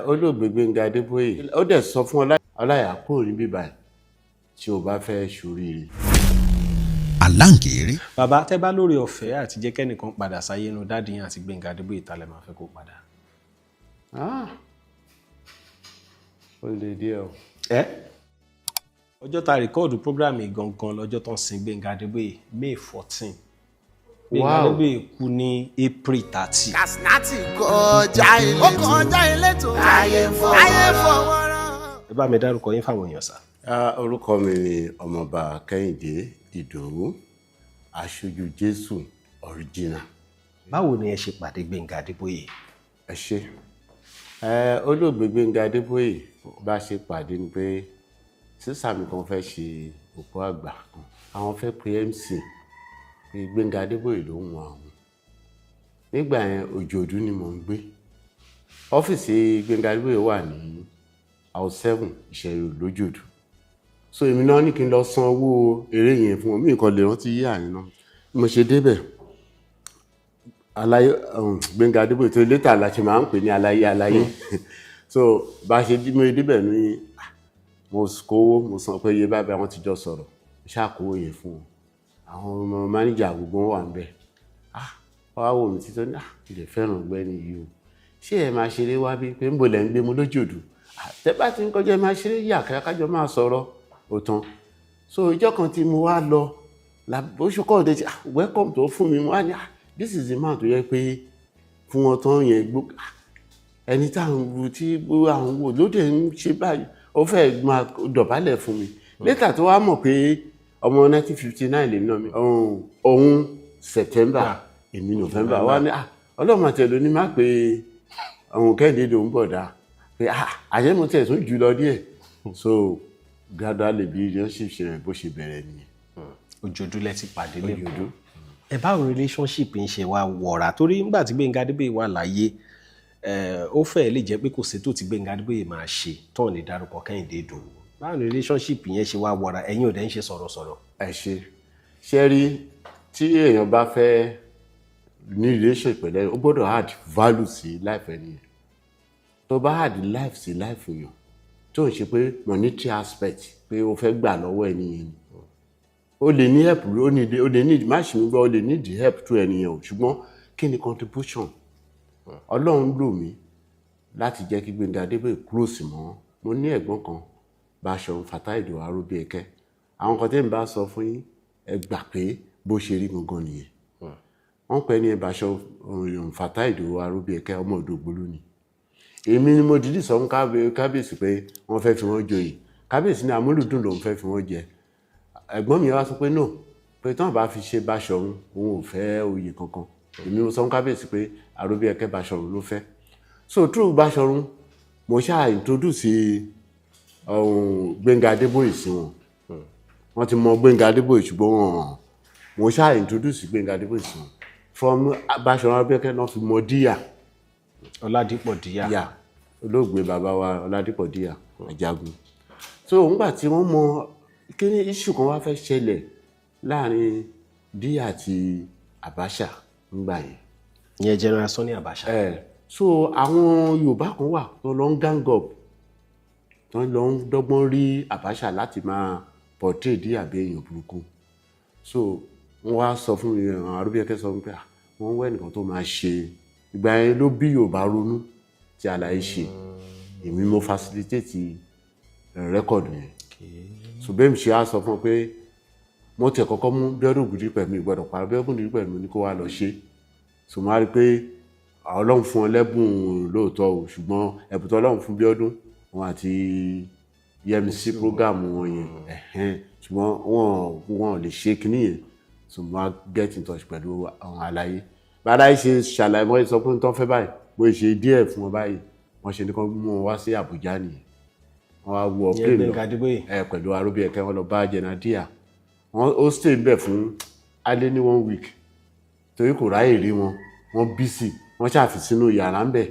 Olóògbé Gbẹ́ngà Adébóyè, ó dẹ̀ sọ fún Ọláìyá, kúrò níbí báyìí tí o bá fẹ́ ṣoríire. Aláǹkéré. Bàbá, tẹ́ bá lórí ọ̀fẹ́ àti jẹ́ kẹ́nìkan padà sáyé inú daddy yín àti Gbẹ́ngà Adébóyè, ta lẹ máa fẹ́ kó padà? Ah, ó lè díẹ̀ o. Ẹ ọjọ́ ta record program yìí gangan lọ́jọ́ tó ń sin Gbẹ́ngà Adébóyè, May 14. Gbẹ́ngà Adébóyè kú ní April 30. Kasnati kọjá ilé ó kọjá ilé tó ayé fọwọ́ rán. Ẹ bá mi dárúkọ yín fáwọn èèyàn sá. Ah, orúkọ mi ni Ọmọọba Kẹ́hìndé Ìdòwú, aṣojú Jésù original. Báwo ni ẹ ṣe pàdé Gbẹ́ngà Adébóyè? Ẹ ṣé. Ẹ olóògbé Gbẹ́ngà Adébóyè, bá ṣe pàdé ni pé sister mi kan fẹ́ ṣe òkú àgbà kan, àwọn fẹ́ pe MC, pé Gbẹ́ngà Adébóyè ló ń wọn àwọn. Nígbà yẹn, Òjòdú ni mò ń gbé. Ọ́fíìsì Gbẹ́ngà Adébóyè wà ní house 7, Ìṣẹ̀rù lójòdù. So èmi náà ní kí n lọ san owó eré yẹn fún wọn. Mi nǹkan lè rántí yí àyìn náà bí mo ṣe débẹ̀. Aláyé Gbẹ́ngà Adébóyè tó later la ṣe máa ń pè ní Aláyé Aláyé. So bá ṣe mo débẹ̀ ní, mo kówó, mo san pé iye báyìí wọ́n ti jọ sọ̀rọ̀. Mo ṣáà kówó yẹn fún wọn. Àwọn ọmọ mánéjà gbogbo wọn wà ń bẹ̀. Ah, wọ́n á wò mí títọ́ ní, "Ah, ilẹ̀ fẹ́ràn ọ̀gbẹ́ni yìí o. Ṣé ẹ máa ṣeré wá bí?" Pé ń bo lẹ̀ ń gbé mu lójòdù. "Ah, tẹ́ bá ti ń kọjá, ẹ máa ṣeré yà kájọ máa sọ̀rọ̀." Ó tán. So ìjọ́ kan tí mo wá lọ, oṣù kọ́ ti, ah, welcome tó fún mi, mo wá ní, "Ah, this is the man tó yẹ pé fún wọn tán yẹn gbó." Ah, ẹni tá à ń wo tí àwọn wò lóde ń ṣe báyìí, ó fẹ́ máa dọ̀bálẹ̀ fún mi. Later tó wá mọ̀ pé ọmọ 1959 lèmi náà, mi òun September, èmi November, wá ní, "Ah, Ọlọ́run àti ẹ̀ ló ní má pé àwọn Kẹ́hìndé ló ń bọ̀ dá," pé, "Ah, àṣẹ mo tẹ̀ tún jù lọ díẹ̀." So gradually, bí relationship ṣe rẹ̀ bó ṣe bẹ̀rẹ̀ nìyẹn. Òjòdú lẹ ti pàdé lẹ́kọ̀ọ́? Òjòdú. Ẹ báwo relationship ń ṣe wá wọ̀ra? Torí nígbà tí Gbẹ́ngà Adébóyè wà láyé, ó fẹ́ẹ̀ lè jẹ́ pé kò sí tó tí Gbẹ́ngà Adébóyè máa ṣe tán ní dárúkọ Kẹ́hìndé Ìdòwú. Báwo ni relationship yẹn ṣe wá wọ̀ra? Ẹ̀yin ò dẹ̀ ń ṣe sọ̀rọ̀sọ̀rọ̀. Ẹ ṣe. Ṣe rí, tí èèyàn bá fẹ́ ní relationship pẹ̀lú ẹ, ó gbọ́dọ̀ add value sí life ẹni yẹn. Tó bá add life sí life èèyàn, tó ń ṣe pé monetary aspect pé o fẹ́ gbà lọ́wọ́ ẹni yẹn ni, o lè ní help, o ní o lè ní, má ṣe mi gbọ́, o lè need help tó ẹni yẹn o, ṣùgbọ́n kí ni contribution? Ọlọ́run lò mí láti jẹ́ kí Gbẹ́ngà Adébóyè close mọ́. Mo ní ẹ̀gbọ́n kan, Báṣọ̀run Fatai Ìdòwú Aróbíẹ̀kẹ́. Àwọn kan tẹ́ ń bá sọ fún yín, ẹ gbà pé bó ṣe rí gangan nìyẹn. Wọ́n pẹ́ ní Báṣọ̀run Fatai Ìdòwú Aróbíẹ̀kẹ́, ọmọ Òdògbólú ni. Èmi ni mo dìídì sọ fún kábíyèsí pé wọ́n fẹ́ fi wọ́n joyè. Kábíyèsí ní amúlùdùn lòun fẹ́ fi wọ́n jẹ. Ẹ̀gbọ́n mi wá sọ pé no, pé tí wọ́n bá fi ṣe Báṣọ̀run, òun ò fẹ́ oyè kankan. Èmi mo sọ fún kábíyèsí pé Aróbíẹ̀kẹ́ Báṣọ̀run ló fẹ́. So through Báṣọ̀run, mo ṣáà introduce Gbẹ́ngà Adébóyè sí wọn. Wọ́n ti mọ Gbẹ́ngà Adébóyè, ṣùgbọ́n wọn, mo ṣáà introduce Gbẹ́ngà Adébóyè sí wọn. From Báṣọ̀run Aróbíẹ̀kẹ́ náà fi mọ Díyà. Ọládípọ̀ Díyà. Yà, olóògbé bàbá wa Ọládípọ̀ Díyà Ajagun. So nígbà tí wọ́n mọ kí ni, issue kan wá fẹ́ ṣẹlẹ̀ láàrin Díyà àti Abacha ńgbà yẹn. Ìyẹn General Sani Abacha. Ẹ so àwọn Yorùbá kan wà tó lọ ń gang up, tó lọ ń dọ́gbọ́n rí Abacha láti máa portray Díyà bí èèyàn burúkú. So wọ́n wá sọ fún mi, àwọn Arúbíẹ̀kẹ́ sọ fún mi pé, ah, wọ́n ń wá ẹnìkan tó máa ṣe. Ìgbà yẹn ló bí Yorùbá ronú tí àlàyé ṣe. Èmi mo facilitate record yẹn. So bẹ́ẹ̀ mi ṣe á sọ fún ọ pé mo tẹ̀ kọ́kọ́ mú Bíọ́dún Ògúndípẹ̀, mi gbọ́dọ̀ parọ́, Bíọ́dún Ògúndípẹ̀ mi ní kó wá lọ ṣe. So mo á rí i pé Ọlọ́run fún ọ lẹ́bùn lóòótọ́ o, ṣùgbọ́n ẹ̀bùn tó Ọlọ́run fún Bíọ́dún wọn àti Yẹmisí, program wọn yẹn, ẹ̀hẹ́n, ṣùgbọ́n wọn ò lè ṣe kinní yẹn. So mo á get in touch pẹ̀lú àwọn àlàyé bàdáyé ṣe ṣàlàyé, wọ́n sọ pé tó ń fẹ́ báyìí, bó ṣe díẹ̀ fún wọn báyìí, wọ́n ṣe ní kán mú wọn wá sí Àbújá nìyẹn. Wọ́n wá wọ Ìyẹn plane lọ. Gbẹ́ngà Adébóyè. Ẹ pẹ̀lú Aróbíẹ̀kẹ́, wọ́n lọ bá General Díyà. Wọ́n ó stay níbẹ̀ fún alẹ́ ní one week torí kò ráyè rí wọn, wọ́n busy. Wọ́n ṣàfi sínú yàrá ń bẹ̀.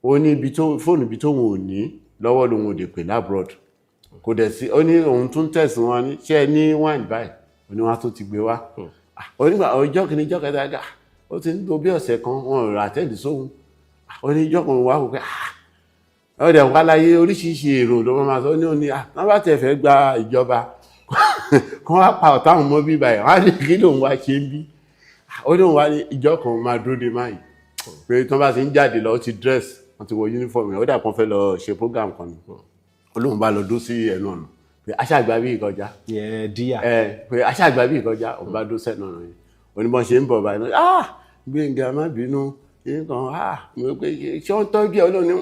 Ó ní ibi tó fóònù, ibi tó wọn ò ní lọ́wọ́ lòun ò lè pè l'abroad, kò dẹ̀ sí. Ó ní òun tún tẹ̀sí wọn ní, "Ṣé ẹ ní wine báyìí?" Ó ní wọn á tún ti gbé wá. Ah, ó nígbà ọjọ́ kìíní, ọjọ́ kẹta gà, ó ti ń tó bí ọ̀sẹ̀ kan, wọn ò rà tẹ́lẹ̀ sóhun. Ah, ó ní ọjọ́ kan wà wò pé, ah. Ọ̀dẹ̀ wà láyé, oríṣiríṣi èrò ló máa sọ ní òní. Ah, wọ́n bá tẹ̀ fẹ́ gba ìjọba kán wá pa ọ̀tá àwọn ọmọ bíbá ẹ̀, wọ́n á ní kí lòun wá ṣe ń bí. Ó ní òun wá ní ìjọ kan máa dúró de máyì pé tí wọ́n bá ti ń jáde lọ, ó ti dress, wọ́n ti wọ uniform yẹn, ó dà kan fẹ́ lọ ṣe program kan ni. Ó lóun bá lọ dó sí ẹnu ọ̀nà pé aṣáàgbà bí ìkọjá. Yẹn díà. Ẹ pé aṣáàgbà bí ìkọjá, òun bá dó sẹ́nu ọ̀nà yẹn. Onímọ̀ ṣe ń bọ̀ báyìí náà, "Ah, Gbénga, má bínú nǹkan." Ah, mo pé ṣé wọ́n tọ́jú ẹ? Olóòní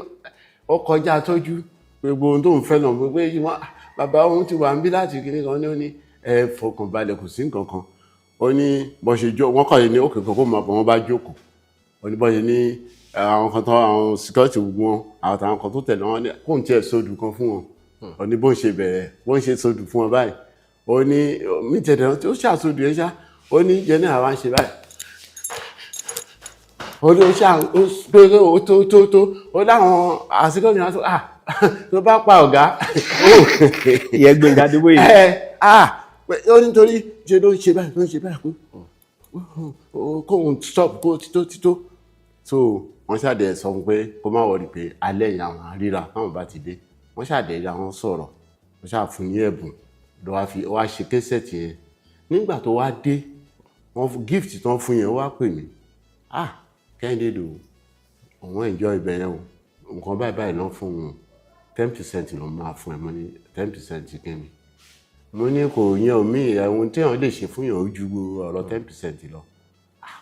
ó kọjá tọ́jú, gbogbo ohun tó ń fẹ́ náà, pé wọ́n bàbá òun ti wà ń bí láti kíní kan ní. Ó ní ẹ fọkàn balẹ̀, kò sí nǹkan kan. Ó ní bó ṣe jó, wọ́n kàn ní òkè kan kó máa bọ̀, wọ́n bá jókòó. Ó ní bó ṣe ní àwọn kan tó àwọn security gbogbo wọn, àwọn àtàwọn kan tó tẹ̀lé wọn ní kóun tiẹ̀ sódù kan fún wọn. Ó ní bó ń ṣe bẹ̀rẹ̀, bó ń ṣe sódù fún wọn báyìí, ó ní mí tẹ̀lé ó ṣàsódù yẹn ṣá. Ó ní general wa ń ṣe báyìí, ó ní ó ṣá ó pé ó tó tó tó, ó láwọn àsìkò yẹn wá sọ, ah, tó bá pa ọ̀gá. Ìyẹn Gbénga Adébóyè. Ẹ ah, ó nítorí ṣe ló ń ṣe báyìí, ló ń ṣe báyìí, kó kóun stop, kó tító tító. So wọ́n ṣàdẹ̀ sọ fún pé kó má worry, pé alẹ́ yẹn àwọn àríra táwọn bá ti dé. Wọ́n ṣàdẹ̀ rí àwọn sọ̀rọ̀, wọ́n ṣàfún ní ẹ̀bùn ló wá fi wá ṣe cassette yẹn. Nígbà tó wá dé, wọ́n gift tán fún yẹn, ó wá pè mí, "Ah, Kẹ́hìndé dò, òun enjoy ibẹ̀ yẹn o, nǹkan báyìí báyìí náà fún òun, 10% ló máa fún ẹ." Mo ní 10% kí ni? Mo ní kò yẹn omi, ẹ̀hún téèyàn lè ṣe fún yàn ó ju ọ̀rọ̀ 10% lọ.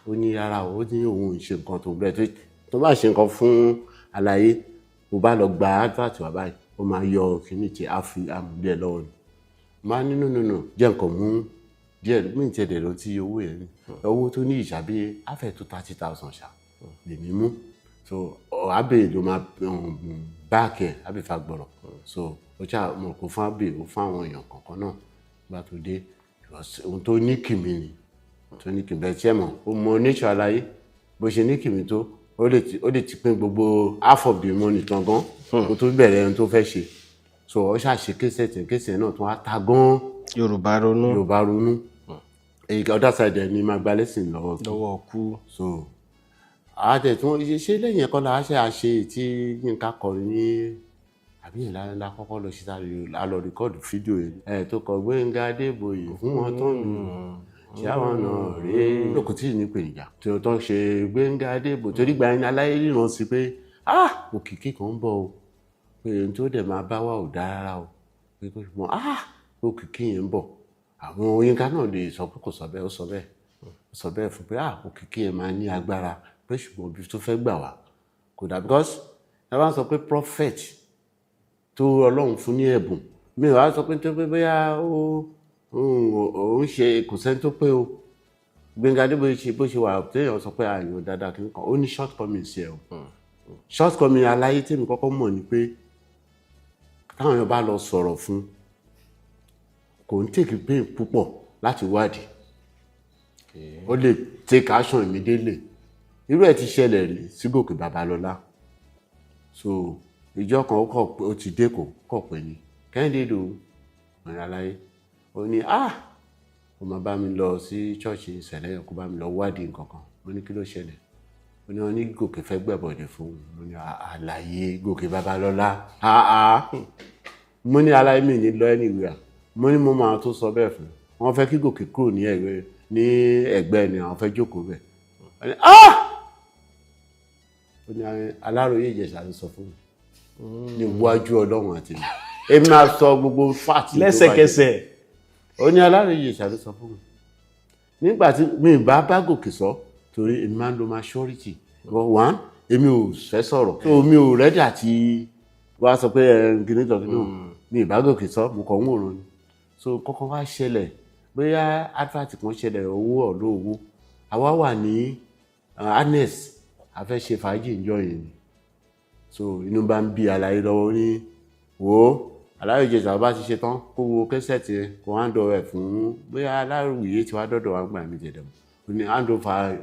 Ó ní rárá o, ó ní òun ò ṣe nǹkan tó bẹ́ẹ̀, tó bá ṣe nǹkan fún àlàyé, mo bá lọ gba advert wá báyìí, ó máa yọ kíní tí a fi amúlẹ̀ lọ́wọ́ ni. Máa ní no, no, no, jẹ́ nǹkan mú díẹ̀ mí ti ẹ̀dẹ̀ lọ tí owó yẹn ní owó tó ní ìṣàbí àfẹ́ tó 30,000 ṣá lèmi mú. So Abbey ló máa back ẹ̀, Abbey Fagbọ̀rọ̀. So ó ṣá mo kó fún Abbey, ó fún àwọn èèyàn kọ̀ọ̀kan náà. Nígbà tó dé, ohun tó ní kìmí ni tó ní kìmí bẹ́ẹ̀ tí ẹ mọ̀, ó mọ nature aláyé bó ṣe ní kìmí tó, ó lè ti pín gbogbo half of the money tán gan kó tó bẹ̀rẹ̀ ohun tó fẹ́ ṣe. So ó ṣàṣe cassette, cassette náà tó wá ta gan. Yorùbá Ronú. Yorùbá Ronú. Èyí other side ẹ̀ ni máa gba lẹ́sìn lọ́wọ́ lọ́wọ́ kú. So àtẹ̀tún ṣe lẹ́yìn ẹ̀kọ́ la ṣe àṣe tí Yínká kọrin ní àbí yẹn la kọ́kọ́ lọ ṣe sáré a lọ record fídíò yẹn ẹ̀ tó kọ Gbénga Adébóyè fún wọn tó ń lù ṣé àwọn náà rèé lóko tí ì ní ìpèníjà tí ó tó ń ṣe Gbénga Adébóyè, torí gba ẹni aláyé ríran sí pé ah, òkìkí kan ń bọ̀ o, pé ohun tó dẹ̀ máa bá wa ò dáa rárá o, pé kó ṣùgbọ́n ah, òkìkí yẹn ń bọ̀. Àwọn Yínká náà lè sọ pé kò sọ bẹ́ẹ̀, ó sọ bẹ́ẹ̀, ó sọ bẹ́ẹ̀ fún pé ah, òkìkí yẹn máa ní agbára, pé ṣùgbọ́n ibi tó fẹ́ gbà wá kò dà, because ẹ bá ń sọ pé prophet tó Ọlọ́run fún ní ẹ̀bùn, mi ò wá sọ pé tó pé bóyá ó ń ṣe, kò sẹ́ni tó pé o. Gbénga Adébóyè ṣe bó ṣe wà, téèyàn sọ pé àyàn dáadáa kì í kàn, ó ní shortcomings ẹ o. Shortcoming aláyé tèmi kọ́kọ́ mọ̀ ni pé táwọn èèyàn bá lọ sọ̀rọ̀ fún, kò ń take pain púpọ̀ láti wádìí, ó lè take action immediately. Irú ẹ̀ ti ṣẹlẹ̀ rí sí Gòkè Babalọ́lá. So ìjọ kan ó kọ̀ pé ó ti dé, kò kọ̀ pé ní Kẹ́hìndé lò ọ̀rẹ́ aláyé, ó ní ah, ó máa bá mi lọ sí ṣọ́ọ̀ṣì ìṣẹ̀lẹ̀, kó bá mi lọ wádìí nǹkan kan. Mo ní kí ló ṣẹlẹ̀? Ó ní wọ́n ní Gòkè fẹ́ gbẹ̀bọ̀dẹ̀ fún un. Mo ní àlàyé Gòkè Babalọ́lá, ah, mo ní aláyé mi ní lọ anywhere. Mo ní mo máa tó sọ bẹ́ẹ̀ fún wọn, fẹ́ kí Gòkè kúrò ní ẹ̀gbẹ́, ní ẹ̀gbẹ́ ni àwọn fẹ́ jókòó bẹ̀. Ó ní ah, ó ní Aláròyé Ìjẹ̀ṣà ló sọ fún mi níwájú Ọlọ́run àti mi, èmi máa sọ gbogbo fact tó bá jẹ́. Lẹ́sẹ̀kẹsẹ̀. Ó ní Aláròyé Ìjẹ̀ṣà ló sọ fún mi nígbà tí mi bá bá Gòkè sọ, torí èmi máa ń lo maturity. But one, èmi ò fẹ́ sọ̀rọ̀, so mi ò ready àti wá sọ pé ẹ kìíní tọ̀ kìíní mi ì bá Gòkè sọ, mo kàn ń wòran ni. So kọ́kọ́ wá ṣẹlẹ̀, bóyá advert kan ṣẹlẹ̀, owó ọ̀lọ́ owó, àwa wà ní annex, a fẹ́ ṣe fàájì ìjọ yẹn ni. So inú bá ń bí àlàyé lọ́wọ́ ní wò ó, Aláròyé Ìjẹ̀ṣà bá ti ṣe tán, kó wo cassette yẹn, kó hand over fún bóyá Aláròyé tí wàá dọ́dọ̀ wá gbà mí jẹ̀dẹ̀ mọ́. Ó ní hand over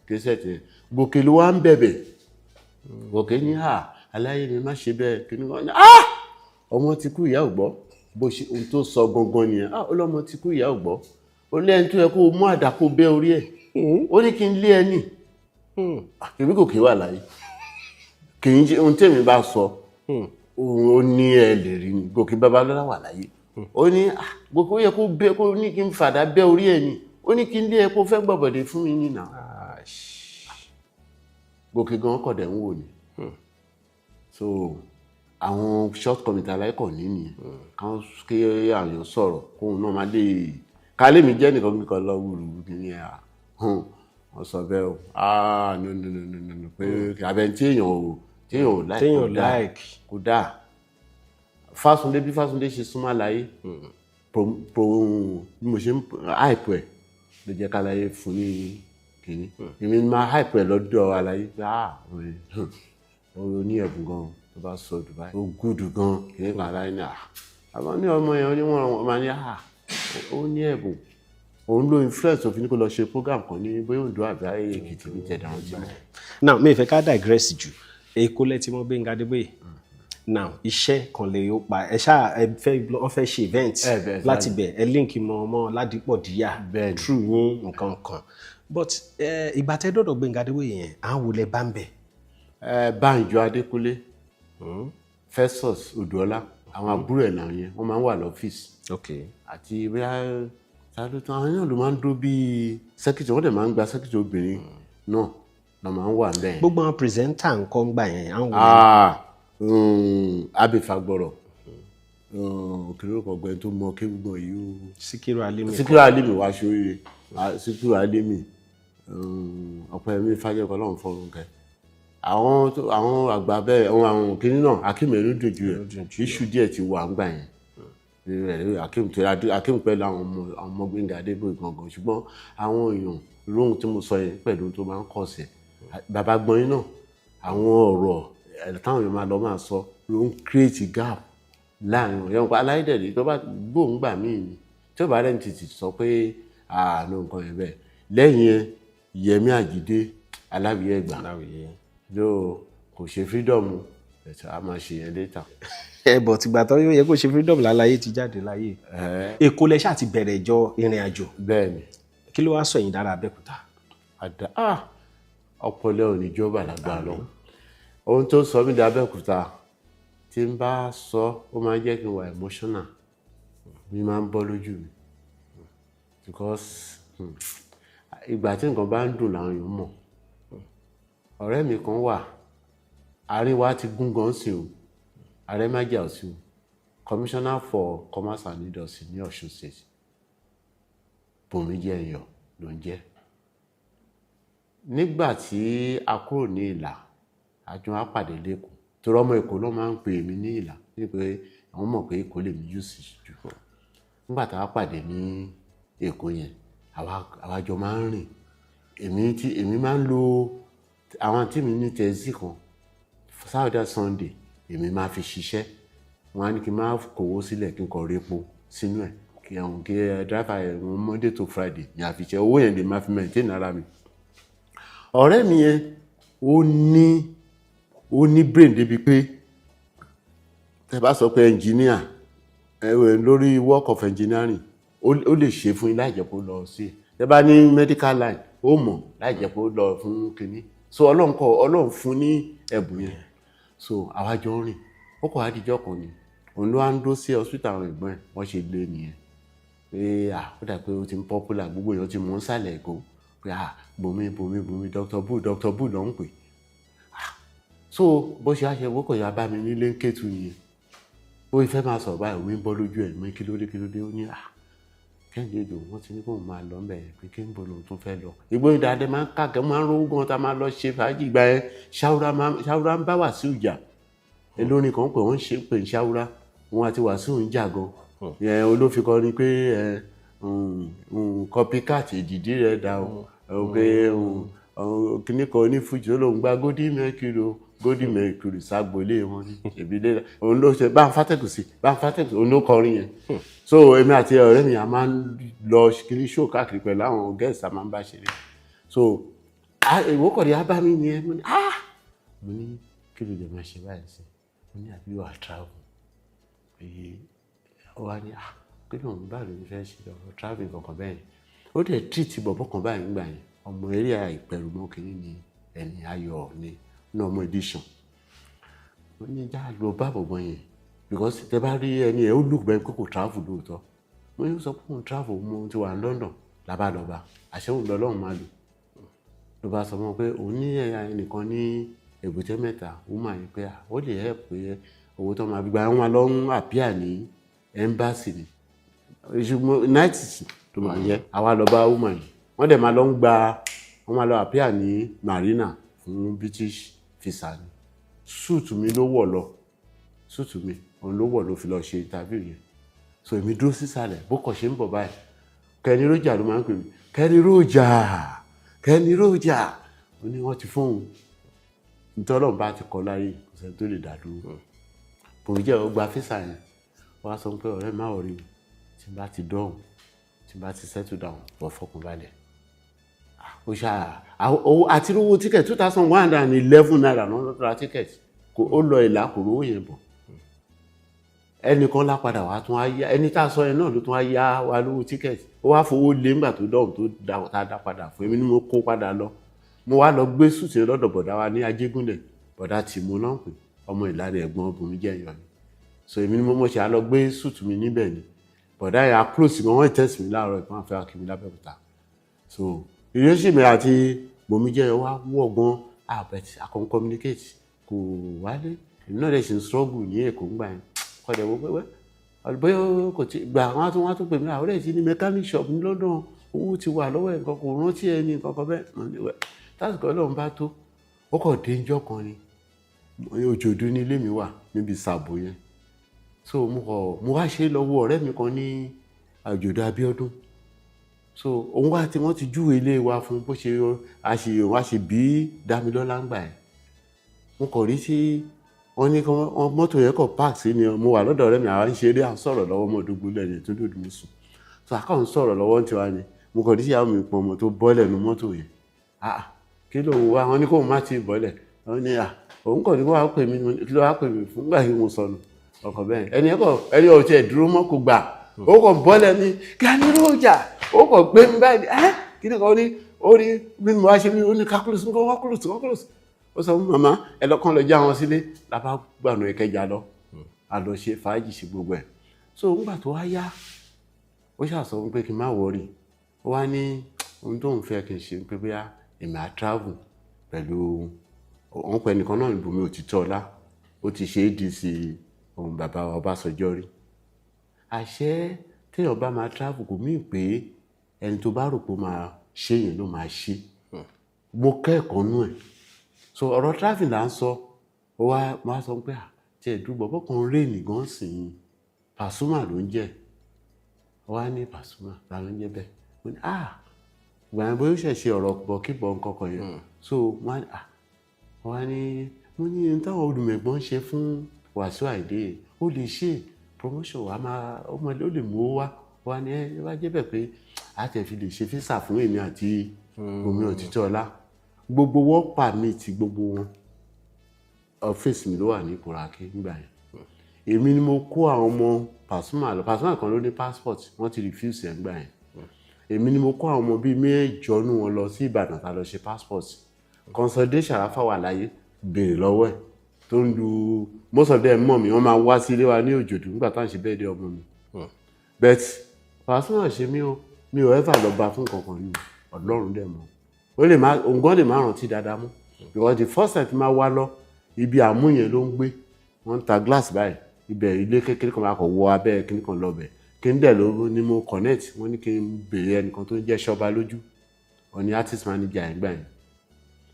cassette yẹn, Gòkè ló wá ń bẹ̀bẹ̀. Gòkè ní à, aláyé mi má ṣe bẹ́ẹ̀, kí ni wọ́n ní, ah, ọmọ ti kú, ìyá ò gbọ́. Bó ṣe ohun tó sọ gangan nìyẹn. Ah, ó lọ́mọ ti kú, ìyá ò gbọ́. Ó lẹ́yìn tó yẹ kó o mú àdá kó bẹ́ orí ẹ̀. Ó ní kí n lé ẹ nì èmi Gòkè wà láyé, kì í ṣe ohun tèmi bá sọ. Ó ní ẹ lè rí ni Gòkè Babalọ́lá wà láyé. Ó ní, "Ah, Gòkè, ó yẹ kó bẹ́, kó ní kí n fàdá bẹ́ orí ẹ̀ ni." Ó ní kí n lé ẹ kó fẹ́ gbọ̀bọ̀dé fún mi nínà. Gòkè gan kọ̀dẹ̀ ń wò ni. So àwọn shortcoming tí aláìkọ̀ ní nìyẹn, káwọn kí àyàn sọ̀rọ̀ kóun náà má lè kálé mi jẹ́ nìkan kíkan lọ wúru kí ni à wọ́n sọ bẹ́ẹ̀ o. Ah, no, no, no, no, no, no, pé abẹ tí èèyàn ò like Téèyàn kò dáa. Like. Kò dáa. Fásunlé, bí Fásunlé ṣe súnmọ́ àlàyé pro pro bí mo ṣe ń hype ẹ̀ ló jẹ́ káláyé fún ní kìíní. Èmi máa hype ẹ̀ lọ́dọ̀ àlàyé pé, ah, ó ní ẹ̀bùn gan tó bá sọ Dubai, ó gùdù gan kìíní kan. Àlàyé ní, ah, àmọ́ ní ọmọ yẹn ní wọ́n máa ní, ah, ó ní ẹ̀bùn. Òun ló influence òfin ní kó lọ ṣe program kan ní bóyá Oǹdó àbí Èkìtì ní tẹ̀dá wọn ti mọ̀. Now, mi ì fẹ́ ká digress jù. Èkó lẹ ti mọ̀ Gbénga Adébóyè. Now, iṣẹ́ kan lè ó pa ẹ ṣáà, ẹ fẹ́ wọ́n fẹ́ ṣe event Ẹ bẹ́ẹ̀. láti bẹ̀ ẹ link mọ́ ọmọ Ládìpọ̀ Díyà Bẹ́ẹ̀ni. through yín nǹkan kan, but ìgbà tẹ́ dọ̀dọ̀ Gbénga Adébóyè yẹn, àwọn wo lẹ bá ń bẹ̀? Ẹ Bánjọ Adékúnlé, Festus Odùọlá, àwọn àbúrò ẹ̀ náà yẹn, wọ́n máa ń wà lọ́fíìsì. Àti bóyá ta ló tán, àwọn náà ló máa ń dúró bíi secretary, wọ́n dẹ̀ máa ń gba secretary obìnrin náà lọ́ máa ń wà níbẹ̀. Gbogbo àwọn presenter nǹkan gbà yẹn, àwọn wo? Ah, Abifagbọrọ, kí lórúkọ ọgbẹni tó mọ kéwùgbọ̀n yìí o? Síkírù Alimi. Síkírù Alimi wá sóríire. Ah, Síkírù Alimi, Ọpẹ́yẹmí Fájẹkọ, Ọlọ́run fọrùn kẹ àwọn àgbà bẹ́ẹ̀. Àwọn kìnìún náà, Akeem Ẹnudòjú rẹ̀, iṣu díẹ̀ ti wà ńgbà yẹn rẹ̀. Akeem tó Akeem pẹ̀lú àwọn ọmọ Gbẹ́ngà Adébóyè gangan, ṣùgbọ́n àwọn èèyàn lóhun tí mo sọ yẹn pẹ̀lú tó máa ń kọ̀ sí bàbá gbọ́n náà, àwọn ọ̀rọ̀ ẹ̀ táwọn èèyàn máa lọ máa sọ ló ń create gap láàrin wọn yẹn. Pa aláìdẹ̀lẹ̀ tó bá gbóǹgbà míì ni tí ó bá rẹ̀ ń tètè sọ pé àánú nǹkan yẹn bẹ́ẹ̀ lẹ́yìn yẹn. Yẹmí Àjídé Aláwìyé Ẹgbà Aláwìyé. Yóò kò ṣe freedom ẹ̀tọ́, a máa ṣe yẹn later. Ẹ bọ̀ tìgbà tó yẹ kó ṣe freedom láláyé ti jáde láyé. Èkó lẹ ṣáà ti bẹ̀rẹ̀ ìjọ ìrìn àjò? Bẹ́ẹ̀ ni. Kí ló wá sọ yín dára Abẹ́òkúta? Àdá, ah, ọpọlọ ò ní jọba lágbára lọ. Ohun tó sọ mí di Abẹ́òkúta, tí n bá sọ, ó máa ń jẹ́ kí n wà emotional, mi máa ń bọ́ lójú mi because ìgbà tí nǹkan bá ń dùn làwọn èèyàn mọ̀. Ọ̀rẹ́ mi kan wà, àárín wa ti gún gan sí o, ààrẹ májà sí o, Commissioner for Commerce and Industry ní Ọ̀ṣun State, Bùnmi Jẹ́yọ̀ ló ń jẹ́. Nígbà tí a kúrò ní Ìlà, àjọ á pàdé lẹ́kọ̀ọ́, torí ọmọ Èkó ló máa ń pè mí ní Ìlà, ní pé àwọn mọ̀ pé Èkó lèmi yóò sì jù. Nígbà tá a pàdé ní Èkó yẹn, àwa jọ máa ń rìn. Èmi tí èmi máa ń lo àwọn tí mi ní taxi kan, Saturday, Sunday, èmi máa fi ṣiṣẹ́. Wọn á ní kí n máa kówó sílẹ̀, kí n kọ̀ repo sínú ẹ̀, kí àwọn kí driver ẹ̀ wọn. Monday to Friday ní àfiṣẹ́, owó yẹn lè máa fi maintain ara mi. Ọ̀rẹ́ mi yẹn, ó ní brain débi pé tẹ́ bá sọ pé engineer ẹ lórí work of engineering, ó lè ṣe fún yín láì jẹ́ kó lọ sí. Tẹ́ bá ní medical line, ó mọ̀ láì jẹ́ kó lọ fún kínní. So Ọlọ́run kọ, Ọlọ́run fún ní ẹ̀bùn yẹn. So àwa jọ ń rìn. Ó kọ̀ adijọ́ kan ni òun ló wá ń dó sí hospital àwọn ẹ̀gbọ́n ẹ̀. Wọ́n ṣe lé nìyẹn pé, à, ó dà pé ó ti ń popular, gbogbo èèyàn ti mọ̀ ń sàlẹ̀ Èkó pé, à, Bùnmi, Bùnmi, Bùnmi, Dr. Bu, Dr. Bu ló ń pè. So bó ṣe wá ṣe wọ́kọ̀ ya bá mi nílé ń Kétu nìyẹn. Ó fẹ́ máa sọ̀rọ̀ báyìí, omi ń bọ́ lójú ẹ̀. Mi, kí ló dé, kí ló dé? Ó ní, à, Kẹ́hìndé Ìdòwú, wọ́n ti ní kóun máa lọ ńbẹ̀ yẹn, pé kí ń bọ̀ lòun tún fẹ́ lọ. Ìgbó ìdáadé máa ń káàkiri, máa ń rówó gan tá a máa lọ ṣe fàájì. Ìgbà yẹn, Ṣáúrà ń bá Wàsíù jà. Olórin kan pè wọ́n ṣe pè ń Ṣáúrà, wọn àti Wàsíù ń jà gan yẹn. Olófin kọ ni pé ẹ copycat ìdìdí rẹ̀ dá o, pé kíní kan onífújì ó lóun gba Golden Mercury o, Golden Mercury ságbolé wọn ní ìbílẹ̀. Òun ló ṣe bá ń fàtẹ̀kù sí, bá ń fàtẹ̀kù, òun ló kọrin yẹn. So èmi àti ọ̀rẹ́ mi, a máa ń lọ kiri show káàkiri pẹ̀lú àwọn guests a máa ń bá ṣeré. So ìwókọ̀dé á bá mi yẹn. Mo ní, ah, mo ní kí ló dé máa ṣe báyìí sí? Mo ní àbí wà travel pé ó wá ní, ah, pé lóun bá lóun fẹ́ ṣe ọ̀rọ̀ travel kankan bẹ́ẹ̀. Ó dẹ̀ treat bọ̀bọ̀ kan báyìí nígbà yẹn, ọmọ eré ìpẹ̀rù mọ́ kínní ni, ẹni ayọ̀ ni ní ọmọ edition. Ó ní já lọ bá bọ̀bọ̀ yẹn, because tẹ bá rí ẹni ẹ, ó look bẹ́ẹ̀ pé kò travel lóòótọ́. Mo ní ó sọ pé òun travel, mo ti wà ní London. Làbá lọ́ba àṣẹ òun lọ́lọ́run máa lò. Ló bá sọ fún wọn pé òun ní ẹ̀yà ẹnìkan ní Èbúté Mẹ́ta, ó máa yẹ pé ó lè help, pé owó tó máa fi gba wọn lọ ń appear ní embassy ni, ṣùgbọ́n night tó máa yẹ àwa lọ bá woman yìí. Wọ́n dẹ̀ máa lọ ń gba, wọ́n máa lọ appear ní Marina fún British visa ni. Suit mi ló wọ̀ lọ, suit mi òun ló wọ̀ ló fi lọ ṣe interview yẹn. So èmi dúró sísàlẹ̀, bó kàn ṣe ń bọ̀ báyìí, Kenny Roger ló máa ń pè mí, "Kenny Roger, Kenny Roger." Ó ní wọ́n ti fóun. Nítorí Ọlọ́run bá ti kọ láyé, kò sẹ́ni tó lè dá dúró. Bòmíjẹ́ ó gba visa yẹn. Wọ́n á sọ pé, "Ọ̀rẹ́, má worry o, tí n bá ti dọ́hùn, tí n bá ti settle down, wọ́n fọkàn balẹ̀." Ó ṣáà àti owó ticket, ₦2,111 náà ló ra ticket. Kò ó lọ ìlà, kò rówó yẹn bọ̀. Ẹnìkan lápadà wá tún á yá, ẹni tá a sọ yẹn náà ló tún á yá wa lówó ticket. Ó wá fowó lé ńgbà tó dọ̀hún tó tá a dá padà fún. Èmi ni mo kó padà lọ. Mo wá lọ gbé suit yẹn lọ́dọ̀ bọ̀dá wa ní Ajégúnlẹ̀, bọ̀dá tìmú náà pè, ọmọ ìlànà ẹ̀gbọ́n Bùnmi jẹ́ ìyọ̀ ni. So èmi ni mo ṣe á lọ gbé suit mi níbẹ̀ ni. Bọ̀dá yẹn á close gan, wọ́n tẹ̀sí mi láàárọ̀ ìpọ́n àfẹ́ akínmi lábẹ́òkúta. So relationship mi àti Bùnmi jẹ́ ìyọ̀ wá wọ̀ gan àbẹ̀tì àkọ́n communicate, kò wálé. Èmi náà dẹ̀ ṣe ń struggle ní Èkó ńgbà yẹn. Kọ́dẹ̀ wo pé bóyá kò tí gbà wọ́n tún pè mí náà, ọ̀rẹ́ ti ní mechanic shop ní London, owó ti wà lọ́wọ́ ẹ̀, nǹkan kò rántí ẹ ní nǹkan kan bẹ́ẹ̀. Mo ní wẹ̀ tásìkò Ọlọ́run bá tó, ó kàn dé ńjọ́ kan ni. Òjòdú ní ilé mi wà níbi Sàbò yẹn. So mo kọ̀, mo wá ṣe lọ́wọ́ ọ̀rẹ́ mi kan ní Àjòdú Abíọ́dún. So òun wá tí wọ́n ti júwe ilé wa fún bó ṣe a ṣe wá ṣe bí Dámilọ́lá ń gbà yẹn. Mo kàn rí sí wọ́n ní kí wọ́n mọ́tò yẹn kọ̀ park sí ni. Mo wà lọ́dọ̀ ọ̀rẹ́ mi, àwa ń ṣeré, à ń sọ̀rọ̀ lọ́wọ́, ọmọ òdúgbò lẹ́yìn tó dòdò mi sùn. So àkọ́ ń sọ̀rọ̀ lọ́wọ́ ń tiwa ni. Mo kàn rí sí ìyàwó mi pọn ọmọ tó bọ́lẹ̀ nu mọ́tò yẹn. Ah, kí ló ń wá? Wọ́n ní kóun má ti bọ́lẹ̀. Wọ́n ní à òun kàn ní kó wá pè mí. Kí ló wá pè mí fún? Gbà yìí mo sọnù ọkọ̀ bẹ́ẹ̀. Ẹni ẹ̀kọ́ ẹni ò tiẹ̀ dúró mọ́, kò gbà, ó kàn bọ́lẹ̀ ní kí á ní rọ́jà, ó kàn gbé mi báyìí. Ẹ́ kí ni kan ní? Ó ní bí mo wá ṣe mí, ó ní calculus nǹkan, calculus, calculus. Ó sọ fún màmá ẹ lọ́kàn lọ já wọn sílé. Lábá gbànú Ìkẹjà lọ, a lọ ṣe fàájì, ṣe gbogbo ẹ̀. So nígbà tó wá yá, ó ṣàṣọ fún pé kí n má worry. Ó wá ní ohun tóun fẹ́ kí n ṣe pé bóyá èmi á travel pẹ̀lú òun pẹ̀ nìkan náà, Bùnmi Òtítọ́ọlá. Ó ti ṣe ADC òun bàbá wa Ọbásanjọ́ rí. Àṣẹ téèyàn bá máa travel, kò mí pé ẹni tó bá rò pé ó máa ṣe yẹn ló máa ṣe. Mo kẹ́kọ̀ọ́ nú ẹ̀. So ọ̀rọ̀ travel là ń sọ. Ó wá wá sọ pé à tí ẹ̀ dúró bọ́ kan rèèní gan sìn, Pasuma ló ń jẹ́. Ó wá ní Pasuma ta ló ń jẹ́ bẹ́ẹ̀? Mo ní, ah, ìgbà yẹn bóyá ó ṣẹ̀ ṣe ọ̀rọ̀ bọ̀kíbọ̀ nǹkan kan yẹn. So wọ́n á ah wọ́n á ní, mo ní ohun táwọn olùmẹ̀gbọ́n ṣe fún Wàsíù Àyìndé, ó lè ṣe promotion wa máa ó mọ ó lè mú owó wá. Wá ní ẹ wá jẹ́ bẹ́ẹ̀ pé a tẹ̀ fi lè ṣe visa fún èmi àti Bùnmi Òtítọ́ọlá. Gbogbo work permit gbogbo wọn, ọ́fíìsì mi ló wà ní Ìkòràkí nígbà yẹn. Èmi ni mo kó àwọn ọmọ Pasuma lọ. Pasuma kan ló ní passport, wọ́n ti refuse ẹ̀ nígbà yẹn. Èmi ni mo kó àwọn ọmọ bíi mẹ́jọ nù wọn lọ sí Ìbàdàn tá a lọ ṣe passport. Consolidation Sharafa wà láyé, béèrè lọ́wọ́ ẹ̀ tó ń lu. Most of them mọ̀ mí, wọ́n máa wá sí ilé wa ní Òjòdú nígbà táwọn ṣe bẹ́ẹ̀ dé ọmọ mi. But Pasuma ṣe mí o, mi ò ever lọ bá fún kankan ní. Ọlọ́run dẹ̀ mọ̀, ó lè má òun gan lè má rántí dáadáa mọ́, because the first time tí máa wá lọ, ibi àmú yẹn ló ń gbé, wọ́n ń ta glass báyìí. Ibẹ̀ ilé kékeré kan máa kọ̀ wọ abẹ́ kíní kan lọ́bẹ̀ kí n dẹ̀ ló ní mo connect. Wọ́n ní kí n béèrè ẹnìkan tó ń jẹ́ Ṣọba Lójú, wọ́n ní artist manager ẹ̀ gbà yẹn.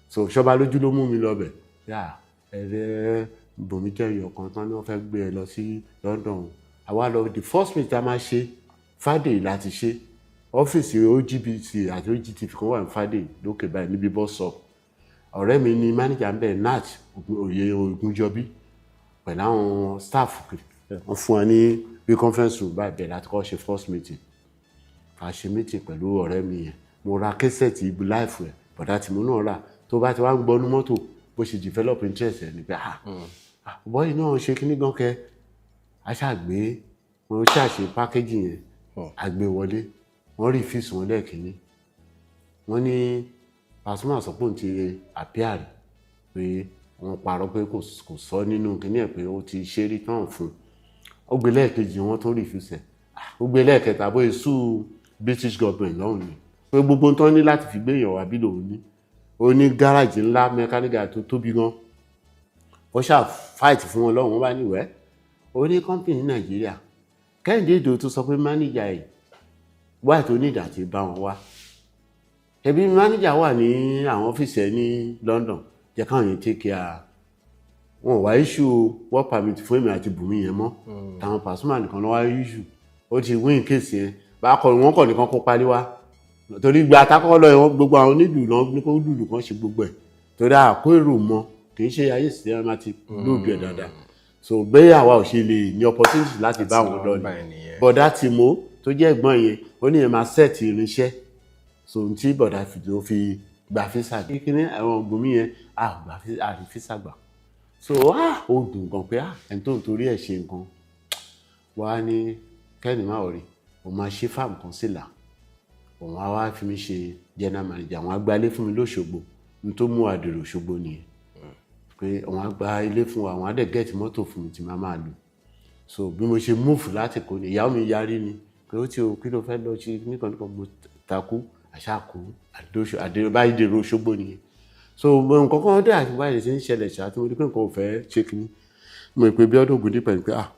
So Ṣọba Lójú ló mú mi lọ́bẹ̀ yà ẹ̀rẹ́ Bùnmi jẹ́ ìyọ̀ kan tán ni wọ́n fẹ́ gbé ẹ lọ sí London. Àwa lọ, the first meet a máa ṣe, Fàdèyí láti ṣe. Ọ́fíìsì OGBC àti OGTV kan wà ní Fàdèyí lókè báyìí níbi bus stop. Ọ̀rẹ́ mi ni manager ń bẹ̀, Nat Òye Ògúnjọbí, pẹ̀lú àwọn staff. Wọ́n fún wa ní bí conference room báyìí, bẹ̀rẹ̀ láti kọ́ ṣe first meeting. A ṣe meeting pẹ̀lú ọ̀rẹ́ mi yẹn. Mo ra cassette ibi life ẹ̀, bọ̀dá tìmú náà rà. Tó bá ti wá ń gbọ́nú mọ́tò, bó ṣe develop interest ẹ̀ ní pé, ah, bọ́ọ̀yì náà ṣe kíní gan kẹ́. A ṣàgbé wọn, ṣàṣe package yẹn, a gbé wọlé. Wọ́n refuse wọn lẹ́ẹ̀kínní. Wọ́n ní Pasuma sọ pé òun ti appear pé Wọ́n parọ́ pé kò sọ nínú kíní ẹ̀ pé ó ti ṣe rí tán fún un. Ó gbé lẹ́ẹ̀kejì, wọ́n tún refuse ẹ̀. Ó gbé lẹ́ẹ̀kẹta, bóyá sue British government lọ́hùn ni pé gbogbo tán ní láti fi gbé èèyàn wá bí lòun ní. Ó ní gáràjì ńlá, mẹkáníkà tó tóbi gan. Ó ṣáà fight fún wọn lọ́hùn. Wọ́n bá níwẹ̀ẹ́ ó ní company ní Nàìjíríà. Kẹ́hìndé Ìdòwú tó sọ pé manager ẹ̀ wáyé tó ní ìdàtí bá wọn wá, ẹbí manager wà ní àwọn ọ́fíìsì ẹ̀ ní London, jẹ́ káwọn yẹn take care. Wọn ò wá issue work permit fún èmi àti Bùnmi yẹn mọ́. Táwọn Pasuma nìkan ló wá issue. Ó ti win case yẹn. Bá kọ wọn kọ nìkan kó parí wá, torí gba àtàkọ́ lọ yẹn, gbogbo àwọn onílù náà ní kó lùlù kan ṣe gbogbo ẹ̀, torí àkó èrò mọ. Kì í ṣe ayé ìsìn máa ti lóòdù ẹ̀ dáadáa. So bẹ́ẹ̀ àwa ò ṣe lè ní opportunity láti bá wọn lọ ni bọ̀dá Tìmọ́ tó jẹ́ ẹ̀gbọ́n yẹn, ó ní yẹn máa set irinṣẹ́. So n tí bọ̀dá tó fi gba visa kíní àwọn Bùnmi yẹn a gba àrí visa gbà. So ah, ó dùn gan pé ah, ẹni tó ń torí ẹ̀ ṣe nǹkan wá ní kẹ́ni má rí òun máa ṣe farm kan sílà, òun á wá fi mí ṣe general manager, àwọn agbálé fún mi lóṣogbo. N tó mú àdèrò Òṣogbo nìyẹn, pé òun á gba ilé fún wa, àwọn á dẹ̀ get mọ́tò fún mi tí màá máa lò. So bí mo ṣe move láti kó ni ìyàwó mi yarí ni pé ó ti o, kí ló fẹ́ lọ ṣe nìkan nìkan. Mo takú àṣà kú àdèrò báyìí, dèrò Òṣogbo nìyẹn. So nǹkan kan dé àti báyìí ṣe ń ṣẹlẹ̀ ṣáà tí mo rí pé nǹkan ò fẹ́ ṣe kínní, mo pè Bíọ́dún Ògúndípẹ̀ pé ah,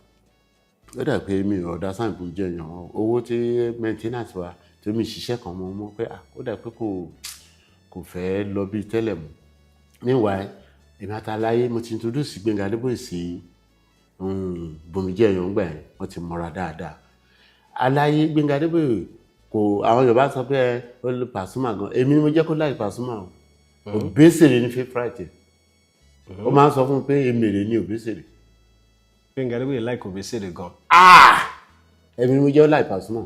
ó dà pé mi ò ọ̀dà sáà bó jẹ́ yàn owó tí maintenance wa tí mi ṣiṣẹ́ kan mọ́ mọ́ pé ah, ó dà pé kò fẹ́ lọ bí tẹ́lẹ̀ mọ́. Meanwhile, èmi àtàláyé mo ti introduce Gbẹ́ngà Adébóyè sí Bùnmi Jẹ́yàn gbà yẹn, wọ́n ti mọ́ra dáadáa. Aláyé Gbẹ́ngà Adébóyè kò, àwọn Yorùbá sọ pé ẹ ó lè Pasuma gan. Èmi ni mo jẹ́ kó láì Pasuma o. Òbésèré ní favourite. Ó máa ń sọ fún mi pé èmèrè ní Òbésèré. Gbẹ́ngà Adébóyè like Òbésèré gan. Èmi ni mo jẹ́ láì Pasuma,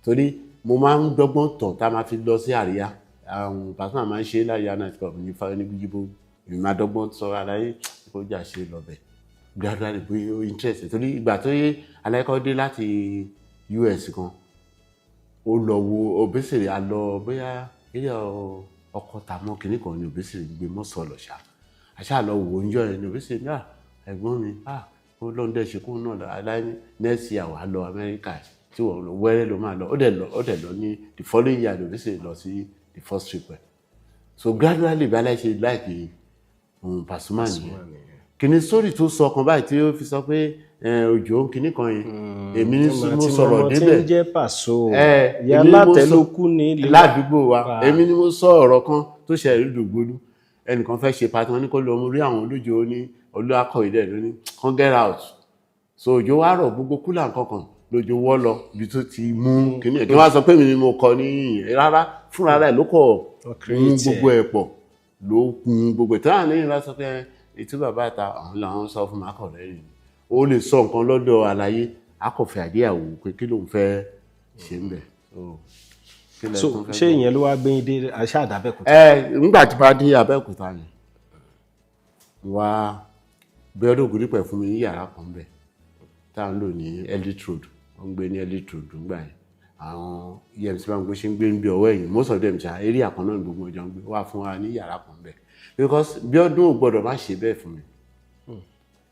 torí mo máa ń dọ́gbọ́n tàn tá a máa fi lọ sí àríyá. Àwọn Pasuma máa ń ṣe láríyá night club ní fáwọn ní gbígbó. Èmi máa dọ́gbọ́n sọ aláyé kó jà ṣe lọ́bẹ̀ gradually bóyá ó interest, torí ìgbà tó yé aláìkọ́ dé láti US kan, ó lọ wo Òbésèré. A lọ bóyá ilé ọkọ tàmọ́ kìnnì kan ní Òbésèré gbé mọ́sọ̀lọ̀ ṣá, àṣà lọ wò ó ń jọ yẹn ní Òbésèré ní ẹ̀gbọ́n mi ó lọ́n dẹ̀ ṣe kóun náà aláìní next year wà á lọ Amẹ́ríkà tí wọ́n lọ wẹ́rẹ́ ló máa lọ. Ó dẹ̀ lọ, ó dẹ̀ lọ ní the following year ní Òbésèré lọ sí the first trip ẹ̀. So gradually bí aláìṣe like Pasuma nìyẹn. Kìnní sórí tó sọ kan báyìí tí ó fi sọ pé òjò kìnní kan yẹn, èmi ní mo sọ̀rọ̀ tí débẹ̀. Ń jẹ́ Pàṣọ èmi ìyá ni mo látẹ̀ ló kú ní ilé ládùúgbò wa. Èmi ni mo sọ ọ̀rọ̀ kan tó ṣẹlẹ̀ lódògbólú. Ẹnìkan fẹ́ ṣe party, wọn ní kó lọ mú rí àwọn olójó ní olúwakọ̀ ìdẹ̀ ló ní kán get out. So òjò wá rọ̀, gbogbo cooler kankan lójó wọ́ lọ ibi tó ti mú kìnní ẹ̀. Kí wọ́n á sọ pé mi ni mo kọ ní ìyẹn rárá, fúnra rẹ̀ ló kọ̀ Wọ́n mú create ẹ̀. Gbogbo ẹ̀ pọ̀ ló kun gbogbo ẹ̀ tí wọ́n ní bá sọ pé etí bàbá àta àwọn làwọn sọ fún mi akọ̀rẹ́ rẹ̀ ni ó lè sọ nǹkan lọ́dọ̀ àlàyé akọ̀fẹ́ àdéhàwò pé kí lòun fẹ́ ṣe ń bẹ̀. So, kí lẹ So tún fẹ́ ṣé gbọ́? Ìyẹn ló wá gbé yín dé àṣà àdàbẹ̀kúta? Ẹ nígbà tí bá dé Abẹ́òkúta ni wá Bíọ́dún Ògúndípẹ̀ fún mi ní yàrá kan bẹ̀ tá à ń lò ní Elite Road. Wọ́n ń gbé ní Elite Road nígbà yẹn. Àwọn EMC bá ń gbé ṣe ń gbé ń bí ọwọ́ ẹ̀yìn, most of them ṣá, area kan náà ní gbogbo ọjọ́ ń gbé. Wá fún wa ní yàrá kan bẹ̀ because Bíọ́dún ò gbọ́dọ̀ má ṣe bẹ́ẹ̀ fún mi.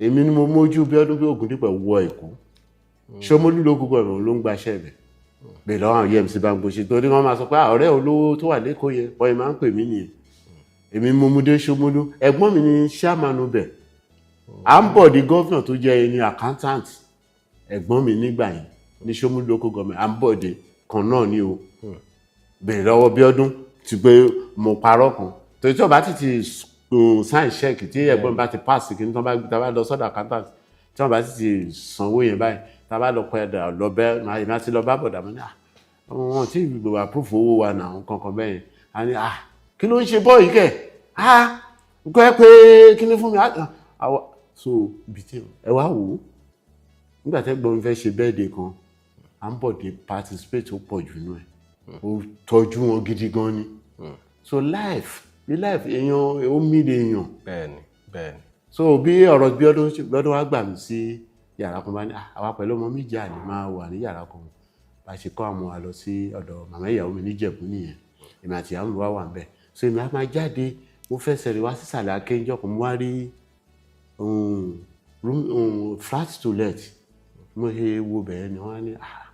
Èmi ni mo mójú Bíọ́dún bí Ògúndípẹ̀ wọ Èkó. Ṣómólú ló gbogbo ẹ̀rọ ló ń gbaṣẹ́ bẹ̀ bẹ́ẹ̀ lọ́wọ́ àwọn EMC bá ń gbé ṣe, torí wọ́n máa sọ pé "Ah, ọ̀rẹ́ olówó tó wà lẹ́kọ̀ọ́ yẹn." Wọ́n yẹn máa ń pè mí nìyẹn. Èmi mo mú dé Ṣómólú. Ẹ̀gbọ́n mi ní chairman bẹ̀, à ń bọ̀ di governor tó jẹ́ ẹni accountant ẹ̀gbọ́n mi nígbà yẹn ní Ṣómólú local government. À ń bọ̀ de kan náà ni o bèrè lọ́wọ́ Bíọ́dún ti pé mo parọ́ kan, torí tí o bá ti ti sign check tí ẹ̀gbọ́n mi bá ti pass kí ní tí wọ́n bá tá a bá lọ sọ́dọ̀ accountant, tí wọ́n bá ti ti sanwó yẹn báyìí, tá a bá lọ padà lọ bẹ́ èmi àti lọ bá bọ̀dà mi ní à wọn tí gbogbo approve owó wa náà kankan bẹ́ẹ̀ yẹn. A ní ah, kí ló ń ṣe bọ́ọ̀ yìí kẹ̀? Ah, nǹkan ẹ pé kí ni fún mi? Ah, so ibi tí ẹ wá wò ó, nígbà tí ẹ̀gbọ́n mi fẹ́ ṣe birthday kan, à ń bọ̀ dé participate ó pọ̀ jù nù ẹ̀, ó tọ́jú wọn gidi gan ni. So life bí life èèyàn, ó mí lè èèyàn. Bẹ́ẹ̀ni bẹ́ẹ̀ni. So bí ọ̀rọ̀ bí ọdún wá gbà mí sí yàrá kan bá ní "Ah, àwa pẹ̀lú ọmọ méjì àlè máa wà ní yàrá kan." Bá ṣe kọ́ àwọn wa lọ sí ọ̀dọ̀ màmá ìyàwó mi níjẹ̀bú nìyẹn. Èmi àti ìyàwó mi wá wà níbẹ̀. So èmi á máa jáde, mo fẹ́ sẹ̀rí wá sísàlẹ̀ akéńjọ́ kan, mo wá rí Room, flat to let. Mo ṣe wo bẹ̀rẹ̀ ni wọ́n á ní, ah,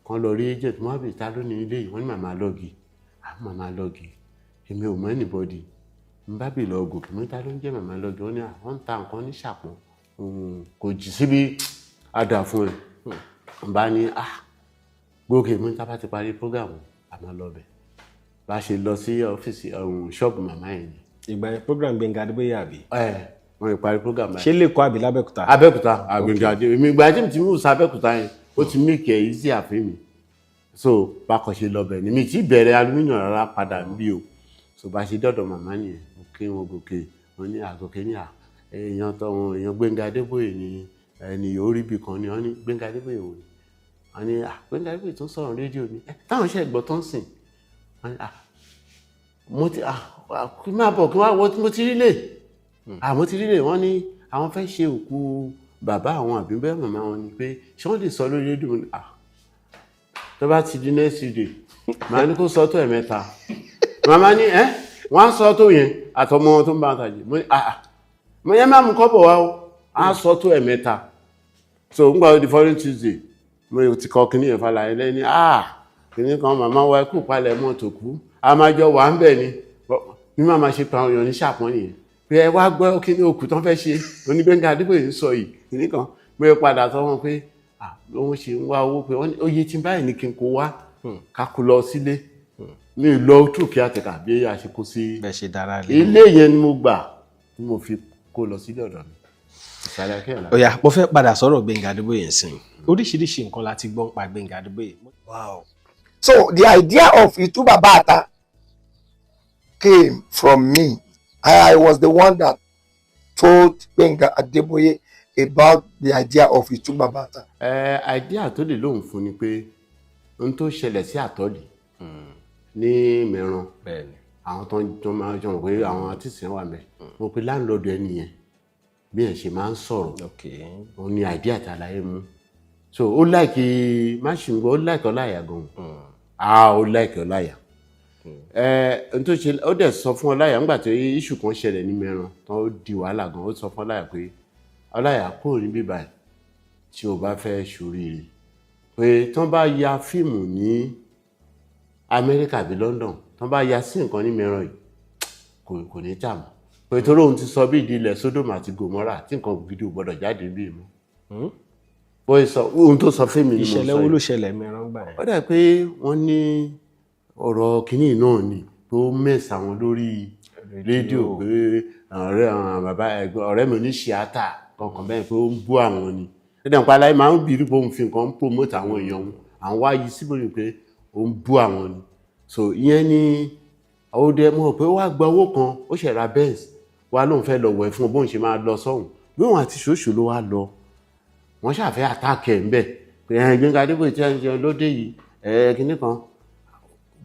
kan lọ rí agent. Mo wá bèèrè, ta ló ní ilé yìí? Wọ́n ní Màmá Lọ́gì. Ah, Màmá Lọ́gì, èmi ò mọ anybody. N bá bèèrè lọ gòkè, mo ní ta ló ń jẹ́ Màmá Lọ́gì? Wọ́n ní àwọn ń ta nǹkan ní Ṣàpọ̀n, kò jì síbi àdà fún ẹ. N bá ní, ah, gòkè, mo ní tá bá ti parí program, a máa lọ bẹ̀. Bá ṣe lọ sí ọ́fíìsì ṣọ́ọ̀bù màmá yẹn ni. Ìgbà yẹn, program Gbẹ́ngà Adébóyè, àbí? Ẹ wọ́n ti parí program báyìí. Ṣé lẹ́kọ̀ọ́ àbí lábẹ́òkúta? Abẹ́òkúta, Gbẹ́ngà Adé. Èmi ìgbà tí mo ti mú sí Abẹ́òkúta yẹn, ó ti make it easy àfin mi. So bákan ṣe lọ bẹ̀ ni mi ti bẹ̀rẹ̀ aluminium rárá padà bí o. So bá ṣe dọ́dọ̀ màmá nìyẹn, mo kí wọn, gòkè, wọn ní àgòkè ní à èèyàn tó wọn, èèyàn Gbẹ́ngà Adébóyè ni ẹni yóò rí ibì kan ni. Wọ́n ní Gbẹ́ngà Adébóyè wò ni? Wọ́n ní, ah, Gbẹ́ngà Adébóyè tó ń sọ̀rọ̀ rédíò ni táwọn ṣe gbọ́ tó ń sìn. Wọ́n ní, ah, mo ti, ah, kí máa bọ̀, kí wọ́n mo ti rí lè, ah, mo ti rí lè. Wọ́n ní àwọn fẹ́ ṣe òkú bàbá àwọn àbí bẹ́ẹ̀ màmá wọn ni, pé ṣé wọ́n lè sọ lórí rédíò ni? Ah, tó bá ti di next day, màá ní kó sọ tó ẹ̀mẹ́ta. Màmá ní ẹ́ wọ́n á sọ tó yẹn àtọmọ tó ń bá wọn tàjẹ́. Mo ní, ah, mo yẹn má mú kọ́bọ̀ wá o, á sọ tó ẹ̀mẹ́ta. So ń gbà di following Tuesday, mo ti kọ kíní yẹn fàlàyé lẹ́ni, ah, kíní kan, màmá wa kú palẹ̀ mọ́ tó kú, a máa jọ wà ń bẹ̀ ni. Bí màmá ṣe pa àwọn èèyàn ní Ṣàpọ́n nìyẹn pé ẹ wá gbọ́ kíní òkú tán fẹ́ ṣe, onígbẹ́ngà Adébóyè ń sọ yìí kíní kan. Mo yẹ padà sọ wọn pé, ah, òun ṣe ń wá owó pé wọ́n ní oye tí báyìí ní kí n kó wá ká kó lọ sílé. Mi ò lọ tù kí àtẹ̀kà bí a ṣe kó sí Bẹ́ẹ̀ ṣe dára lé. Ilé yẹn ni mo gbà tí mo fi kó lọ sílé ọ̀dọ̀ mi, ìsàlẹ̀ akẹ́yọ̀lá. Ó yá, mo fẹ́ padà sọ̀rọ̀ Gbẹ́ngà Adébóyè nsìn. Oríṣiríṣi nǹkan la ti gbọ́ nípa Gbẹ́ngà Adébóyè. Wow. So the idea of Itu Babata came from me. I was the one that told Gbenga Adeboye about the idea of Itu Babata. Ẹ idea tó lè lóun fún ni pé ohun tó ṣẹlẹ̀ sí àtọ́lì ní Mẹ́ran, àwọn tó ń tó máa jọ pé àwọn artist yẹn wà mẹ́, mo pe landlord ẹni yẹn, bí ẹ̀ ṣe máa ń sọ̀rọ̀, òun ni idea tí àlàyé mú. So ó like máṣíǹgbọ́, ó like Ọláìyá gan. Ah, ó like Ọláìyá. Ẹ n tó ṣe, ó dẹ̀ sọ fún Ọláìyá nígbà tí issue kan ṣẹlẹ̀ ní Mẹ́ran tó di wàhálà gan, ó sọ fún Ọláìyá pé Ọláìyá, kúrò níbí báyìí tí o bá fẹ́ ṣoríire, pé tí wọ́n bá ya fíìmù ní Amẹ́ríkà àbí London, tí wọ́n bá ya sí nǹkan ní Mẹ́ran yìí, kò ní tà mọ́, pé torí òun ti sọ bí ìdílé Sódòmù àti Gòmórà tí nǹkan gidi ò gbọdọ̀ jáde bí mọ́. Bóyá sọ ohun tó sọ fún mi ni mo sọ Ìṣẹ̀lẹ̀ wo ló yìí. ṣẹlẹ̀ Mẹ́ran gbà yẹn? Ó dà pé wọ́n ní ọ̀rọ̀ kínní náà ni tó mẹ́sà wọn lórí rédíò pé ọ̀rẹ́ àwọn bàbá ẹ̀gbọ́n ọ̀rẹ́ mi oníṣíátà kankan bẹ́ẹ̀, pé ó ń bú àwọn ni. Ó dẹ̀ ń pa aláì máa ń bìrì pé òun fi nǹkan ń promote àwọn èèyàn òun, àwọn wá yí síbòmí pé ó ń bú àwọn ni. So ìyẹn ni ó dẹ mọ̀ pé ó wá gba owó kan, ó ṣẹ̀ ra Benz wá, lóun fẹ́ lọ wẹ̀ fún un, bóun ṣe máa lọ sọ́hùn, bí òun àti ṣòṣò ló wá lọ, wọ́n ṣàfẹ́ attack ẹ̀ ń bẹ̀ pé ẹ̀ Gbẹ́ngà Adébóyè tí a ń jẹun lóde yìí, ẹ̀ kinní kan,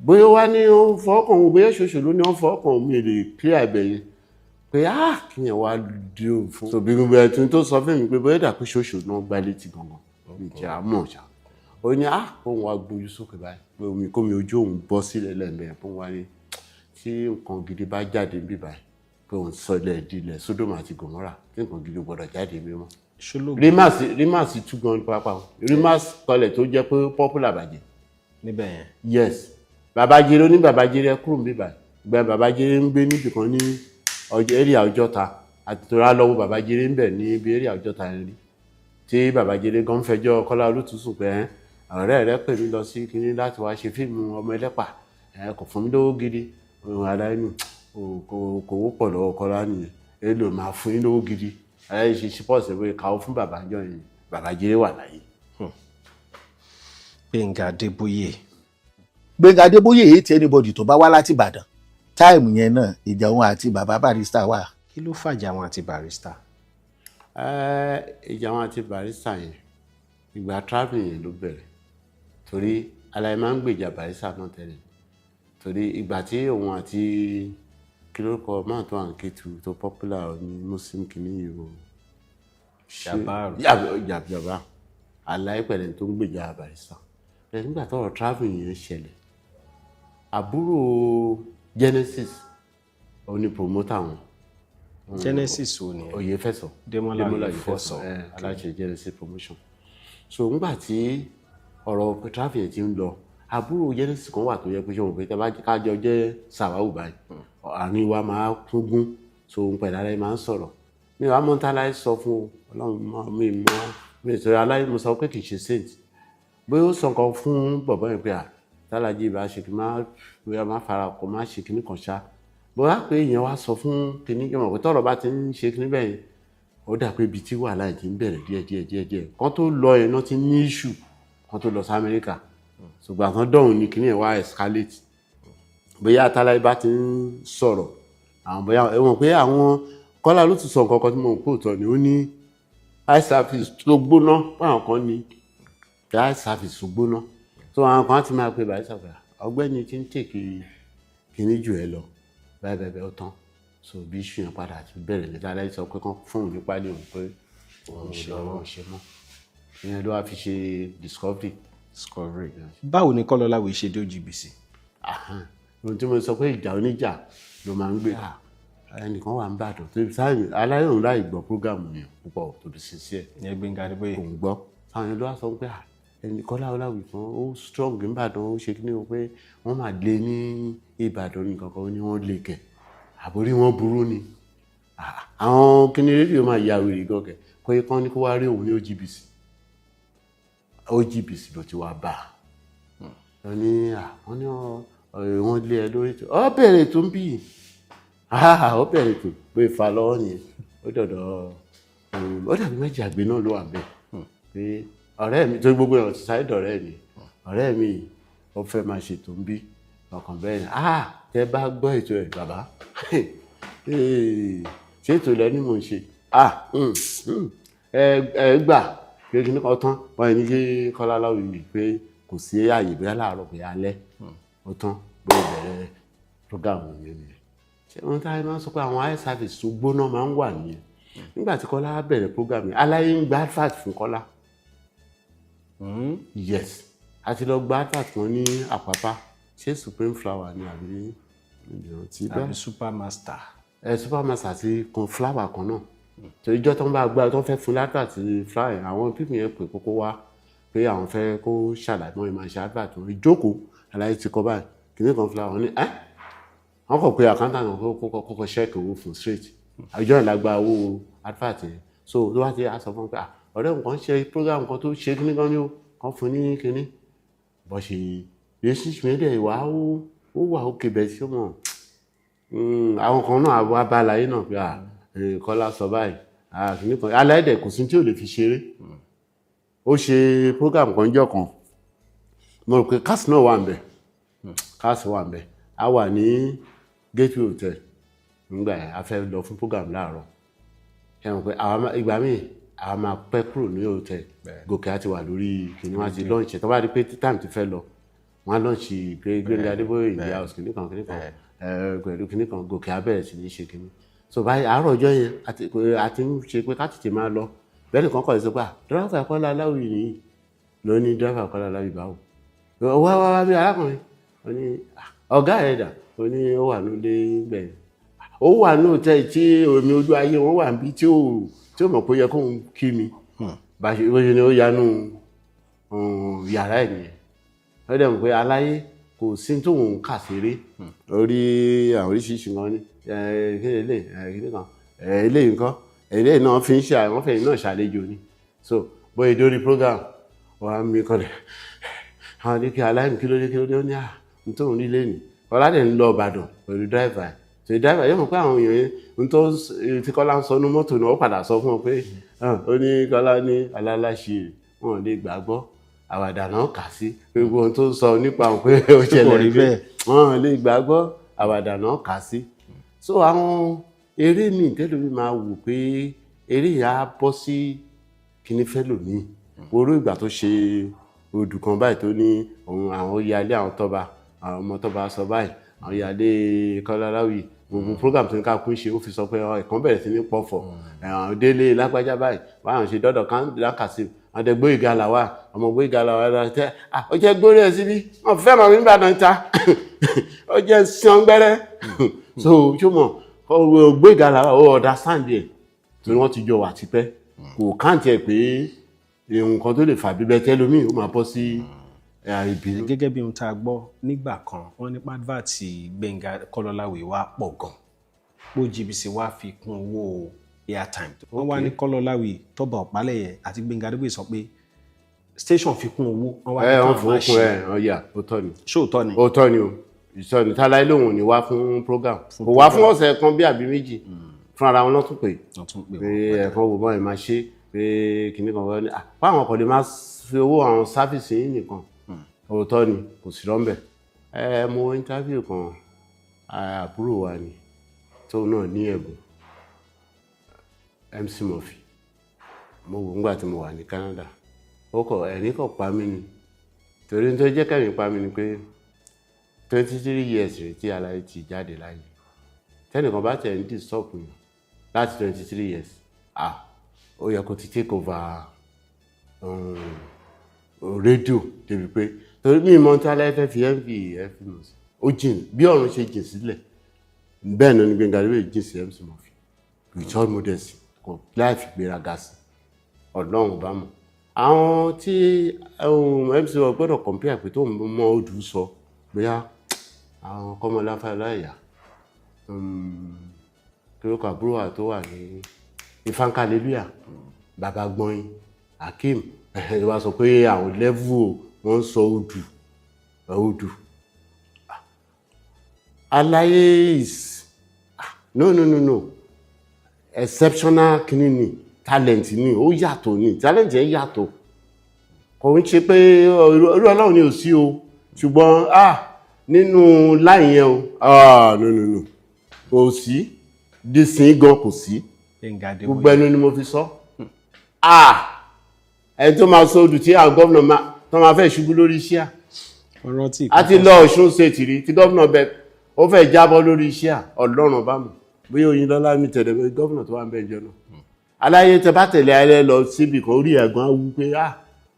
bóyá wá ní ó ń fọkàn òun, bóyá ṣoṣo ló ní ó ń fọkàn òun, mi lè clear ibẹ̀ yẹn pé, ah, kí yẹn wá dé òun fún. So bí gbogbo ẹtún tó sọ fún mi pé bóyá dà pé ṣoṣo náà gbá létí gangan, mi jẹ́ àmọ́ ṣá. Ó ní, ah, kóun wá gbójú sókè báyìí pé omi kómi ojú òun bọ́ sílẹ̀ lẹ́ẹ̀mẹ́, fún wa ní tí nǹkan gidi bá jáde níbí báyìí, pé òun sọ ilẹ̀ di ilẹ̀ Sódòmù àti Gòmórà, tí nǹkan gidi ò gbọdọ̀ jáde mímọ́. Ṣológun. Rimas, Rimas tú gan pápá o. Rimas kọlẹ̀ tó jẹ́ pé popular bàjẹ́. Níbẹ̀ yẹn? Yes, Babajere, ó ní Babajere kúrò níbí báyìí. Ìgbà Babajere ń gbé níbì kan ní ọjọ́ area Ọjọ́ta àti tora lọ́wọ́ Babajere ń bẹ̀ ní ibi area Ọjọ́ta yẹn rí, tí Babajere gan fẹjọ́ Kọ́lá Olótù sùn pé ẹ́ ọ̀rẹ́ rẹ pè mí lọ sí kinní láti wá ṣe fíìmù ọmọ ẹlẹ́pà, ẹ kò fún mi lówó gidi. Òun ara inú kò wọ́pọ̀ lọ́wọ́ Kọ́lá nìyẹn, èlò máa fún yín lówó gidi ẹ ṣe ṣe pọ́ọ̀sì pé káwọ́ fún bàbá jọ yẹn. Babajere wà láyé. Gbẹ̀ngà Adébóyè. Gbẹ̀ngà Adébóyè hate anybody tó bá wá láti Ìbàdàn. Time yẹn náà, ìjà òun àti bàbá Barrister wà. Kí ló fàjà wọn àti Barrister? Ìjà wọn àti Barrister yẹn, ìgbà travelling yẹn ló bẹ̀rẹ̀, torí aláì máa ń gbèjà Barrister náà tẹ́lẹ̀, torí ìgbà tí òun àti kí ló kọ máa tó à ń kétu tó popular ní Muslim kìíní yìí o. Jabar. Jàbá aláì pẹ̀lẹ́ tó ń gbèjà Barrister bẹ́ẹ̀. Nígbà tọ́rọ̀ travelling yẹn ṣẹlẹ̀, àbúrò Genesis, òun ni promoter wọn. Genesis wo ni? Oyèfẹ̀sọ. Démọ́lá Oyèfẹ̀sọ. Ẹ aláṣẹ Genesis Promotion. So ńgbà tí ọ̀rọ̀ traffic yẹn ti ń lọ, àbúrò Genesis kan wà tó yẹ pé ṣé wọn pé tá kájọ jẹ́ sàwáwù báyìí, àárín wa máa kúngún. So òun pẹ̀lú ara ẹ máa ń sọ̀rọ̀. Mi ò wá mọ́ tá láì sọ fún o, Ọlọ́run mọ́ mi, mọ́ mi sọ aláì. Mo sọ pé kì í ṣe saint. Bóyá ó sọ nǹkan fún bọ̀bọ́ yẹn pé à tálájì bá ṣe kí má bóyá má fara kọ, má ṣe kíní kan ṣá. Bóyá pé èèyàn wá sọ fún kíní yẹn, mọ̀ pé tọ́rọ̀ bá ti ń ṣe kíní bẹ́ẹ̀ yẹn, ó dà pé ibi tí wàhálà yìí ti ń bẹ̀rẹ̀ díẹ̀ díẹ̀ díẹ̀ díẹ̀. Kán tó lọ yẹn náà ti ní issue, kán tó lọ sí Amẹ́ríkà. Ṣùgbọ́n àtàn dọ̀hún ni kíní yẹn wá escalate. Bóyá táláyé bá ti ń sọ̀rọ̀ àwọn, bóyá ẹ mọ̀ pé àwọn Kọ́lá ló ti sọ nǹkan kan tí mo kó tọ̀ ni. Ó ní eye service tó gbóná, báwọn kan ní eye service tó gbóná tó àwọn kan á ti máa pe bàyí sọ̀rọ̀, ọgbẹ́ni tí ń tèkì kíní jù ẹ lọ báyìí bẹ́ẹ̀ bẹ́ẹ̀, ó tán. So bí iṣu yẹn padà ti bẹ̀rẹ̀ ní táláyé sọ pé kán fún òun ní pálí, òun pé òun ò lọ, òun ṣe mọ́. Ìyẹn ló wá fi ṣe discovery. Discovery. Báwo ni Kọ́lá Ọláwuyì ṣe dé OGBC? Ohun tí mo sọ pé ìjà oníjà ló máa ń gbé. Ẹnìkan wà ń bàdàn tó sáyìn aláyòhùn láì gbọ́ program yẹn púpọ̀, tó bí sincere. Ìyẹn Gbẹ́ngà Adébóyè. Kò ń gbọ́. Àwọn yẹn ló wá sọ pé ẹnì Kọ́lá Ọláwuyì kan ó strong nìbàdàn, ó ṣe kíní o, pé wọ́n máa lé ní Ìbàdàn ní kankan. Ó ní wọ́n lè kẹ̀, àbórí wọn burú ni. Àwọn kíní rédíò máa ya wèrè gan kẹ̀ kó yẹ kán ní kó wá rí òun ní OGBC. OGBC ló ti wá bá a. Wọ́n ní wọ́n ní wọ́n lé ẹ lórí tó ọ bẹ̀rẹ̀ tó ń bì í, ó bẹ̀rẹ̀ tó pé fa lọ́wọ́ nìyẹn. Ó dọ̀dọ̀, ó dàbí méjì àgbẹ̀ náà ló wà bẹ́ẹ̀ pé ọ̀rẹ́ mi tó gbogbo ẹ̀rọ ti sáré dọ̀rẹ́ mi, ọ̀rẹ́ mi ó fẹ́ máa ṣètò ń bí ọkàn bẹ́ẹ̀ ni. Tẹ bá gbọ́ ètò ẹ̀, bàbá, ṣé ètò ilẹ̀ ni mò ń ṣe? Ẹ gbà pé kí ní kan tán. Wọ́n ní kí Kọ́lá Ọláwuyì pé kò sí àyè, bóyá láàárọ̀, bóyá alẹ́. Ó tán, bóyá bẹ̀rẹ̀ program yẹn nìyẹn. Ṣé ohun táyé máa ń sọ pé àwọn eye service tó gbóná máa ń wà nìyẹn. Nígbà tí Kọ́lá bẹ̀rẹ̀ program yẹn, aláyé ń gba advert fún Kọ́lá. Yes, a ti lọ gba advert kan ní Àpápá. Ṣé Supreme Flower ni àbí ìrántí bẹ́ẹ̀? Àbí Supermaster? Ẹ Supermaster àti kan flower kan náà. Torí ijọ́ tó ń bá gbá tó ń fẹ́ fún advert flower yẹn, àwọn people yẹn pè kókó wá pé àwọn fẹ́ kó ṣàlàyé mọ́ ẹ máa ṣe advert wọn. Ìjókòó aláyé ti kọ báyìí, kìnìún kan flower. Wọn ní ẹ́ wọ́n kọ̀ pé accountant kan kó kọ́kọ́ check owó fún straight. Àjọ yẹn la gba owó advert yẹn. So tó bá ti á sọ fún un pé ọ̀rẹ́ nǹkan ṣe program kan tó ṣe kíní kan ní o kan fún ní kíní bó ṣe relationship yẹn dẹ̀ wá, ó wà ókè bẹ́ẹ̀ sí mọ̀. Àwọn kan náà wá bá àlàyé náà pé Kọ́lá sọ báyìí, kíní kan. Aláyé dẹ̀ kò sí tí ò lè fi ṣeré. Ó ṣe program kan jọ kan, mo rò pé káàsì náà wà ń bẹ̀, káàsì wà ń bẹ̀. A wà ní Gateway Hotel nígbà yẹn, a fẹ́ lọ fún program láàárọ̀. Ẹ mọ̀ pé ìgbà míì àwa máa pẹ́ kúrò ní hotel. Gòkè á ti wà lórí kìnìún, wọn ti launch. Tó bá rí pé time ti fẹ́ lọ, wọn á launch Gbẹ́ngà Adébóyè in the house, kìnìún kan kìnìún kan pẹ̀lú kìnìún kan. Gòkè á bẹ̀rẹ̀ sí ní ṣe kìnìún. So báyìí àárọ̀ ọjọ́ yẹn àti ń ṣe pé ká tètè máa lọ. Bẹ́ẹ̀ nìkan kọ̀ ẹ́ sọ pé driver Kọ́lá Ọláwuyì nìyí. Ló ní driver Kọ́lá Ọláwuyì báwo? Wá wá wá bí arákùnrin. Ó ní ọ̀gá ẹ̀ dà? Ó ní ó wà nílé gbẹ̀yìn, ó wà ní hòtẹ́ẹ̀lì tí omi ojú ayé wọn wà níbi tí ó mọ̀ pé ó yẹ kóun kí mi. Bá ṣe bó ṣe ni ó yanu yàrá ẹ̀ nìyẹn. Ó dẹ̀ mọ̀ pé aláyé kò sí tóun kà ṣeré orí àwọn oríṣiríṣi nǹkan ní kí ni eléyìí, kí ni kan eléyìí nǹkan eléyìí náà fi ń ṣe àwọn fẹ̀yìn náà ṣàlejò ni. So bóyá dórí program wọn á mi kọlẹ̀, àwọn ní kí aláìní, kí ló dé, kí ló dé? Ó ní à ń tóun rí lẹ́nu. Ọládẹ̀ ń lọ Ìbàdàn pẹ̀lú driver ẹ̀. So driver yóò mọ̀ pé àwọn èèyàn yẹn ń tó tí Kọ́lá ń sọ ní mọ́tò náà, ó padà sọ fún wọn pé ó ní Kọ́lá ní aláláṣẹ wọn ò lè gbàgbọ́, àwàdà náà kà sí pé gbogbo ohun tó ń sọ nípa òun pé ó ṣẹlẹ̀ pé wọn ò lè gbàgbọ́, àwàdà náà kà sí. So àwọn eré míì tẹ́lómi máa wò pé eré yẹn á bọ́ sí kíní fẹ́ lòmíì. Orú ìgbà tó ṣe odù kan báyìí tó ní òun àwọn yalé àwọn tọ́ba, àwọn ọmọ tọ́ba sọ báyìí, àwọn yalé Kọ́lá Ọláwuyì, gbogbo program tó ní ká kún ṣe, ó fi sọ pé ẹ̀kan bẹ̀rẹ̀ sí ní pọ̀fọ̀, àwọn délé lágbájá báyìí, báwọn ṣe dọ́dọ̀ lákàsí àwọn tẹ Gbóyèga làwà, ọmọ Gbóyèga làwà tẹ ó jẹ́ gbórí ẹ̀ síbí, wọn fẹ́ràn mi nígbà náà ta ó jẹ́ sàn gbẹ́rẹ́. So ṣó mọ̀ Gbéga làwọn ó understand ẹ̀, torí wọ́n ti jọ wà tipẹ́. Kò káǹtì ẹ̀ pé nǹkan tó lè fà bíbẹ́ tẹ́lómi ó máa bọ́ sí ìbínú. Gẹ́gẹ́ bí ohun tá a gbọ́ nígbà kan, wọ́n ní advert Gbẹ́ngà Kọ́lọ́láwì wá pọ̀ gan, bó GBC wá fi kún owó airtime. Wọ́n wá ní Kọ́lọ́láwì tọ́ba Ọ̀pálẹ̀yẹ àti Gbẹ́ngà Adébóyè sọ pé station fi kún owó, wọ́n wá ní Ẹ wọ́n káwọn fowó máa kún ṣe. Ẹ ọ̀yà, ó tọ́ ni. Ṣóòótọ́ ni? Ó tọ́ ni o, ìsọ ni táláì lòun ò ní wá fún program, kò wá fún ọ̀sẹ̀ kan bí àbí 2 fún ara wọn lọ́tún pé Wọ́n tún pè pé wọ́n. Ẹ̀kan wò bọ́ ẹ̀ máa ṣe pé kinní kan wọ́n ní fáwọn kò lè máa fi owó àwọn service yìí nìkan. Òótọ́ ni, kò sí rọ́ńbẹ̀. Ẹ mo interview kan, àbúrò wa ni tóun náà ní ẹ̀bùn, MC Murphy. Mo wò ńgbà tí mo wà ní Canada, ó kọ ẹ̀rín kọ̀ pa mí ni, torí tó jẹ́ kẹ́rin pa mí ni pé 23 years rẹ̀ tí aláyé ti jáde láyé, tẹ́nìkan bá tẹ̀ ń disturb yàn láti 23 years, ó yẹ kó ti take over rédíò débi pé torí mi mọ tí aláyé fẹ́ fi mv fi mọ̀ sí. Ó jìn bí ọ̀run ṣe jìn sílẹ̀, bẹ́ẹ̀ náà ni Gbẹ́ngà Adébóyè jìn sí MC Murphy with all modesty, kò láì fi gbéraga sí. Ọlọ́run bá mọ̀ àwọn tí MC wọn gbọ́dọ̀ compare pé tó ń mọ odù sọ bóyá àwọn Kọ́mọláfẹ́ Ọláìyá, kí ló kọ àbúrò wa tó wà ní Ìfànkàlélúyà, Bàbá Gbọ́nyin, Akeem ẹ wá sọ pé àwọn level wọn ń sọ odù odù. Aláyé is no, no, no, no, exceptional. Kìíní ni talent ni, ó yàtọ̀ ni, talent yẹn yàtọ̀. Kò ń ṣe pé irú Ọlọ́run ni ò sí o, ṣùgbọ́n nínú line yẹn o, no, no, no, kò sí dísìn gan, kò sí. Gbẹ́ngà Adébóyè. Gbogbo ẹnu ni mo fi sọ. Ẹni tó máa sọ odù tí àwọn gómìnà máa tó máa fẹ́ ṣubú lórí iṣẹ́ à. Wọ́n rántí. A ti lọ Ọ̀ṣun State rí tí gómìnà bẹ ó fẹ́ jábọ́ lórí iṣẹ́ à. Ọlọ́run bá mọ̀ bóyá Oyinlọ́lá mi tẹ̀lé bóyá gómìnà tó wà ń bẹ̀ jọ náà. Aláyé tẹ bá tẹ̀lé ayé lọ síbi kan, orí ẹ̀gbọ́n á wú pé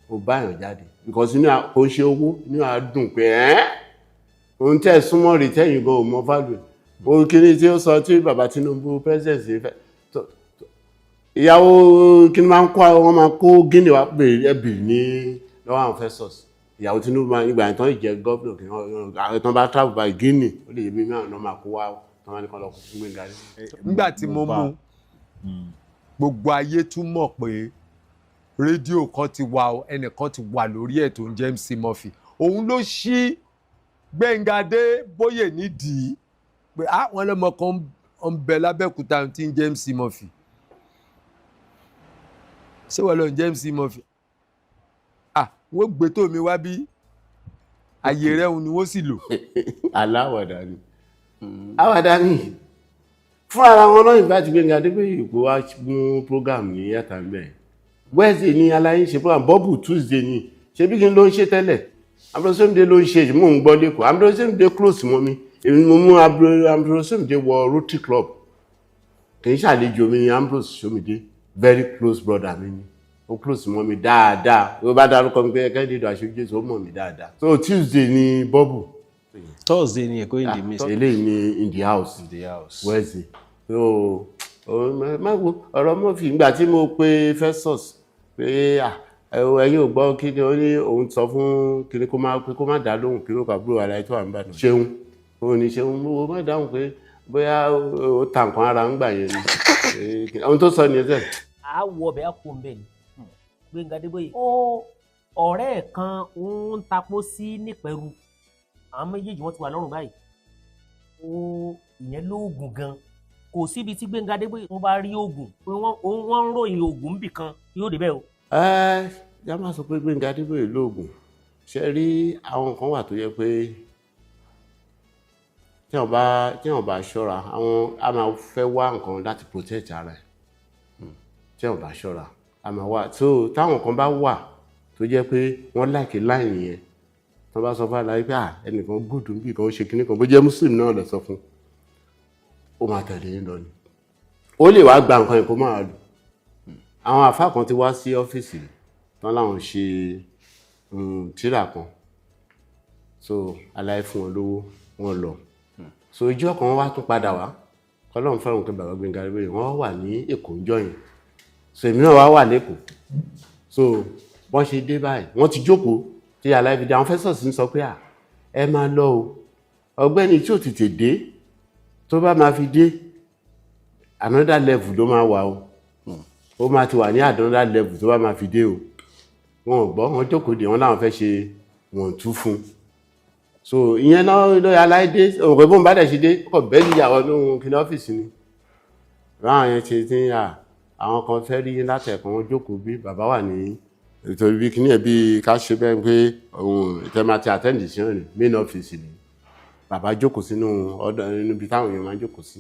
ó bá yàn jáde because inú kò ń ṣe owó, inú à dùn pé ẹ́ ohun tẹ́ ẹ súnmọ́ rí tẹ́yìn gan ò mọ value ẹ̀. O kíní tí ó sọ tí bàbá Tinubu president ṣe fẹ́ ìyàwó kíní máa ń kó, wọn máa kó gíní wá pé ẹ bì ní lọ́wọ́ àwọn Festus. Ìyàwó Tinubu máa ìgbà yẹn tán ìjẹ gómìnà kí wọ́n àwọn tán bá travel by Guinea, ó lè yẹ bí mẹ́rin náà máa kó wá tán máa ní kọ́ lọ kó fún Gbẹ́ngà. Nígbà tí mo mú gbogbo ayé tún mọ̀ pé rédíò kan ti wà o, ẹnìkan ti wà lórí ẹ̀ tó ń jẹ́ MC Murphy. Òun ló ṣí Gbẹ́ngà Adébóyè nídìí pé àwọn ọlọ́mọ kan ń bẹ lábẹ́òkúta tí ń jẹ́ MC Murphy. Ṣé wọ́n lọ ń jẹ́ MC Murphy? Wọ́n gbé tó mi wá bí ayé rẹ̀ òun ni wọ́n sì lò. Aláwàdà ni, àwàdà ni. Fún ara wọn náà, ìgbà tí Gbẹ́ngà Adébóyè kó wá mú program ní yàtà ń bẹ̀, Wednesday ni aláyé ń ṣe program, bọ́ọ̀bù Tuesday ni. Ṣé bí kí n ló ń ṣe tẹ́lẹ̀? Ambrose ló ń ṣe, mò ń gbọ́ lẹ́kọ̀ọ́. Ambrose close mọ́ mi, èmi mo mú Ambrose wọ Rotary Club. Kì í ṣàlejò mi ni Ambrose Somide, very close brother mi ni, ó close mọ́ mi dáadáa. Ó bá dárúkọ mi pé Kẹ́hìndé Ìdò Aṣojú Jésù, ó mọ̀ mi dáadáa. So Tuesday ni bọ́ọ̀bù. Thursday ni Èkó in the Mist. Eléyìí ni in the house. In the house. Wednesday. So má wo ọ̀rọ̀ Murphy. Ìgbà tí mo pe Festus pé ẹ̀yin ò gbọ́ kí ni ó ní òun sọ fún kí ni kó má pé kó má dá lóhùn, kí ló kà búrò ara ẹ̀ tó wà ń bàdàn ṣeun, òun ní ṣeun mo má dáhùn pé bóyá ó ta nǹkan ara ń gbà yẹn ni. Ohun tó sọ nìyẹn sẹ́ẹ̀. A wọ ọbẹ̀ á kó ń bẹ̀ ni Gbẹ́ngà Adébóyè ó ọ̀rẹ́ ẹ̀ kan ń tapó sí nípẹ̀rù. Àwọn méjèèjì wọ́n ti wà lọ́rùn báyìí. Ó ìyẹn lóògùn gan. Kò síbi tí Gbẹ́ngà Adébóyè tó bá rí oògùn pé wọ́n ń ròyìn oògùn níbì kan yóò débẹ̀ o. Ẹ já má sọ pé Gbẹ́ngà Adébóyè lóògùn. Ṣe rí àwọn kan wà tó yẹ pé tí wọ́n bá ṣọ́ra, àwọn á máa fẹ́ wá nǹkan láti protect ara ẹ̀. Tí wọ́n bá ṣọ́ra, á máa wá tó táwọn kan bá wà tó jẹ́ pé wọ́n like line yẹn, tí wọ́n bá sọ fún àlàyé pé ẹnìkan gùdù níbì kan, ó ṣe kinní kan, bó jẹ́ muslim náà lọ sọ fún, ó máa tẹ̀lé yín lọ ni. Ó lè wá gba nǹkan yẹn kó máa lò. Àwọn àfáà kan ti wá sí ọ́fíìsì tán láwọn ṣe tírà kan, so aláì fún wọn lówó, wọn lọ. So ìjọ kan wá tún padà wá. Kọ́lọ́run fẹ́ràn pé bàbá Gbẹ́ngà Adébóyè wọ́n wà ní Èkó ńjọ́ yẹn, so èmi náà wá wà lẹ́kọ̀ọ́. So wọ́n ṣe dé báyìí, wọ́n ti jókòó tí aláìfi dé. Àwọn Festus ń sọ pé, à, ẹ máa lọ o, ọ̀gbẹ́ni tí ò tètè dé, tó bá máa fi dé, another level ló máa wà o, ó máa ti wà ní another level tó bá máa fi dé o. Wọn ò gbọ́, wọn jókòó dé, wọn láwọn fẹ́ ṣe wọ̀n tú fún un. So ìyẹn náà ló yà láìdé òun pé bóun bá dẹ̀ ṣe dé, kọ̀ bẹ́ẹ̀ níyàwó nínú kíní ọ́fíìsì ni báwọn yẹn ṣe ti ń à àwọn kan fẹ́ rí látẹ̀kọ́. Wọn jókòó bí bàbá wà ní nítorí bí kíní ẹ̀ bí ká ṣe bẹ́ẹ̀ pé òun tẹ́ máa ti attend sí ọ̀nì main office ni. Bàbá jókòó sínú ọ̀dọ̀ nínú ibi táwọn èèyàn máa ń jókòó sí.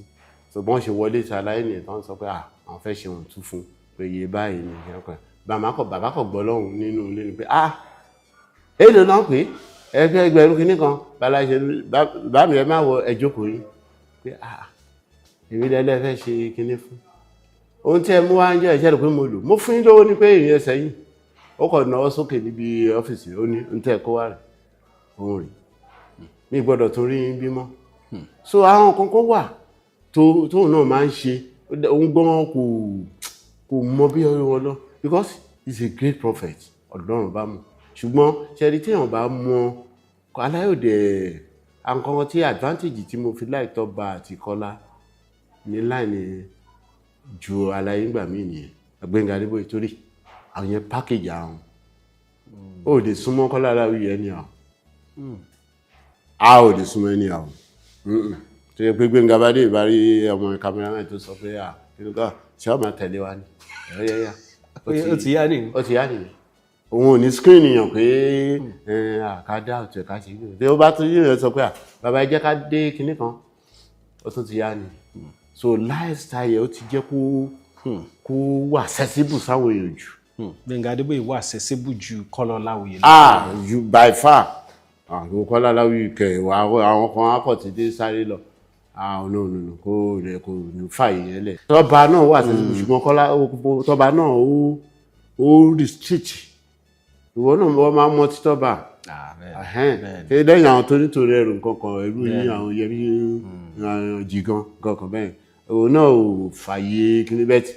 So bọ́n ṣe wọlé sí aláyé nìyẹn tó ń sọ pé, à, àwọn fẹ́ ṣe wọ̀n tún fún pé iye báyìí ni ìyẹn kan. Bàbá kọ̀ gbọ́ lọ́hùn nínú ilé ni pé, ah, èlò náà pé ẹgbẹ́ ẹgbẹ̀rún kìíní kan. Bàbá ṣe bá mi, ẹ má wọ, ẹ jókòó yín pé, ah, èmi lẹ́lẹ́ fẹ́ ṣe kinní fún ohun tí ẹ mú wá ń jẹ́ ìṣẹ́ rẹ̀ pé mo lò mo fún yín lówó ní pé ìyẹn ẹsẹ̀ yìí. Ó kọ̀ náwó sókè níbi ọ́fíìsì, ó ní ohun tẹ́ ẹ kó wá rẹ̀ òun rè mí gbọ́dọ̀ tún rí yín bímọ. So àwọn kankan wà tó tóun náà máa ń ṣe, òun gbọ́n kò mọ bí ọ̀rọ̀ wọn lọ because he is a great prophet. Ọlọ́run bá mọ̀, ṣùgbọ́n ṣẹ́ni téèyàn bá mọ aláyòdè nǹkan tí advantage tí mo fi láì Tọ́ba àti Kọ́lá ní láìní ju aláyé ńgbà míì nìyẹn. Gbẹ́ngà Adébóyè, torí àwọn yẹn package àwọn ó lè súnmọ́ Kọ́lá Aláwìyé ẹni àwọn a ò lè súnmọ́ ẹni àwọn tó yẹ pé Gbẹ́ngà bá dé ìbárí ọmọ cameraman tó sọ pé, à, kí ló kọ́ ṣé ọmọ tẹ̀lé wa ni ẹ̀rọ yẹ́yà. Ó ti yá nìyí. Ó ti yá nìyẹn. Òun ò ní screen yàn pé àkádá ọ̀tẹ̀ ká ṣe tí ó bá tún yíyan sọ pé, à, bàbá, ẹ jẹ́ ká dé kinní kan, ó tún ti yá ni. So lifestyle ó ti jẹ́ kó wà accessible sáwọn èèyàn jù. Gbẹ́ngà Adébóyè wà accessible ju Kọ́lá Ọláwuyì lọ. Ah, you by far. Àwọn Kọ́lá Ọláwuyì kẹ àwọn kan á kọ̀ ti dé sáré lọ. Ah, no, no, no, kò rẹ kò ní fàyè yẹn lẹ̀. Tọ́ba náà wà accessible, ṣùgbọ́n Kọ́lá tọ́ba náà ó restrict. Ìwọ náà wọ́n máa ń mọ títọ́ba ṣe lẹ́yìn àwọn tó nítorí ẹrù nǹkan kan ẹrú yín, àwọn yẹrí jìgan nǹkan kan bẹ́ẹ̀, òun náà ò fàyè kíní bẹ́ẹ̀ tì.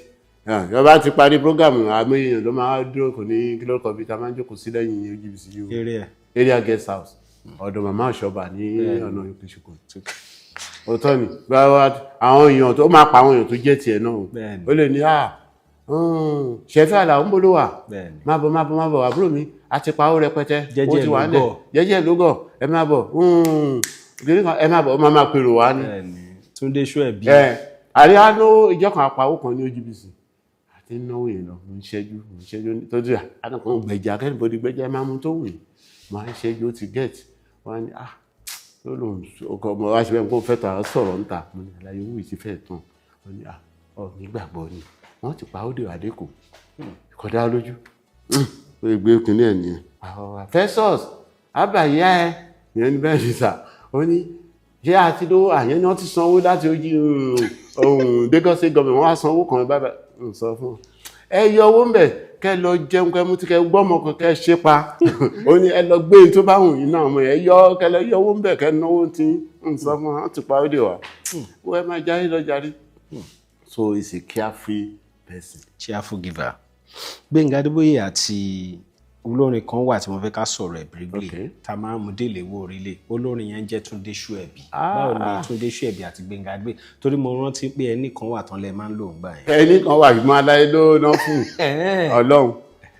Yọba ti parí program, àmì èèyàn ló máa dúró, kò ní kí ló kọ bí ta máa ń jókòó sí lẹ́yìn OGBC yìí o. Area. Area guest house, ọ̀dọ̀ màmá ọ̀ṣọ́bà ní ọ̀nà ìpèsèkò. Òótọ́ ni báwa àwọn èèyàn tó máa pa àwọn èèyàn tó jẹ́ tiẹ̀ náà o. Ó lè ní, à, ṣẹfẹ́ àlàó ń bolo wà, má bọ̀, má bọ̀, má bọ̀, àbúrò mi, a ti pa ó rẹpẹtẹ. Jẹ́jẹ́ ó ti wà ló ńlẹ̀. gọ̀. Jẹ́jẹ́ ló gọ̀, ẹ má bọ̀, kìnìún kan, ẹ má bọ̀, ó máa máa pèrò wá ní. Túndé Ṣóẹ̀bí. Ẹ àríyá ló ìjọ kan apawó kan ní OGBC àti náwó yẹn lọ, mo ń ṣẹ́jú, mo ń ṣẹ́jú tó dì àdàkùn gbẹ̀jà kẹ́nìbọ̀dì gbẹ̀jà, ẹ máa mú tó wù yín, mo á ń ṣẹ́jú, ó ti get wọ́n á ní, ah, ó lóun ọkọ ọmọ wa ṣe bẹ́ẹ̀ kó fẹ́ tà sọ̀rọ̀ ńta. Mo ní àlàyé owó yìí ti fẹ́ tán. Wọ́n ní, ah, ọ nígbàgbọ́ ni wọ́n ti pa ó dé àdékù kọjá lójú, ó lè gbé kínní ẹ̀ nìyẹn. Festus àbàyá ẹ ìyẹn ní bẹ́ẹ̀ ní sà. Ó ní ṣé àti lówó àyẹn ni wọ́n ti sanwó láti ojú ohun Lagos State government, wọ́n á sanwó kan bábà ń sọ fún ọ, ẹ yọ owó ń bẹ̀ kẹ́ lọ jẹun, kẹ́ mú tí kẹ́ gbọ́mọ kan kẹ́ ṣe pa. Ó ní ẹ lọ gbé tó bá wù yín náà ọmọ yẹn yọ kẹ́ lọ yọ owó ń bẹ̀ kẹ́ náwó tí ń sọ fún wọn ti pa ó dé wá, wọ́n ẹ máa jáde lọ jáde. So he's a carefree person. Cheerful giver. Gbẹ́ngà Adébóyè àti olórin kan wà tí mo fẹ́ ká sọ̀rọ̀ ẹ̀ briefly, tá a máa ń mú délé wo orílẹ̀. Olórin yẹn jẹ́ Túndé Ṣóẹ̀bí. Báwo ni Túndé Ṣóẹ̀bí àti Gbẹ́ngà Adébóyè? Torí mo rántí pé ẹnì kan wà tán lẹ máa ń lò ń gbà yẹn. Ẹni kan wà, ṣùgbọ́n aláyé ló ná fún Ọlọ́run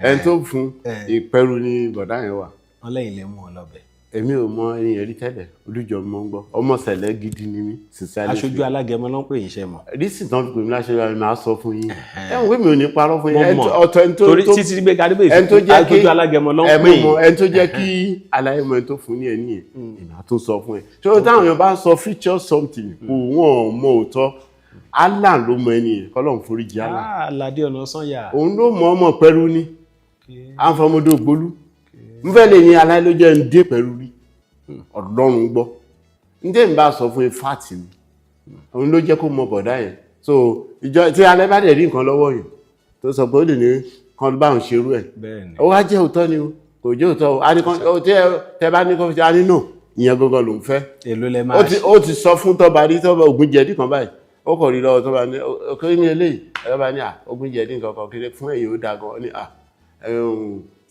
ẹni tó fún ìpẹ́rù ní bọ̀dá yẹn wà. Wọ́n lẹ́yìn lè mú ọ lọ́bẹ̀. Èmi ò mọ ẹni yẹn rí tẹ́lẹ̀, olùjọ mọ́ ń gbọ́ ọmọ sẹ̀lẹ̀ gidi ni mí, sincerely. Aṣojú alágẹmọ ló ń pè yín, iṣẹ́ mọ̀. Rísì tán fi pè mí láṣẹ rẹ, máa sọ fún yín. Ẹ wọ́n pé mi ò ní parọ́ fún yín. Mo mọ̀. Ọ̀tọ̀ ẹni tó Torí títí Gbẹ́ngà Adébóyè ẹni tó jẹ́ kí aṣojú alágẹmọ ló ń ẹ pè yín. mọ̀ ẹni tó jẹ́ kí aláyé mọ ẹni tó fún ní ẹni yẹn, èmi á tún sọ fún ẹ. Ṣé o táwọn èèyàn bá ń sọ feature something, kò wọ́n mọ òótọ́. Allah ló mọ ẹni yẹn, kọ́lọ́run foríjì Allah. Ah, Aládé ọ̀nà sànyà. Òun ló mọ ọmọ pẹ̀lú ní àǹfọmọdé ògbólú n fẹ́ lè ní aláyé ló jẹ́ ń dé pẹ̀lú rí. Ọlọ́run gbọ́ n tẹ́ n bá sọ fún ifáàtì mi, òun ló jẹ́ kó mọ bọ̀dá yẹn. So ìjọ tí alẹ́ bá dẹ̀ rí nǹkan lọ́wọ́ yẹn tó sọ pé ó lè ní kan bá òun ṣerú ẹ̀, ó wá jẹ́ òótọ́ ni o, kò jẹ́ òótọ́ o, a ní kan ó tẹ́ bá ní kó fi ṣe, a ní no, ìyẹn gangan lòún fẹ́. Èló lẹ Ó máa ti ó ti sọ fún tọ́ba rí, tọ́ba ògùn jẹ̀dí kan báyìí. Ó kọ̀ rí lọ́wọ́ tó bá ní ọkọ ní eléyìí, ẹ̀rọ bá ní à ogun jẹ̀ ní nǹkan kan kéré fún èyí, ó dáa gan ní à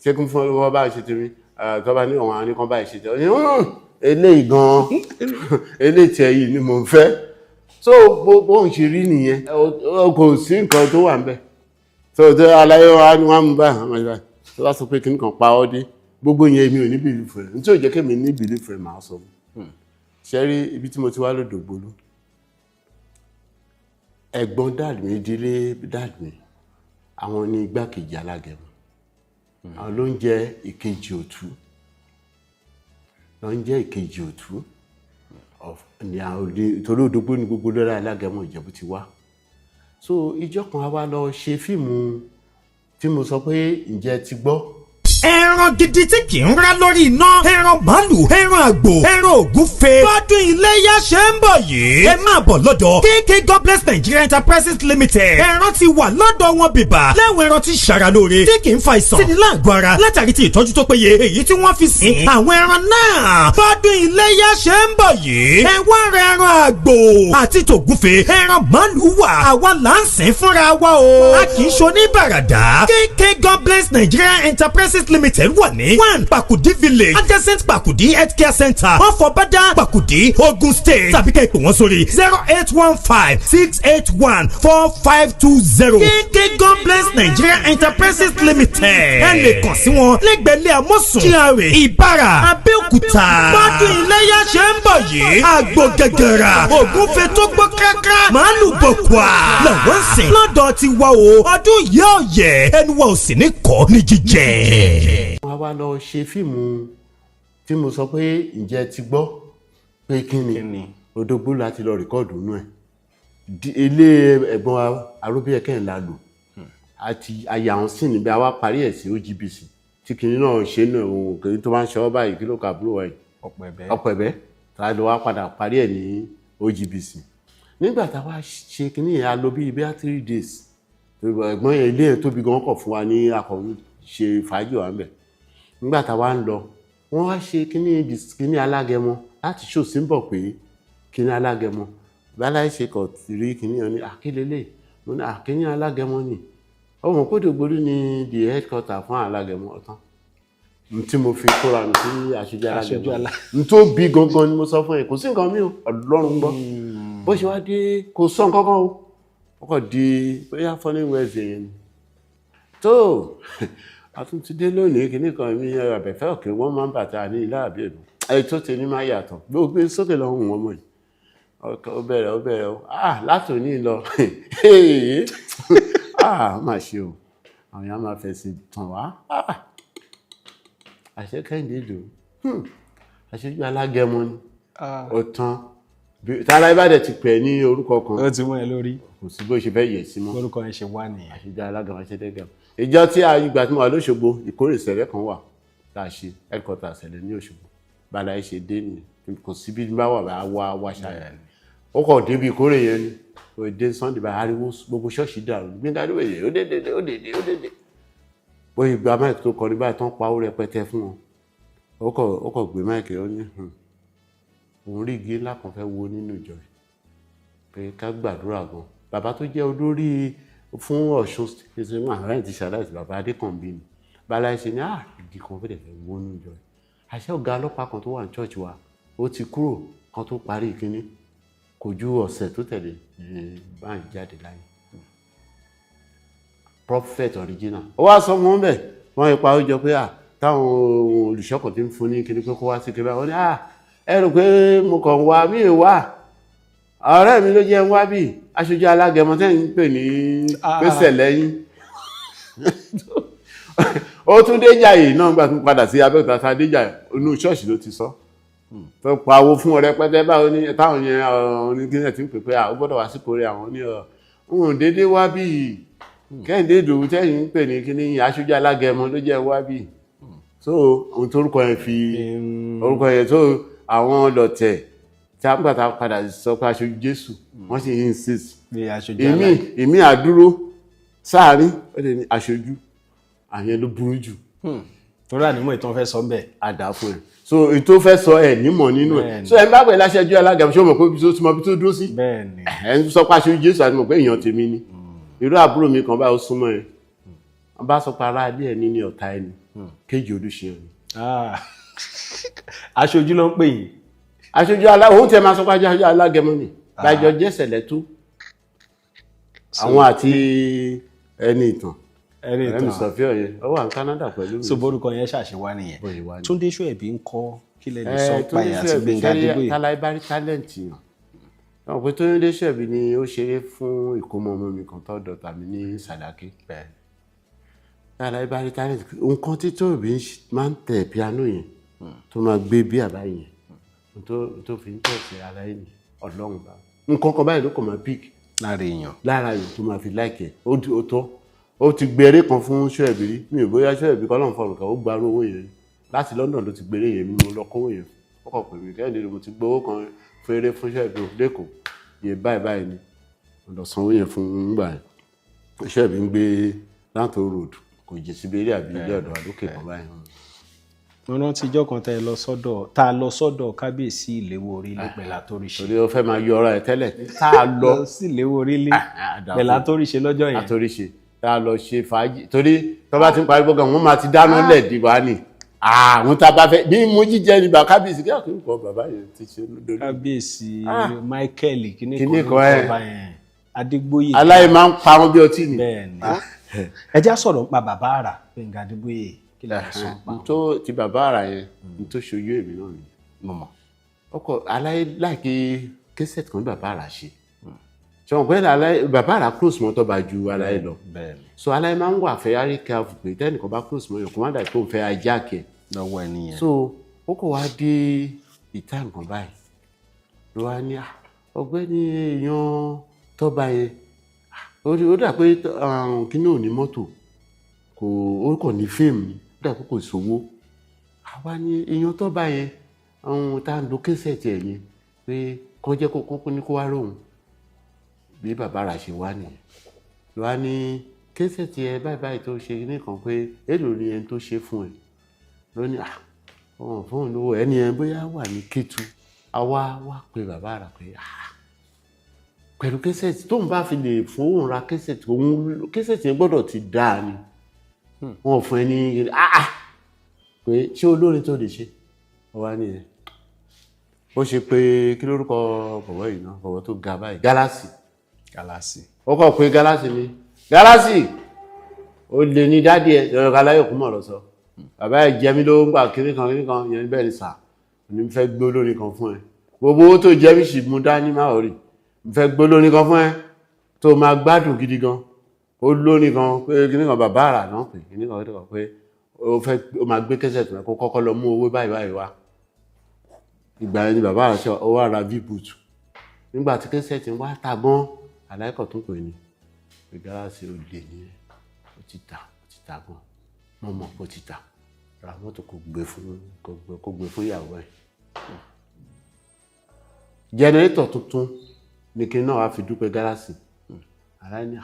ṣé kún fún wọn bá ṣe tèmi tó bá ní ọ̀hún àwọn nìkan báyìí ṣe tèmi, ó ní eléyìí gan, eléyìí tiẹ̀ yìí ni mò ń fẹ́. So bó ń ṣe rí nìyẹn, kò sí nǹkan tó wà ń bẹ̀. So tó aláyé wa ni wọ́n á mú báyìí, wọ́n á mú báyìí, tó bá sọ pé kí nǹkan pa ọ́ dé, gbogbo yẹn èmi ò ní belief rẹ̀. Nítorí jẹ́ kémi ní belief rẹ̀, màá sọ ṣe rí ibi tí mo ti wá lódògbólú. Ẹ̀gbọ́n dad mi, ìdílé dad mi, àwọn ní igbákejì alágẹmọ, àwọn ló ń jẹ́ ìkejì òtú, ló ń jẹ́ ìkejì òtú of ní àwọn òde, torí Òdògbó ní gbogbo lọ́rọ̀ alágẹmọ Ìjẹ̀bú ti wá. So ìjọ kan a wá lọ ṣe fíìmù tí mo sọ pé ǹjẹ́ ti gbọ́. Ẹran gidi tí kì í rá lórí iná, ẹran màálù, ẹran àgbò, ẹran ògúnfe. Bọ́dún iléyá ṣe ń bọ̀ yìí, ẹ máa bọ̀ lọ́dọ̀ KK God Bless Nigeria Enterprises Limited. Ẹran ti wà lọ́dọ̀ wọn bìbà lẹ́wọ̀n, ẹran tí ṣara lóore, tí kì í fa ìsàn sínú láàgọ́ ara látàrí ti ìtọ́jú tó péye èyí tí wọ́n fi sìn àwọn ẹran náà. Bọ́dún iléyá ṣe ń bọ̀ yìí, ẹ wá ra ẹran àgbò àti tògúnfe, ẹran màálù wà. Àwa là ń sìn fúnra wa o, a kì í ṣe oníbàràdà. KK God Bless Nigeria Enterprises Limited wà ní 1 Pakudi Village, adjacent Pakudi Healthcare Center, Ọ̀fọ̀bádà, Pakudi, Ogun State, tàbí kẹ́ ẹ pè wọ́n sórí 08156814520. KK God Bless Nigeria Enterprises Limited, ẹ lè kàn sí wọn lẹ́gbẹ̀ẹ́lẹ́ Amósùn GRA, Ìbàrà, Abẹ́òkúta. Bọ́dún iléyà ṣe ń bọ̀ yìí, àgbò gẹ̀gẹ̀rà, ògúnfe tó gbó káká, màálù bọ̀kùà làwọn ń sìn lọ́dọ̀ ti wá o. Ọdún yìí ọ̀yẹ̀ ẹnu wa ò sì ní kọ́ ní jíjẹ. Wọ́n wá lọ ṣe fíìmù tí mo sọ pé ǹjẹ́ ti gbọ́ pé kí ni Òdògbó láti lọ record nú ẹ̀. Ilé ẹ̀gbọ́n wa Arúbíẹ̀kẹ́ ńlá lò àti àyà àwọn sí níbi àwa parí ẹ̀ sí OGBC tí kinní náà ṣe náà, òun kìíní tó máa ń ṣe ọ́ báyìí, kí ló kà àbúrò wa yìí? Ọ̀pọ̀ ẹ̀bẹ̀. Ọ̀pọ̀ ẹ̀bẹ̀ tá a lọ wá padà parí ẹ̀ ní OGBC. Nígbà tá a wá ṣe kinní yẹn, a lò bíi bíi 3 days. Ẹ̀gbọ́n yẹn, ilé yẹn tóbi gan, kọ̀ fún wa ní akọ̀wé ṣe fàájì wa ńbẹ̀. Nígbà tá a wá ń lọ, wọ́n wá ṣe kinní alágẹmọ láti ṣò símbọ̀ pé kinní alágẹmọ báláyé ṣe kọ̀ rí kinní yẹn ní àkílélẹ̀. Mo ní àkíní alágẹmọ ni ọmọ kódògbólú ní the headquarter fún alágẹmọ ọ̀tán n tí mo fi kóra mi sí aṣojú Aṣojú alágẹmọ. N tó bí gangan ni mo sọ fún ẹ, kò sí nǹkan mi ò, Ọlọ́run gbọ́. Bó ṣe wá dé, kò sọ nǹkan kan o, ó kàn di bóyá following Wednesday yẹn ni tó a tún ti dé lónìí, kìíní kan mi àbẹ̀fẹ́ òkè wọ́n máa ń bàtà ní ilé àbí èlò ẹ̀ tó ti ní máa yàtọ̀ gbogbo sókè lọ́hùn wọn mọ̀ yìí. Ó bẹ̀rẹ̀, ó bẹ̀rẹ̀ o, ah, látòní lọ, ah, má ṣe o, àwọn èèyàn máa fẹ̀sìn tàn wá. Ah, àṣẹ Kẹ́hìndé lò ó, aṣojú alágẹmọ ni. Ó tán. Tára ibà dẹ̀ ti pè é ní orúkọ kan, Ó ti mú ẹ lórí. Kò sí bó ṣe fẹ́ yẹ̀ sí mọ́. Lórúkọ yẹn ṣe wá nìyẹn. Aṣojú alágẹmọ, aṣẹ́dẹ́gẹmọ. Ìjọ tí a ìgbà tí mo wà lóṣogbo, ìkórè sẹ̀rẹ̀ kan wà tá a ṣe, headquarter sẹ̀lẹ̀ ní Òṣogbo. Bala ẹ ṣe dé nìyẹn, kò sí bí bá wà bá wá wá ṣáà, ó kọ̀ débi ìkórè yẹn ni. Ó dé Sunday bá ariwo, gbogbo ṣọ́ọ̀ṣì dàrú. Gbẹ́ngà Adébóyè ó dé dé, ó dé dé, ó dé dé. Bóyá ìgbà mic tó kọrin báyìí tán, pa ó rẹpẹtẹ fún wọn, ó kọ̀ gbé mic, ó ní òun rí igi ńlá kan fẹ́ wo nínú ìjọ yìí pé ká gbàdúrà gan. Bàbá tó jẹ́ olórí fún Ọ̀ṣun State, àwọn ti ṣàlàyé, bàbá Adékànbí ni. Bala ṣe ní ah, igi kan fẹ́ fẹ́ wo nínú ìjọ yìí. Àṣẹ ọ̀gá ọlọ́pàá kan tó wà ní church wa, ó ti kúrò kan tó parí kínní, kò ju ọ̀sẹ̀ tó tẹ̀lé báyìí jáde láyé. Prophet original, ó wá sọ wọn bẹ́ẹ̀, wọ́n ipa ó jọ pé à táwọn olùṣọ́kàn ti ń fún ní kíní pé kó wá sí kíní báyìí. Wọ́n ní à ẹ rò pé mo kàn wá mí wá, ọ̀rẹ́ mi ló jẹ́ ń wá bí aṣojú alágẹmọ tẹ́ ń pè ní pèsè lẹ́yìn. Ó tún déjàyè náà, gbà tún padà sí Abẹ́òkúta tá a déjàyè, inú ṣọ́ọ̀ṣì ló ti sọ tó pawó fún ọ̀rẹ́ pẹ́tẹ́ báwo ní táwọn yẹn oníkíní ti ń pè pé ó gbọ́dọ̀ wá sí kórè àwọn ní ọ̀ ń dédé wá bí Kẹ́hìndé Ìdòwú tẹ́yìn ń pè ní kíní aṣojú alágẹmọ ló jẹ́ wá bí. So ohun tó orúkọ yẹn fi orúkọ yẹn tó àwọn lọ̀tẹ̀ tí a gbà tá a padà sọ pé aṣojú Jésù, wọ́n sì insist. Bí aṣojú Èmi alágẹmọ. Èmi àdúró sáàrin, ó lè ní aṣojú àyẹn ló burú jù. Torí ànímọ̀ ìtàn fẹ́ sọ ń bẹ̀. Àdá fún ẹ, so ètò fẹ́ sọ ẹ nímọ̀ nínú ẹ. Bẹ́ẹ̀ni. So ẹ bá pẹ̀ láṣẹjú alága, ṣé o mọ̀ pé ibi tó ti mọ ibi tó dúró sí? Bẹ́ẹ̀ni. Ẹ ń sọ pé aṣojú Jésù àti mọ̀ pé èèyàn tèmi ni. Irú àbúrò mi kan báyìí, ó súnmọ́ ẹ, wọ́n bá sọ pé ará ilé ẹ ní ní ọ̀tá ẹni kéjì olúṣe ni. Ah. Aṣojú ló ń pè yín. Aṣojú alá òun tẹ máa sọ pé aṣojú alágẹmọ ni bájọ jẹsẹlẹ tó àwọn àti ẹni ìtàn Ẹni ẹni ìtàn. Sọfíọ yẹn, ó wà ní Canada pẹ̀lú mi. So borúkọ yẹn ṣàṣewá nìyẹn. Bóyá wá ní. Túndé Ṣóẹ̀bí ń kọ́, kí lẹ lè sọ Ẹ pa ẹ̀ àti Gbénga Adébóyè? Tálá bá rí talent yàn wọn pé Túndé Ṣóẹ̀bí ni ó ṣeré fún ìkómọ ọmọ mi kan tó dọ̀tà mi ní Sàdákì. Tálá bá rí talent, nǹkan tí Tóbi máa ń tẹ̀ piano yẹn tó máa gbé bí àbá yẹn tó fi ń tẹ̀sí ara yẹn ni Ọlọ́run bá nǹkan kan báyìí ló kàn máa pick lára èèyàn. Lára yòó tó máa fi láìkẹ́ ó tọ́ ó ti gbèrè kan fún Ṣóẹ̀bí rí. Mi ò bóyá Ṣóẹ̀bí kọ́ lọ́n fọ̀rùn kan, ó gbarú owó yẹn láti London ló ti gbèrè yẹn, mi mo lọ kówó yẹn. Ó kàn pè mí, "Kẹ́hìndé, mo ti gbowó kan fún eré fún Ṣóẹ̀bí lẹ́kọ̀ọ́ yẹn, báyìí báyìí ni." Mo lọ sanwó yẹn fún ngbà yẹn. Ṣóẹ̀bí ń gbé Lanto Road, kò jì síbi eré àbí ilé ọ̀dọ̀ àlókè kan báyìí. Mo rántí ijọ́ kan tẹ́ ẹ lọ sọ́dọ̀ tá a lọ sọ́dọ̀ kábíyèsí Ìléwó Orílẹ̀ pẹ̀lú àtòríṣe. Torí ó fẹ́ máa yọ ọ̀rọ̀ ẹ̀ tẹ́lẹ̀ tá a lọ lọ sí Ìléwó Orílẹ̀ pẹ̀lú àtòríṣe lọ́jọ́ yẹn. Àtòríṣe tá a lọ ṣe fàájì, torí tó bá ti ń parí gbọ́ngàn, wọ́n máa ti dáná lẹ̀ dìbò á nì àwọn tá a bá fẹ́ bí mú jíjẹ ní bá kábíyèsí kí àkókò bàbá yẹn ti ṣe lódò. Kábíyèsí Michael kíní Kíní kan kan, ẹ. ọba yẹn, Adégbóyè. Aláì máa ń parun bí ọtí ni. Bẹ́ẹ̀ni, ẹ já sọ̀rọ̀ nípa bàbá àrà Gbẹ́ngà Adébóyè, kí lè sọ nípa N tó ti bàbá àrà yẹn, n tó ṣojú èmi náà ni. Mo mọ̀. Ọkọ aláì láìkí cassette kan ní bàbá àrà ṣe ṣe wọn pé aláì bàbá àrà close mọ́ tọ́ba ju aláì lọ. So aláì máa ń wà very careful pé tẹ́nìkan bá close mọ́ yàn, kó má dà pé òun fẹ́ hijack ẹ̀ Lọ́wọ́ ẹ nìyẹn. So ó kò wá dé ìta nǹkan báyìí ló wá ní, "Ah, ọ̀gbẹ́ni èèyàn tọ́ba yẹn, ah, ó dà pé kíní ò ní mọ́tò, kò ó kò ní fíìmù ni, ó dà pé kò sówó." Àwa ní èèyàn tọ́ba yẹn, àwọn tá à ń lo cassette ẹ̀ yẹn pé kàn jẹ́ kó ní kó wá róhun. Bí bàbá rà ṣe wá nìyẹn, ló wá ní cassette ẹ báyìí báyìí tó ṣe nìkan, pé èlò ni ẹni tó ṣe fún ẹ? Ló ní, "Ah, wọn fóun lówó." Ẹni ẹ bóyá wà ní Kétu. Àwa wá pé bàbá rà pé, ah, pẹ̀lú cassette tóun bá fi lè fún òun ra cassette òun, cassette yẹn gbọ́dọ̀ ti dáa ni. Wọn ò fún ẹ ní, ah ah, pé ṣé olórin tó lè ṣe ọ wá nìyẹn. Ó ṣe pé kí lórúkọ bọ̀bọ̀ yìí náà, bọ̀bọ̀ tó ga báyìí, Gálásì. Gálásì. Ó kọ̀ pé Gálásì ni, Gálásì ó lè ní daddy ẹ lọ́rọ̀ káláyò kú mọ̀ lọ sọ bàbá ẹ jẹ mí lówó ń gbà kíní kan kíní kan yẹn. Bẹ́ẹ̀ ni sà ní fẹ́ gbé olórin kan fún ẹ, gbogbo owó tó jẹ mí sì mú dání, má rí n fẹ́ gbé olórin kan fún ẹ tó máa gbádùn gidi gan. Ó lórin kan pé kíní kan, bàbá àrà náà pé kíní kan kíní kan, pé ó fẹ́ ó máa gbé kẹsẹ̀ tó kó kọ́kọ́ lọ mú owó báyìí báyìí wá. Ìgbà yẹn ni bàbá àrà ṣe ó wá ra v-boot. Nígbà tí kẹsẹ̀ ti wá ta gan, aláìkọ̀ tó pè ní pé Gálásì ó lè ní ẹ, ó ti tà, ó ti tà gan, mo mọ̀ pé ó ti tà, ra mọ́tò kó gbé fún ìyàwó ẹ̀. Generator tuntun ní kí n náà wá fi dúpẹ́ Gálásì. Aláìní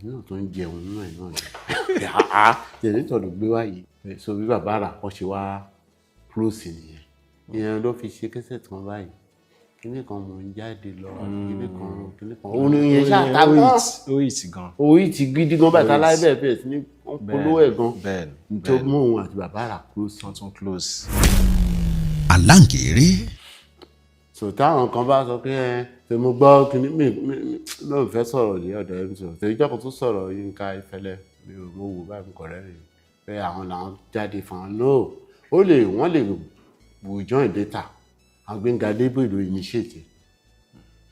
èmi náà tó ń jẹun nínú ẹ̀ náà ni generator ló gbé wá yìí. So bí bàbá rà kọ́ ṣe wá close nìyẹn. Ìyẹn ló fi ṣe kẹsẹ̀ tán báyìí, kíní kan mò ń jáde lọ, kíní kan kíní kan, òun ni ìyẹn ṣáà ta gan. Ó yìí ti gan. Owó yìí ti gidi gan bàtà láì bẹ́ẹ̀ bẹ́ẹ̀ sí ní wọ́n polówó ẹ̀ gan tó mú òun àti bàbá rà close. Wọ́n tún close. Aláǹgẹ̀rẹ̀. So táwọn kan bá sọ pé ẹ ṣe mo gbọ́ kíní mi mi lóun fẹ́ sọ̀rọ̀ ní ọ̀dọ̀ MC tèmi jọ́kọ̀ tó sọ̀rọ̀ Yínká Ayéfẹ́lẹ́, mi ò mo wò báyìí, mo kọ̀ rẹ́rìn pé àwọn làwọn jáde fún wọn. No, ó lè wọ́n lè wò join data. Àwọn Gbẹ́ngà Adébóyè ló initiate,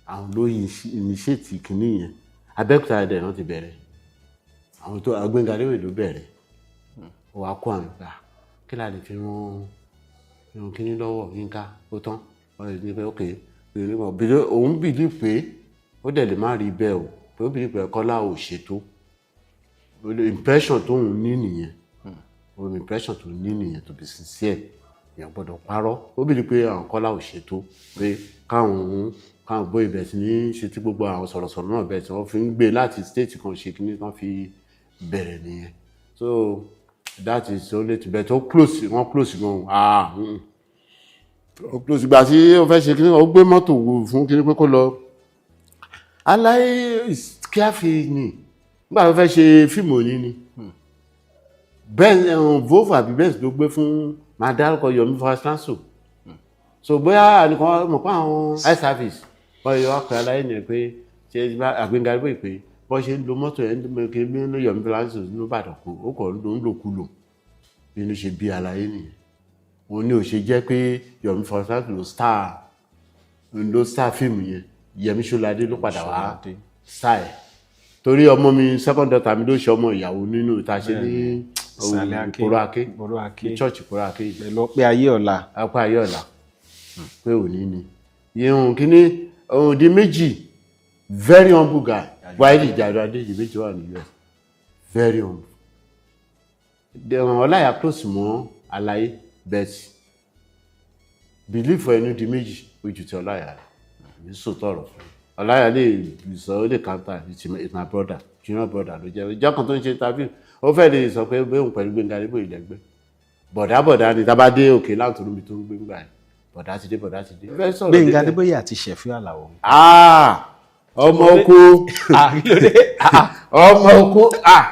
àwọn ló initiate kíní yẹn. Abẹ́òkúta dẹ̀ náà ti bẹ̀rẹ̀, àwọn tó Gbẹ́ngà Adébóyè ló bẹ̀rẹ̀. Ó wàá kó àwọn ìgbà kí la lè fi ràn irun kíní lọ́wọ́ Yínká. Ó tán, wọ́n lè ní pé ok, òun believe pé ó dẹ̀ lè má rí bẹ́ẹ̀ o, pé ó believe pé Kọ́lá ò ṣètò. Impression tóun ní nìyẹn, òun impression tó ní nìyẹn. To be sincere, èèyàn gbọ́dọ̀ parọ́. Ó believe pé àwọn Kọ́lá ò ṣètò, pé káwọn káwọn bóyá ibẹ̀ sí ní ṣe tí gbogbo àwọn sọ̀rọ̀sọ̀rọ̀ náà bẹ̀rẹ̀ tí wọ́n fi ń gbé láti state kan ṣe kíní kan fi bẹ̀rẹ̀ nìyẹn. So That is only to bet. Ó close, wọ́n close gan. Ah, Ó close. Ìgbà tí ó fẹ́ ṣe kíní, ó gbé mọ́tò wò fún kíní pé kó lọ. Aláyé kíáfì ni. Nígbà tó fẹ́ ṣe fíìmù òní ni. Benz, Volvo àbí Benz ló gbé fún, máa dárúkọ, Yomi Fash-Lanso. So bóyá ànìkan mọ̀ pé àwọn eye service wọ́n yọ wá pé aláyé nìyẹn pé ṣe àgbéǹga bóyá pé bọ́ ṣe ń lo mọ́tò yẹn kí ní Yomi Fash-Lanso ní Ìbàdàn kó ó kọ̀ ń lò kulò, bí inú ṣe bí aláyé nìyẹn. Òun ni ò ṣe jẹ́ pé Yomi Fash-Lanso ló star fíìmù yẹn. Yẹmí Ṣọládé ló padà wá star ẹ̀, torí ọmọ mi, second daughter mi, ló ṣe ọmọ ìyàwó nínú ìta ṣe ní Ìsàlẹ̀ Aké. Ìkòrò Aké. Ìkòrò Aké. Ní church Ìkòrò Aké yìí. Pẹ̀lú ọpẹ́ ayé ọ̀la. Apá ayé ọ̀la pé òní ni ìhun kínní ohun di méjì. Very humble guy. Wáyé Ìjàdù Adéjì méjì wà ní US, very humble. Ọláyà close mọ́ Aláyé, but belief ẹnu di méjì ojú ti Ọláyà rẹ̀ ní sòtọ́ ọ̀rọ̀ fún mi. Ọláyà lè sọ, ó lè counter. It's my brother, junior brother ló jẹ́. Ìjọ kan tó ń ṣe interview, ó fẹ́ lè sọ pé bóun pẹ̀lú Gbẹ́ngà Adébóyè lẹ́gbẹ́ bọ̀dá bọ̀dá ni. Tá bá dé òkè láǹtó níbi tó ń gbé ńgbà yẹn, bọ̀dá ti dé, bọ̀dá ti dé. Fẹ́ sọ̀rọ̀ Gbẹ́ngà débẹ̀. Adébóyè àti Ṣẹ̀fíù Àlàó. Ah, ọmọ oko. Ah, kí ló dé? Ọmọ oko. Ah,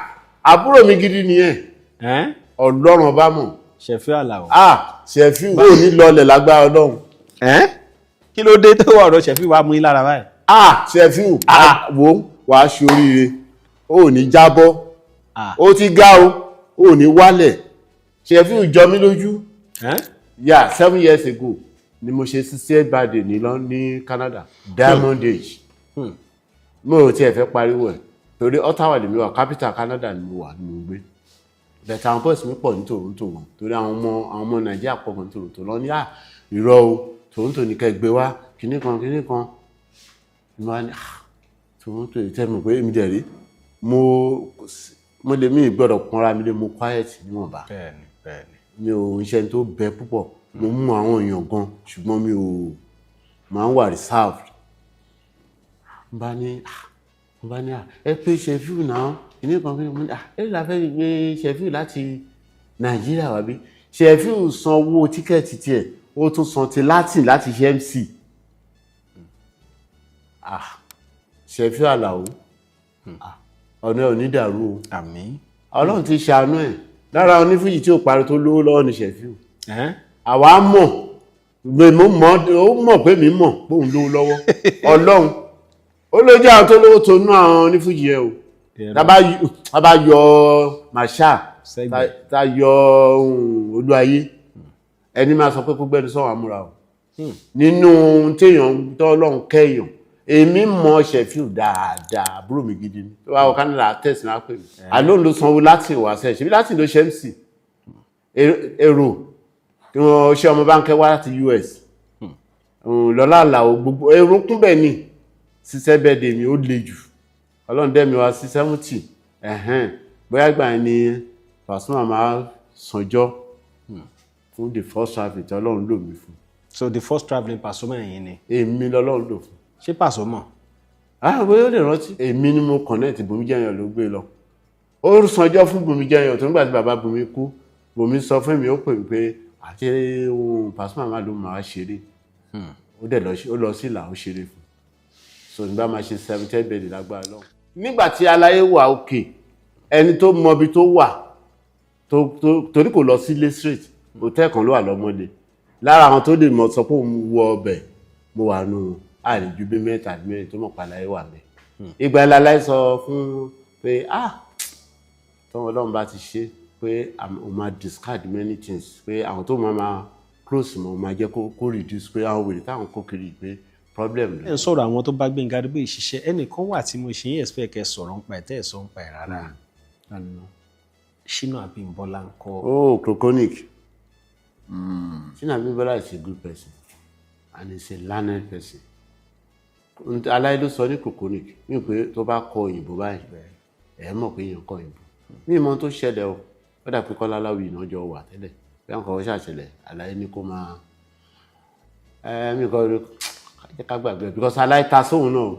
àbúrò mi gidi nìyẹn. Ọlọ́run ọba mọ̀. Ṣẹ̀fíù Àlàó. Ah, Ṣẹ̀fíù ò ní lọlẹ̀ lágbára Ọlọ́run. Kí ló dé tó ọ̀rọ̀ Ṣẹ̀fíù wá mú yín lára báyìí? Ah, Ṣẹ̀fíù, wo, wàá ṣe oríire, ó ní jábọ́. Ó ti ga o, ó ní wálẹ̀. Ṣẹ̀fíù jọ mí lójú. Yeah, 7 years ago ni mo ṣe 60th birthday ní lọ ní Canada, Diamond Age. Mo ò tiẹ̀ fẹ́ pariwo ẹ̀ torí Ottawa lèmi wà, capital Canada ni mo wà, ni mo ń gbé. Bẹ̀tẹ̀ àwọn boys mi pọ̀ ní Toronto wọn, torí àwọn ọmọ Nàìjíríà pọ̀ gan ní Toronto lọ ní à irọ́ o, Toronto ní kẹ́ gbé wá, kinní kan kinní kan. Mo wá ní, ah, Toronto yìí tẹ́ mi pé èmi dẹ̀ rí, mo lè mí gbọ́dọ̀ pọ́nra mi lé, mo quiet níwọ̀nba. bẹ́ẹ̀ni bẹ́ẹ̀ni. Mi ò ń ṣe tó bẹ púpọ̀. Mo mú àwọn èèyàn gan, ṣùgbọ́n mi ò máa ń wà reserved. N bá ní, ah, n bá ní, ah, ẹ pé Ṣẹ̀fíù náà, kinní kan kinní kan. Mo ní, ah, ẹ la fẹ́ gbé Ṣẹ̀fíù láti Nàìjíríà wá bí? Ṣẹ̀fíù san owó ticket tiẹ̀, ó tún san ti Latin láti ṣe MC. Ah, Ṣẹ̀fíù Àlàó, ah, ọ̀nà ẹ̀ ò ní dàrú o. Àmín. Ọlọ́run ti ṣàánú ẹ̀. Lára onífújì tí ò parí tó lówó lọ́wọ́ ní Ṣẹ̀fíù. Àwa mọ̀ pé mo mọ̀, ó mọ̀ pé mi mọ̀ pé òun lówó lọ́wọ́. Ọlọ́run ó lójú àwọn tó lówó tó nú àwọn onífújì ẹ o. Tá bá yọ Marshal, tá yọ Olúayé, ẹni máa sọ pé kó gbẹ́nu sọ̀rọ̀ àmúra o nínú ohun téèyàn tó Ọlọ́run kẹ́yàn. Èmi mọ̀ Ṣẹ̀fíù dáadáa, àbúrò mi gidi ni. Tó bá wọ Canada, tẹ̀sí náà pè mí. Àlóhùn ló sanwó láti wá sẹ́ ṣebí láti ló ṣe MC èrò tí wọ́n ṣe, ọmọ báńkẹ́ wá láti US, Lọ́lá Àlàó, gbogbo èrò kún bẹ́ẹ̀ ni. Ṣiṣẹ́ bẹ́ẹ̀ dè mí, ó le jù. Ọlọ́run dẹ́mi wá sí 70, bóyá gbà yẹn ni Pasuma máa sanjọ́ fún the first traffic tí Ọlọ́run lò mí fún. So the first travelling Pasuma yìí ni? Èmi lọ́lọ́run lò fún. Ṣé Pasuma? Ah, bóyá ó lè rántí. Èmi ni mo connect. Bùnmi Jẹ́yàn ló gbé lọ. Ó sanjọ́ fún Bùnmi Jẹ́yàn tó nígbà tí bàbá Bùnmi kú, Bùnmi sọ fún mi, ó pè mí pé àti ohun Pasuma máa ló máa ṣeré. Ó dẹ̀ lọ, ó lọ sí ìlà, ó ṣeré fún. So nígbà máa ṣe 70th birthday lágbára lọ. Nígbà tí aláyé wà òkè, ẹni tó mọ ibi tó wà torí kò lọ sí ilé straight, hotel kan ló wà lọ́mọdé. Lára àwọn tó lè mọ̀ sọ pé òun wọ ọbẹ̀, mo wà nù àlejò bí mẹ́ta àbí mẹ́rin tó mọ̀ pa aláyé wà mẹ́. Ìgbà ìlàláyé sọ fún pé, ah, tọ́wọ́ Ọlọ́run bá ti ṣe pé o máa discard many things, pé àwọn tó máa close mọ́ máa jẹ́ kó reduce, pé àwọn wèrè táwọn kó kiri pé problem. Ẹ ń sọ̀rọ̀ àwọn tó bá Gbénga Adébóyè ṣiṣẹ́, ẹnìkan wà tí mo ṣe ń expect kẹ́ sọ̀rọ̀ ń pa ẹ̀, tẹ́ ẹ̀ sọ ń pa ẹ̀ rárá. Ṣínà Abímbọ́lá ń kọ́? Oh, Croconic. Ṣínà Abímbọ́lá is a good person and is a learned person. Aláyé ló sọ ní Croconic ní pé tó bá kọ òyìnbó báyìí, ẹ mọ̀ pé èèyàn kọ òyìnbó. Ní ìmọ̀ tó ṣẹlẹ̀ o, ó dà pé Kọ́lá Aláwì iná jọ wà tẹ́lẹ̀ bí àwọn kan ṣàṣẹlẹ̀, aláyé ní kó máa ẹ mi kọ́ jẹ́ ká gbàgbé, because aláyé ta sóhun náà.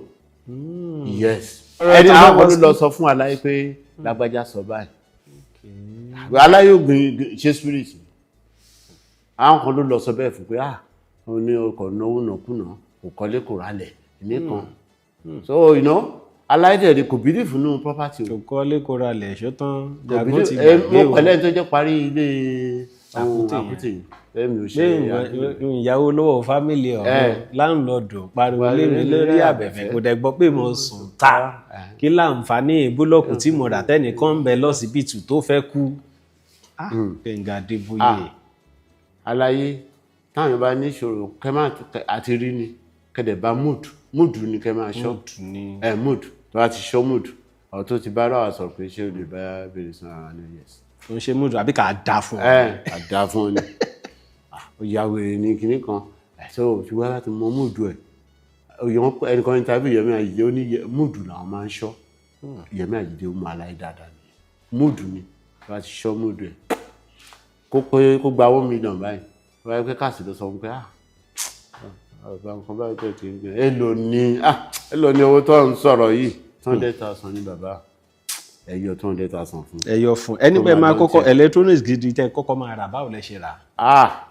Yes, ẹni àwọn kan ló lọ sọ fún aláyé pé lágbájá sọ báyìí. Aláyé ògbìn ṣe spirit. Àwọn kan ló lọ sọ bẹ́ẹ̀ fún pé, ah, ó ní ọkọ̀ náwó nàkúnà, kò kọ́lé, kò ralẹ̀ nìkan. So aláìdẹ̀rẹ̀ kò believe nínú property o. Kò kọ́lé, kò ralẹ̀, ṣótán. Kò Jagun believe ti ẹ gbàgbé mo o. pẹ̀lẹ́ tó jẹ́ parí ilé àwọn Àkútè yẹn. Àkútè ẹ̀mí ò ṣe Ṣé ìyàwó lọ́wọ́ family ọ̀hún Eh. landlord pariwo lé mi lórí abẹ̀fẹ̀, kò dẹ̀ gbọ́ pé mo sùn ta? Kí láǹfààní búlọ́ọ̀kù tí mo rà tẹ́nìkan ń bẹ lọ́sibítù tó fẹ́ kú? Ah, Gbẹ̀ngà Adébóyè. Ah. Aláyé, táwọn bá ní ìṣòro kẹ máa àti rí ni kẹdẹ bá mood, mood ni kẹ máa ṣọ́. Mood ni. Ẹ mood tó bá ti ṣọ́ mood ọ̀ tó ti bá ráwà sọ̀rọ̀ pé ṣé o lè bá bèrè sàn án ní yes. Tó ń ṣe mood àbí kà á da fún ọ. Ẹ àdá fún ọ ni. Ah, ó ya wèrè ní kinní kan ẹ tó ṣùgbọ́n láti mọ mood ẹ òye wọn. Ẹnìkan interview Yẹmí Àjídé, ó ní mood làwọn máa ń ṣọ́. Yẹmí Àjídé, ó mọ aláì dáadáa ni, mood ni. Tó bá ti ṣọ́ mood ẹ, kó pé kó gba 1 million báyìí, wọ́n yẹ pé káàsì ló sọ fún pé, ah, bàbá, nǹkan báyìí tó ti ń gbé èlò ní, ah, èlò ní owó tó ń sọ̀rọ̀ yìí? 200,000 ní bàbá, ẹ yọ 200,000 fún. Ẹ yọ fún ẹni Kó pé máa máa lọ kọ́kọ́ tiẹ̀. Electronics gidi tẹ kọ́kọ́ máa rà, báwo lẹ ṣe rà? Ah,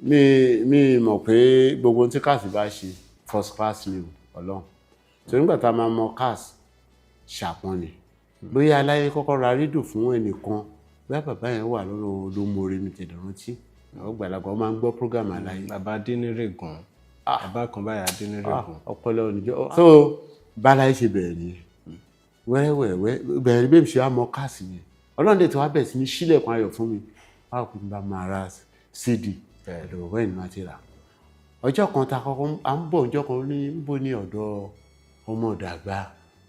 mi mọ̀ pé gbogbo ohun tí káàsì bá ṣe, first class ni o. Ọlọ́run tó nígbà tá a máa mọ káàsì ṣàpọ́n ni. Bóyá aláyé kọ́kọ́ ra rédíò fún ẹnìkan, bóyá bàbá yẹn wà lọ́rọ̀ olómore, mi tẹ̀lé rántí àwọn gbàlagbà, wọ́n máa ń gbọ́ program aláyé. Bàbá Adénírègùn, bàbá kan báyìí, Adénírègùn. Ọpọlọ oníjọ. So báláyé ṣe bẹ̀rẹ̀ nìyẹn, wẹ́rẹ́wẹ́rẹ́ bẹ̀rẹ̀ bí èmi ṣe wá mọ káàsì yẹn. Ọlọ́run dẹ̀ tí wàá bẹ̀rẹ̀ sí ní sílẹ̀kùn ayọ̀ fún mi. Wàá kó n bá máa ra CD ẹ̀dọ̀ wẹ́ẹ̀ ni máa ti rà. Ọjọ́ kan ta kọ́kọ́ à ń bọ̀, ọjọ́ kan ní ń bọ̀ ní ọ̀dọ̀ ọmọ dàgbà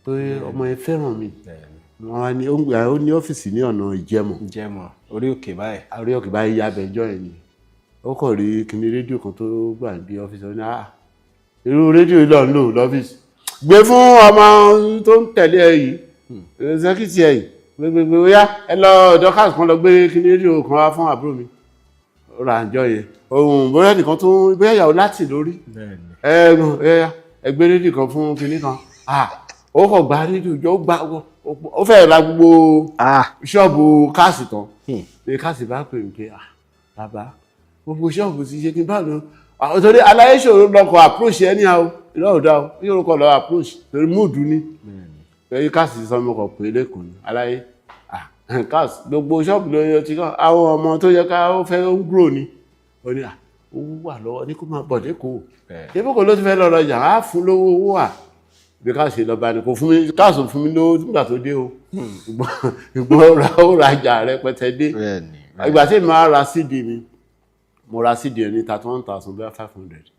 pé ọmọ yẹn fẹ́ràn mi. Wọ́n wá ní ó ní ọ́fíìsì ní ọ̀nà Ìjẹmọ̀. Ìjẹmọ̀, orí òkè báyìí. Orí òkè báyìí, yabẹ̀ ẹjọ́ yẹn ni ó kàn rí kíní rédíò kan tó gbà bí ọ́fíìsì. Ó ní, ah, irú rédíò yìí lọ ń lò lọ́fíìsì, gbé fún ọmọ tó ń tẹ̀lé ẹ yìí, sẹ́kìtì ẹ yìí, gbégbégbé, ó yá, ẹ lọ ọ̀dọ̀ káàsì kan, lọ gbé kíní rédíò kan wá fún àbúrò mi. Ó ra àjọ yẹn ohun, bóyá nìkan tó bóyá ìyàwó láti lórí ẹ ẹ ẹ gbé rédíò kan fún kíní kan. Ah, ó kàn gba rédíò jọ, ó gba, ó fẹ́ẹ̀ ra gbogbo ṣọ́ọ̀bù káàsì tán. Ní káàsì bá pè mí pé, ah, bàbá, gbogbo ṣọ́ọ̀bù ti ṣe kí n bá lọ. Torí aláyé ṣòro lọkọ̀ approach ẹni àwọn ìlú ọ̀dà yóò kọ̀ lọ approach torí mood ni. Lẹ́yìn káàsì sọ, mo kọ̀ pé lẹ́kọ̀ọ́ ni aláyé, ah, káàsì, gbogbo ṣọ́ọ̀bù ló yọ ti kọ́ àwọn ọmọ tó yẹ ká ó fẹ́ ń grow ni. Ó ní, ah, owó wà lọ́wọ́ ní kó máa bọ̀ lẹ́kọ̀ọ́, ṣé bókò ló ti fẹ́ lọ rọjà á fún lówó, owó wà bí káàsì lọ bá ní kò fún mi. Káàsì fún mi lówó nígbà tó dé o, ṣùgbọ́n ó rajà rẹpẹtẹ dé. Ìgbà tí màá ra CD mi, mo ra CD ẹ̀ ní 31,000, bóyá 500.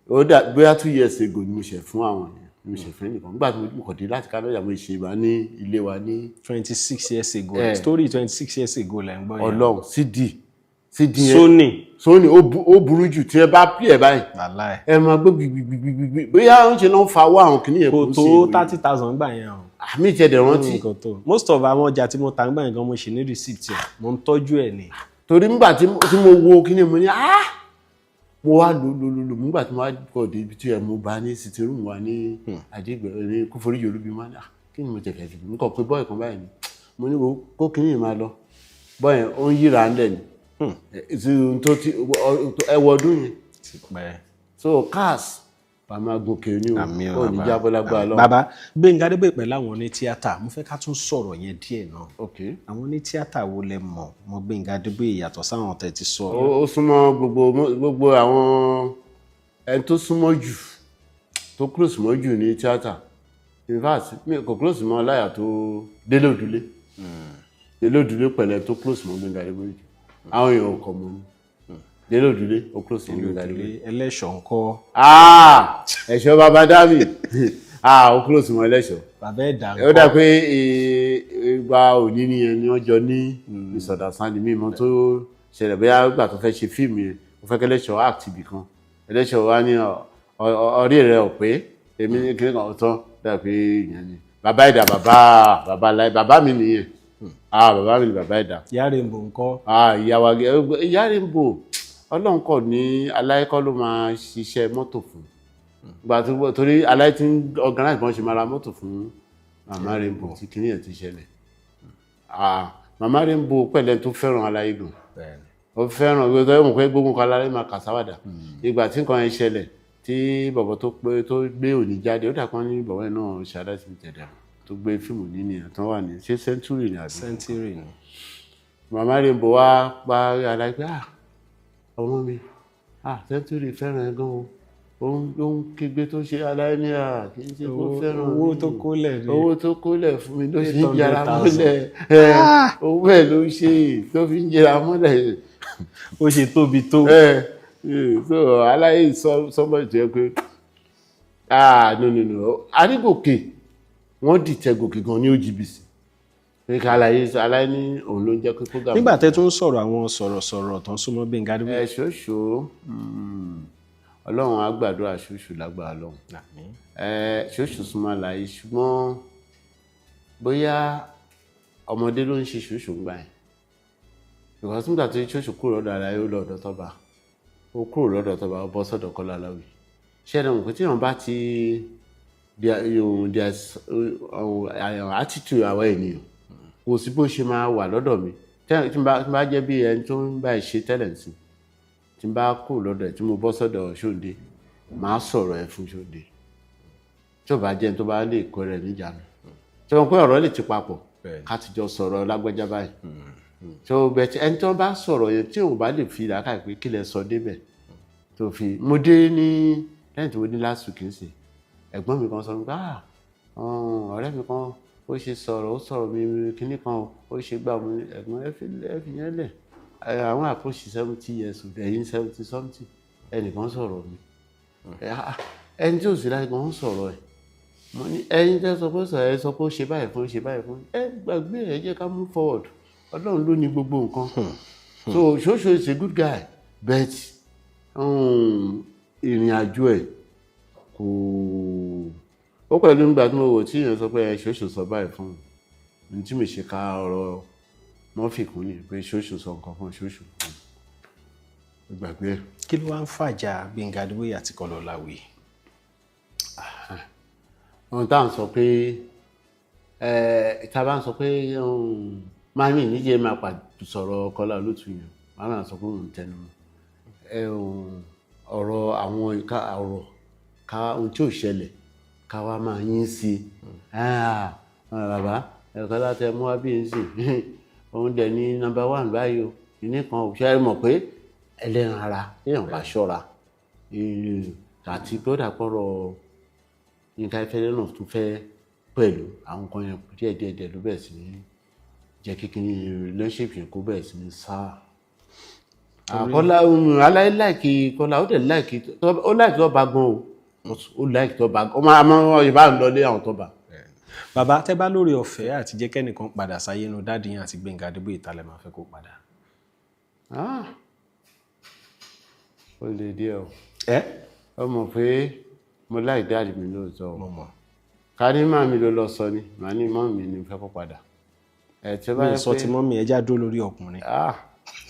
Ó dà bóyá 2 years ago ni mo ṣe fún àwọn yẹn, ni mo ṣe fẹ́ nìkan nígbà tí mo kọ̀ dé láti Canada, mo ṣe wà ní ilé wa ní. 26 years ago. Story 26 years ago lẹ́ ń gbọ́ yẹn. Ọlọ́run, CD yẹn. Sony. Sony, ó burú jù tí ẹ bá pè ẹ báyìí. Wàláì. Ẹ máa gbé gbigbigbigbi, bóyá ó ń ṣe náà ń fa owó àwọn kìnìyàn. Kò tó 30,000 gbà yẹn o. Àmì ìjẹdẹ rántí. Kò tó. Most of àwọn ọjà tí mo tà ń gbà yẹn gan, mo ṣì ní receipt ẹ̀, mo ń tọ́jú ẹ̀ ni. Torí nígbà tí mo wo kíní, mo ní, ah, mo wá lò lò lò lò. Nígbà tí mo wá kọ̀ dé ibi tí ẹ mo bá ní sitting room wa ní Àdìgbẹ́ ní Kúforíjì Olúbi, mo ní, ah, kí ni mo tẹ̀fẹ̀ fi? Mo kàn pé boy kan báyìí ni, mo ní wo kó kíní yìí máa lọ. Boy yẹn ó ń yíra ńlẹ̀ ni tó ti ẹ wọ ọdún yẹn. Ti pẹ́. So cars bá máa gòkè ní o. Àmín o. Ò ní Bàbá. jábọ́ lágbára lọ́wọ́. Bàbá Gbénga Adébóyè, pẹ̀lú àwọn oní tíátà, mo fẹ́ ká tún sọ̀rọ̀ yẹn díẹ̀ náà. Ok. Àwọn oní tíátà wo lẹ mọ̀ mọ́ Gbénga Adébóyè yàtọ̀ sáwọn tẹ̀ ti sọ? Ó súnmọ́ gbogbo àwọn ẹni tó súnmọ́ jù, tó close mọ́ jù ní tíátà. In fact, mi kò close mọ́ láyà tó Délé Òdúlé. Délé Òdúlé pẹ̀lẹ́ tó close mọ́ Gbénga Adébóyè jù, àwọn èèyàn kọ̀ mọ́ ni. Délé Òdúlé, ó close mọ́ Gbénga Adébóyè. Ẹlẹ́ṣọ̀ ńkọ́? Ah, ẹ̀ṣọ́ bàbá dámì, ah, ó close mọ́ ẹlẹ́ṣọ̀. Bàbá ẹ̀dá Ó dà pé ìgbà òní nìyẹn ni wọ́n jọ ní misunderstanding. Mímọ́ tó ṣẹlẹ̀, bóyá ìgbà tó fẹ́ ṣe fíìmù yẹn, ó fẹ́ kẹ́lẹ́ṣọ̀ act ibì kan, ẹlẹ́ṣọ̀ wa ní ọ̀rí rẹ̀ ò pé èmi ní kíní kan ọ̀tọ̀. Dà pé ìyẹn ni bàbá ẹ̀dá, bàbá láì bàbá mi nìyẹn. Ah, bàbá mi ni bàbá ẹ̀dá. Ìyá Rainbow ńkọ́? Ah, ìyá wa, ìyá Rainbow, Ọlọ́run kọ̀ ní aláìkọ́ ló máa ṣiṣẹ́ mọ́tò fún gbà tó, torí aláì tí ń organize bọ́n ṣe máa ra mọ́tò fún màmá Rainbow tí kìnìyàn ti ṣẹlẹ̀. Ah, Màmá Rainbow pẹ̀lẹ́ tó fẹ́ràn aláyé gan. Ó fẹ́ràn gbogbo ẹ̀, mọ̀ pé gbogbo nǹkan aláyé máa kà sáwàdà. Ìgbà tí nǹkan yẹn ṣẹlẹ̀, tí bọ̀bọ̀ tó pé tó gbé òní jáde, ó dàkan ní bọ̀bọ̀ yẹn náà ṣàdáṣí tẹ̀lé tó gbé fíìmù nínú yẹn tó wà ní, ṣé Century ni àbí? Century ni. Màmá Rainbow wá pa aláyé pé, "Ah, ọmọ mi, ah, Century fẹ́ràn ẹ gan o." Ó ń kígbe tó ṣe aláyé ní à kì í ṣe kó fẹ́ràn Owó mi. tó kólẹ̀ ni. Owó tó kólẹ̀ fún mi ló ṣe ń jẹra 800,000. mọ́lẹ̀ ẹ. Owó ẹ̀ ló ṣe tó fi ń jẹra mọ́lẹ̀. Ó ṣe tóbi tó. Ẹ so aláyé somebody tó yẹ pé, ah, no, no, no, Arígòkè, wọ́n dìtẹ̀ Gòkè gan ní OGBC pé ká aláyé aláyé ní òun ló ń jẹ́ pé program. Nígbà tẹ́ tún ń sọ̀rọ̀ àwọn sọ̀rọ̀sọ̀rọ̀ tó ń súnmọ́ Gbẹ́ngà Adébóyè. Ẹ ṣoṣo, Ọlọ́run á gbàdúrà ṣoṣo, lágbára Ọlọ́run. Àmín. Ẹ ṣoṣo súnmọ́ àlàyé, ṣùgbọ́n bóyá ọmọdé ló ń ṣe ṣoṣo ń gbà yẹn, because nígbà tó ṣoṣo kúrò lọ́dọ̀ àlàyé, ó lọ ọ̀dọ̀ tọ́ba, ó kúrò lọ́dọ̀ tọ́ba, ó bọ́ sọ́dọ̀ Kọ́lá Aláwì. Ṣé ẹni mọ̀ pé tí èèyàn bá ti their attitude, àwọn ènìyàn, kò sí bó ṣe máa wà lọ́dọ̀ mi. Tí n bá jẹ́ bí ẹni tó ń bá ẹ ṣe tẹ́lẹ̀ sí, tí n bá kúrò lọ́dọ̀ ẹ̀, tí mo bọ́ sọ́dọ̀ Ṣóǹdé, màá sọ̀rọ̀ ẹ fún Ṣóǹdé, tí ò bá jẹ́ ẹni tó bá lè kó rẹ̀ níjànú, tí wọ́n pé ọ̀rọ̀ lè ti papọ̀, ká ti jọ sọ̀rọ̀ lágbájá báyìí tó bẹ̀, tí ẹni tó bá sọ̀rọ̀ yẹn, tí òun bá lè fi làákàyè pé kí lẹ sọ débẹ̀ tó fi mo dé ní lẹ́yìn tí mo ní last week ń sè, ẹ̀gbọ́n mi kan sọ pé, "Ah, ọ̀rẹ́ mi kan ó ṣe sọ̀rọ̀, ó sọ̀rọ̀ mi kinní kan, ó ṣe gbà mí." Ẹ̀gbọ́n, ẹ fi yẹn lẹ̀. Àwọn approach 70 years old, ẹ̀yin 70 something, ẹnìkan sọ̀rọ̀ mi, ẹni tí ò sí láti gan ń sọ̀rọ̀ ẹ̀. Mo ní ẹ̀yin tẹ́ sọ pé sọ̀rọ̀, ẹ sọ pé ó ṣe báyìí fún, ó ṣe báyìí fún, ẹ gbàgbé, ẹ jẹ́ ká move forward. Ọlọ́run ló ní gbogbo nǹkan. So Ṣoṣo is a good guy, but ìrìn àjò ẹ̀ kò ó pẹ̀lú. Nígbà tí mo wò tí èèyàn sọ pé Ṣoṣo sọ báyìí fún mi, tí mi ṣe ka ọ̀rọ̀ Murphy kún ni pé Ṣoṣo sọ nǹkan fún Ṣoṣo, gbàgbé ẹ̀. Kí ló wá ń fàjà Gbẹ́ngà Adébóyè àti Kọ́lá Ọláwuyì? Ohun tá à ń sọ pé tá a bá ń sọ pé máa mi níjẹ́ máa pa sọ̀rọ̀ Kọ́lá Olótù yẹn, máa máa sọ pé òun tẹnu mọ́ ọ̀rọ̀ àwọn ọ̀rọ̀ ká ohun tí ò ṣẹlẹ̀, ká wá máa yín sí i. Bàbá ẹ̀kọ́ láti ẹ mú wá bí n sì òun dẹ̀ ní number one báyìí o, ìní kan ò ṣe é mọ̀ pé ẹlẹ́ran ara téèyàn bá ṣọ́ra àti gbọ́dọ̀ àpọ̀rọ̀ Yínká Ayéfẹ́lẹ́ náà tún fẹ́ pẹ̀lú àwọn nǹkan yẹn díẹ̀ díẹ̀ díẹ̀, ló bẹ̀rẹ̀ sí ní jẹ́ kíkiní relationship yẹn kó bẹ̀rẹ̀ sí ní sáà. Kọ́lá aláì like Kọ́lá, ó dẹ̀ like, ó like tó bá gan o, ó like tó bá, ó máa máa ìbá ń lọlé àwọn tó bá. Bàbá, tẹ́ bá lórí ọ̀fẹ́ àti jẹ́ kẹ́nìkan padà sáyé inú daddy yín àti Gbẹ́ngà Adébóyè, ta lẹ máa fẹ́ kó padà? Ah, ó lè díẹ̀ o. Ẹ Ó mọ̀ pé mo like daddy mi lóòótọ́ o. Mo mọ̀. Ká ní màmí ló lọ sọ ni, màá ní mọ́ mi ni mo fẹ́ kó padà. Ẹ̀ tí ó bá Mi yẹ sọ pé ti mummy, ẹ já dúró lórí ọkùnrin. Ah,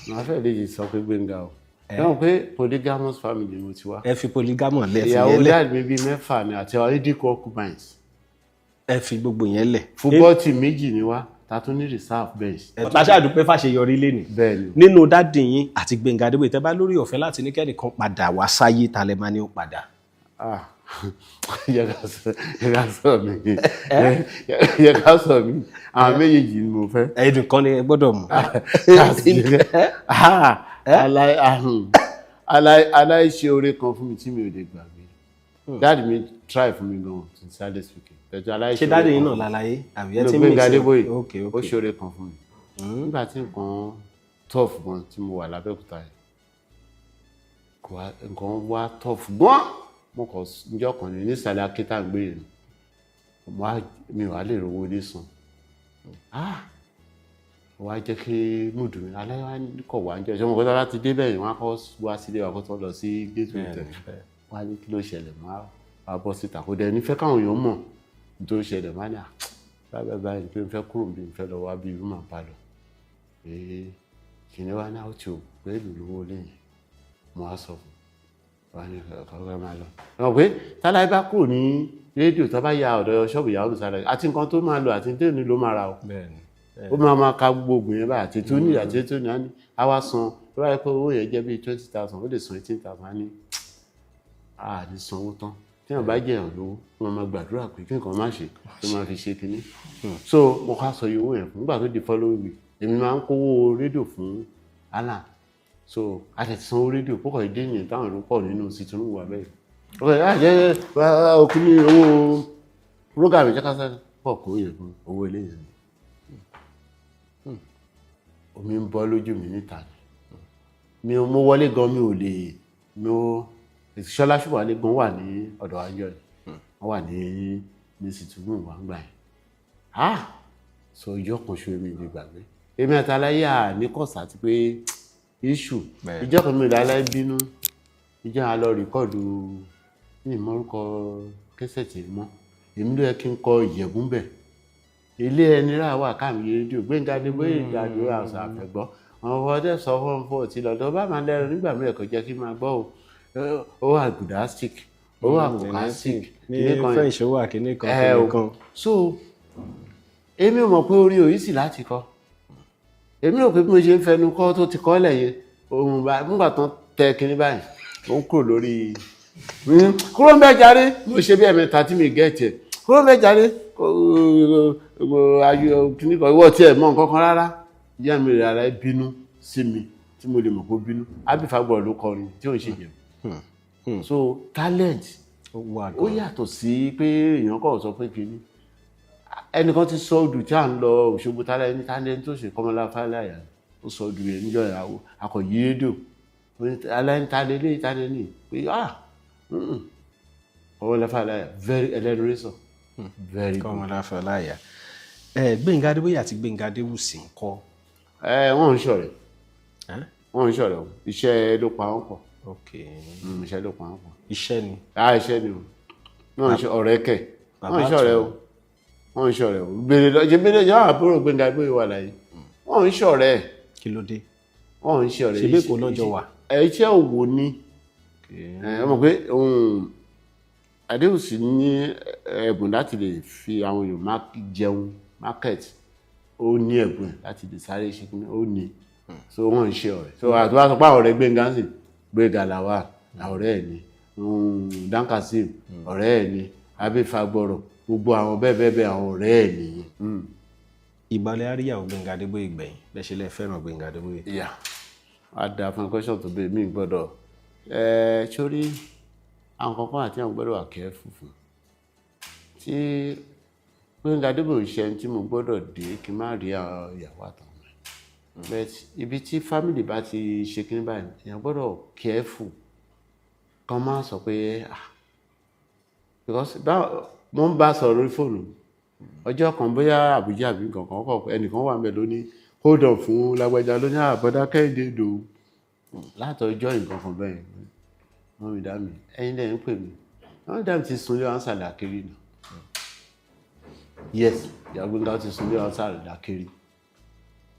màá fẹ́ lè sọ pé Gbẹ́ngà o. Ẹ mọ̀ pé polygamous family mo ti wá. Ẹ fi polygamous lẹ, fi Ìyàwó yẹn lẹ̀. daddy mi bíi mẹ́fà ni, àti àwọn eighty concubines. Ẹ fi gbogbo yẹn lẹ̀. Football team méjì ni wá, ta tún ní reserve bench. Ẹ ṣáà dúpẹ́ fàṣeyọrí lẹ́nìí. Bẹ́ẹ̀ ni. Nínú daddy yín àti Gbẹ́ngà Adébóyè, tẹ́ bá lórí ọ̀fẹ́ láti ní kẹ́nìkan padà wá sáyé, ta lẹ máa ní ó padà? Ah, yẹ ká sọ mi, yẹ ká sọ mi, àwọn méjèèjì ni mo fẹ́. Ẹ̀dùn kan ni ẹ gbọ́dọ̀ mú. Ah, aláìṣe oore kan fún mi tí mi ò lè gbàgbé. Daddy mi try fún mi gan, sincerely speaking. Tẹ̀tẹ̀ aláìṣe Ṣé daddy yín náà lálàyé àbí ẹ ti Gbẹ́ngà mix ẹ̀? Adébóyè. Ok. Ó ṣe oore kan fún mi nígbà tí nǹkan tough gan, tí mo wà lábẹ́òkúta yìí, kò wá nǹkan wá tough gan. Mo kàn níjọ́ kan ní nísàlẹ̀ akétà ń gbé yẹn, mo wá mi ò wá lè rówó ilé san. Ah, ó wá jẹ́ kí mood mi alẹ́ wá kọ̀ wá ń jẹ́ ṣé mo kọ́ tó láti dé bẹ́ẹ̀ yẹn, wọ́n á kọ́ wá sílé wa kó tó lọ sí gate hotel. Wá ní kí ló ṣẹlẹ̀, mọ́ á bọ́ síta, kó dẹ̀ nífẹ̀ẹ́ káwọn èèyàn mọ̀ nítorí ṣẹlẹ̀. Má ní à báyìí báyìí pé n fẹ́ kúrò bí n fẹ́ lọ wá bí irú màá bá lọ pé kìnìún wa náà ó ti ò pé èlò lówó lẹ́yìn. Mo á sọ fún wa ní kọ́kọ́ máa lọ. Ẹ mọ̀ pé táláyé bá kúrò ní rédíò, tó bá ya ọ̀dọ̀ ṣọ́ọ̀bù ìyàwó mi sáré àti nǹkan tó máa lò àti tó ní ló máa ra o. Bẹ́ẹ̀ni. Ó máa máa ka gbogbo oògùn yẹn báyìí, àti tó ní àti tó ní, á ní á wá san. Tó bá yẹ pé owó yẹn jẹ́ bíi 20,000, ó lè san 18,000. Á ní a ní sanwó tán. Tí wọn bá jẹyàn lówó, wọn máa gbàdúrà pé kí nǹkan má ṣe tó máa fi ṣe kínní. So mo ká sọ iye owó yẹn fún. Nígbà tó di following week, èmi máa ń kówó rédíò fún Alan, so a tẹ̀ ti sanwó rédíò púpọ̀. Ìdí nìyẹn táwọn èrò pọ̀ nínú sitting room wa bẹ́ẹ̀. Ó fẹ́ ah jẹ́ òkú ní owó program ìjẹ́kásá pọ̀ kó yẹn fún owó eléyìí. Omi ń bọ́ lójú mi níta ni. Mi ò mo wọlé gan, mi ò lè mi ò. Ṣọlá Ṣùwálé gan wà ní ọ̀dọ̀ ayọ̀ ni, wọ́n wà ní sitting room wa gbà yẹn. Ah, so ìjọ kan ṣo èmi lè gbàgbé, èmi àti aláyé à ní kọ̀sà àti pé issue. Ìjọ kan mi ò láláì bínú, ìjọ yẹn a lọ record ní ìmọ̀rúkọ cassette mọ́. Èmi ló yẹ kí n kọ Ìjẹ̀bú bẹ̀, ilé ẹni rà wà káàmì rédíò Gbénga Adébóyè ìdádúró àṣà àfẹ́gbọ́ àwọn ọmọdé sọ fún fún ọtí lọ́dọ̀ bá máa lẹ́rọ nígbà mìíràn kò jẹ́ kí n máa gbọ́ o. Ó wà gudastic, ó wà kòkástic. Ní French, ó wà kíní kan ẹ kíní o kan. So èmi ò mọ̀ pé orin ò easy láti kọ. Èmi rò pé bí mo ṣe ń fẹnu kọ́ tó ti kọ́ lẹ̀ yẹn, ohun bá nígbà tán tẹ kinní báyìí, ó ń kúrò lórí, kúrò ń bẹ́ jáde. Mo ṣe bí ẹ̀mẹ́ta tí mi gẹ̀ẹ́tì ẹ̀, kúrò ń bẹ́ jáde. Ayọ̀ kinní kan, ìwọ tí ẹ̀ mọ̀ nǹkan kan rárá. Ìyá mi rẹ̀ ara ẹ̀ bínú sí mi tí mo lè mọ̀ kó bínú. Ábífàgbọ̀ ló kọrin tí ò ń ṣe jẹ̀bù. So talent ó wà ó gan. Yàtọ̀ sí pé èèyàn kọ̀ sọ pé kinní. Ẹnìkan ti sọ odù tí à ń lọ Òṣogbo, tálẹ̀ ní talent tó ṣe Kọ́mọlá Fáláyà, ó sọ odù yẹn níjọ́ ìyàwó akọ̀yí rédíò aláìntálẹ̀ lé ìtálẹ̀ ní pé ah, Kọ́mọlá Fáláyà, very ẹlẹ́nu very good. Kọ́mọlá Fáláyà. Ẹ Gbénga Adébóyè àti Gbénga Adéwùsì ńkọ́? Ẹ wọ́n ń ṣọ̀rẹ́. Ẹ́? Wọ́n ń ṣọ̀rẹ́ o, iṣẹ́ ló pa wọ́n pọ̀. Iṣẹ́ ló pa wọ́n pọ̀. Iṣẹ́ ni. Ah, iṣẹ́ ni o. Wọ́n ń ṣe ọ̀rẹ́ kẹ̀. Bàbá Wọ́n ń ṣọ̀rẹ́ o, wọ́n ń ṣọ̀rẹ́ o. Béèrè lọ ṣe béèrè yọ àbúrò Gbénga Adébóyè wà láyé, wọ́n ń ṣọ̀rẹ́. Kí ló dé? Wọ́n ń ṣọ̀rẹ́. Ṣe bí Èkó lọ́jọ́ wà? Ẹ iṣẹ́ òwò ni. Ẹ mọ̀ pé Adéwùsì ní ẹ̀bùn láti lè fi àwọn èèyàn má jẹun market. Ó ní ẹ̀bùn ẹ̀ láti lè sáré ṣe kí ó ní. So wọ́n ń ṣe ọ̀rẹ́. So àti wọ́n sọ pé àwọn ọ̀rẹ́ Gbénga ń sìn, Gbénga làwà ọ̀rẹ́ ẹ̀ ni, Dan Kazeem ọ̀rẹ́ ẹ̀ ni, Abífagbọ̀rọ̀, gbogbo àwọn bẹ́ẹ̀ bẹ́ẹ̀ bẹ́ẹ̀, àwọn ọ̀rẹ́ ẹ̀ nìyẹn. Ìgbàlẹ̀ àríyàwó Gbénga Adébóyè gbẹ̀yìn bẹ́ẹ̀ ṣe lẹ́ fẹ́ràn Gbénga Adébóyè. Yeah, a dà fún question tó bẹ́ẹ̀ mi gbọ́dọ̀ ẹ sórí àwọn kankan àti àwọn gbọ́dọ̀ wà careful fún tí Gbénga Adébóyè ṣe ẹni tí mo gbọ́dọ̀ dé kí n má rí àwọn ìyàwó àtàwọn ẹ̀. But ibi tí family bá ti ṣe kí ní báyìí, èèyàn gbọ́dọ̀ careful kan máa sọ pé ah, because bá mo ń bá sọ̀rọ̀ lórí fóònù ọjọ́ kan, bóyá Àbújá àbí nǹkan kan kọ̀, ẹnìkan wà níbẹ̀ lóní hold on fún lágbájá lóní àbọ̀dá Kẹ́hìndé Ìdòwú látọjọ́ nǹkan kan bẹ́ẹ̀. Wọ́n mi dá mi, ẹ̀yin lẹ́yìn pè mí, wọ́n dá mi ti sunlé wọn sàlẹ̀ àkèrè nà. Yes, ìyá Gbénga ti sunlé wọn sàlẹ̀ àkèrè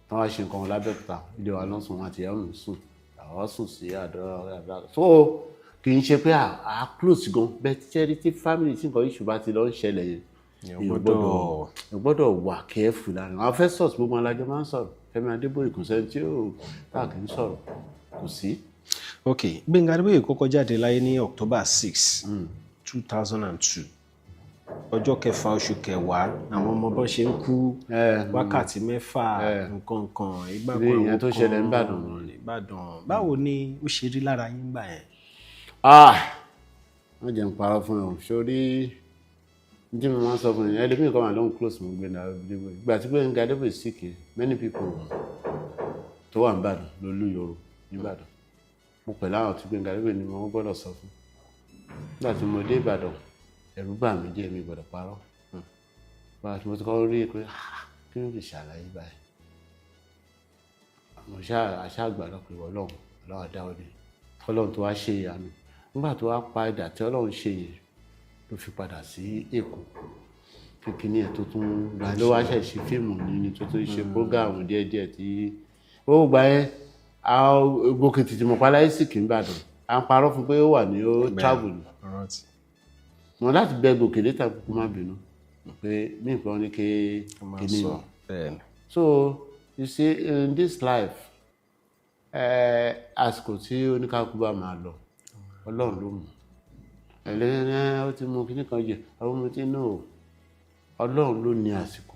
tí wọ́n ṣe nǹkan wọn lábẹ́òkúta. Ilé wa lọ́sùn wọn àti ìyá mi sùn, àwọn sùn sí àdó. So kì í ṣe pé à close gan bẹ́ẹ̀. Tí tí family tí nǹkan issue bá ti lọ ń ṣẹlẹ̀ yẹn, Èèyàn èèyàn gbọ́dọ̀ gbọ́dọ̀ èèyàn gbọ́dọ̀ wà careful lára àwọn fẹ́ sọ̀rọ̀. Gbogbo alájọ máa ń sọ̀rọ̀. Fẹ́mi Adébóyè, kò sẹ́ni tí yóò tá kì í sọ̀rọ̀, kò sí. Ok, Gbénga Adébóyè kọ́kọ́ jáde láyé ní October 6, 2002, ọjọ́ kẹfà oṣù kẹwàá. Àwọn ọmọ bọ́n ṣe ń kú, wákàtí 6, nǹkan kan ìgbà Ilé kan ìyẹn tó àwọn ṣẹlẹ̀ kan n'Ìbàdàn. n'Ìbàdàn. Báwo ni ó ṣe rí lára yín gbà yẹn? Ah, wọ́n jẹ́ ń parọ́ fún ẹ o. Sórí ní tí mo máa ń sọ fún ẹ, ẹlòmíì kan wà lóhùn close mọ́ Gbénga Adébóyè. Ìgbà tí Gbénga Adébóyè sick, many people tó wà n'Ìbàdàn lólúyọ̀rọ̀ n'Ìbàdàn, mo pẹ̀lú àwọn tí Gbénga Adébóyè ni wọ́n gbọ́dọ̀ sọ fún. Nígbà tí mo dé Ìbàdàn, ẹ̀rù bà mí díẹ̀, mi gbọ́dọ̀ parọ́. Bá a ti mo ti kọ́ rí i pé ah, kí ló lè ṣàlàyé báyìí? Mo ṣáà àṣà àgbàdo pé Ọlọ́run, Ọlọ́run dá ọ ní Ọlọ́run tó wá ṣe ìyanu. Nígbà tó wá padà tí Ọlọ́run ṣe yẹn, ló fi padà sí Èkó kíkiní ẹ̀ tó tún gbà ló wá ṣẹ̀ ṣe fíìmù ní tó tún ṣe program díẹ̀díẹ̀ tí ó gbà yẹn. Àwọn gòkè tètè mọ̀ pa láyé sì kì í bàdàn, à ń parọ́ fún pé ó wà ní ó travel ni. Rántí. Mo láti bẹ gòkè létà kúkú má bínú pé mí nǹkan ní ké Máa kíní sọ ni. Bẹ́ẹ̀ ni. So you see, in this life, àsìkò tí oníkálukú bá máa lọ, Ọlọ́run ló mọ̀. Ẹlẹ́yìn ó ti mú kíní kan jẹ àwọn ọmọ tí náà, Ọlọ́run ló ní àsìkò.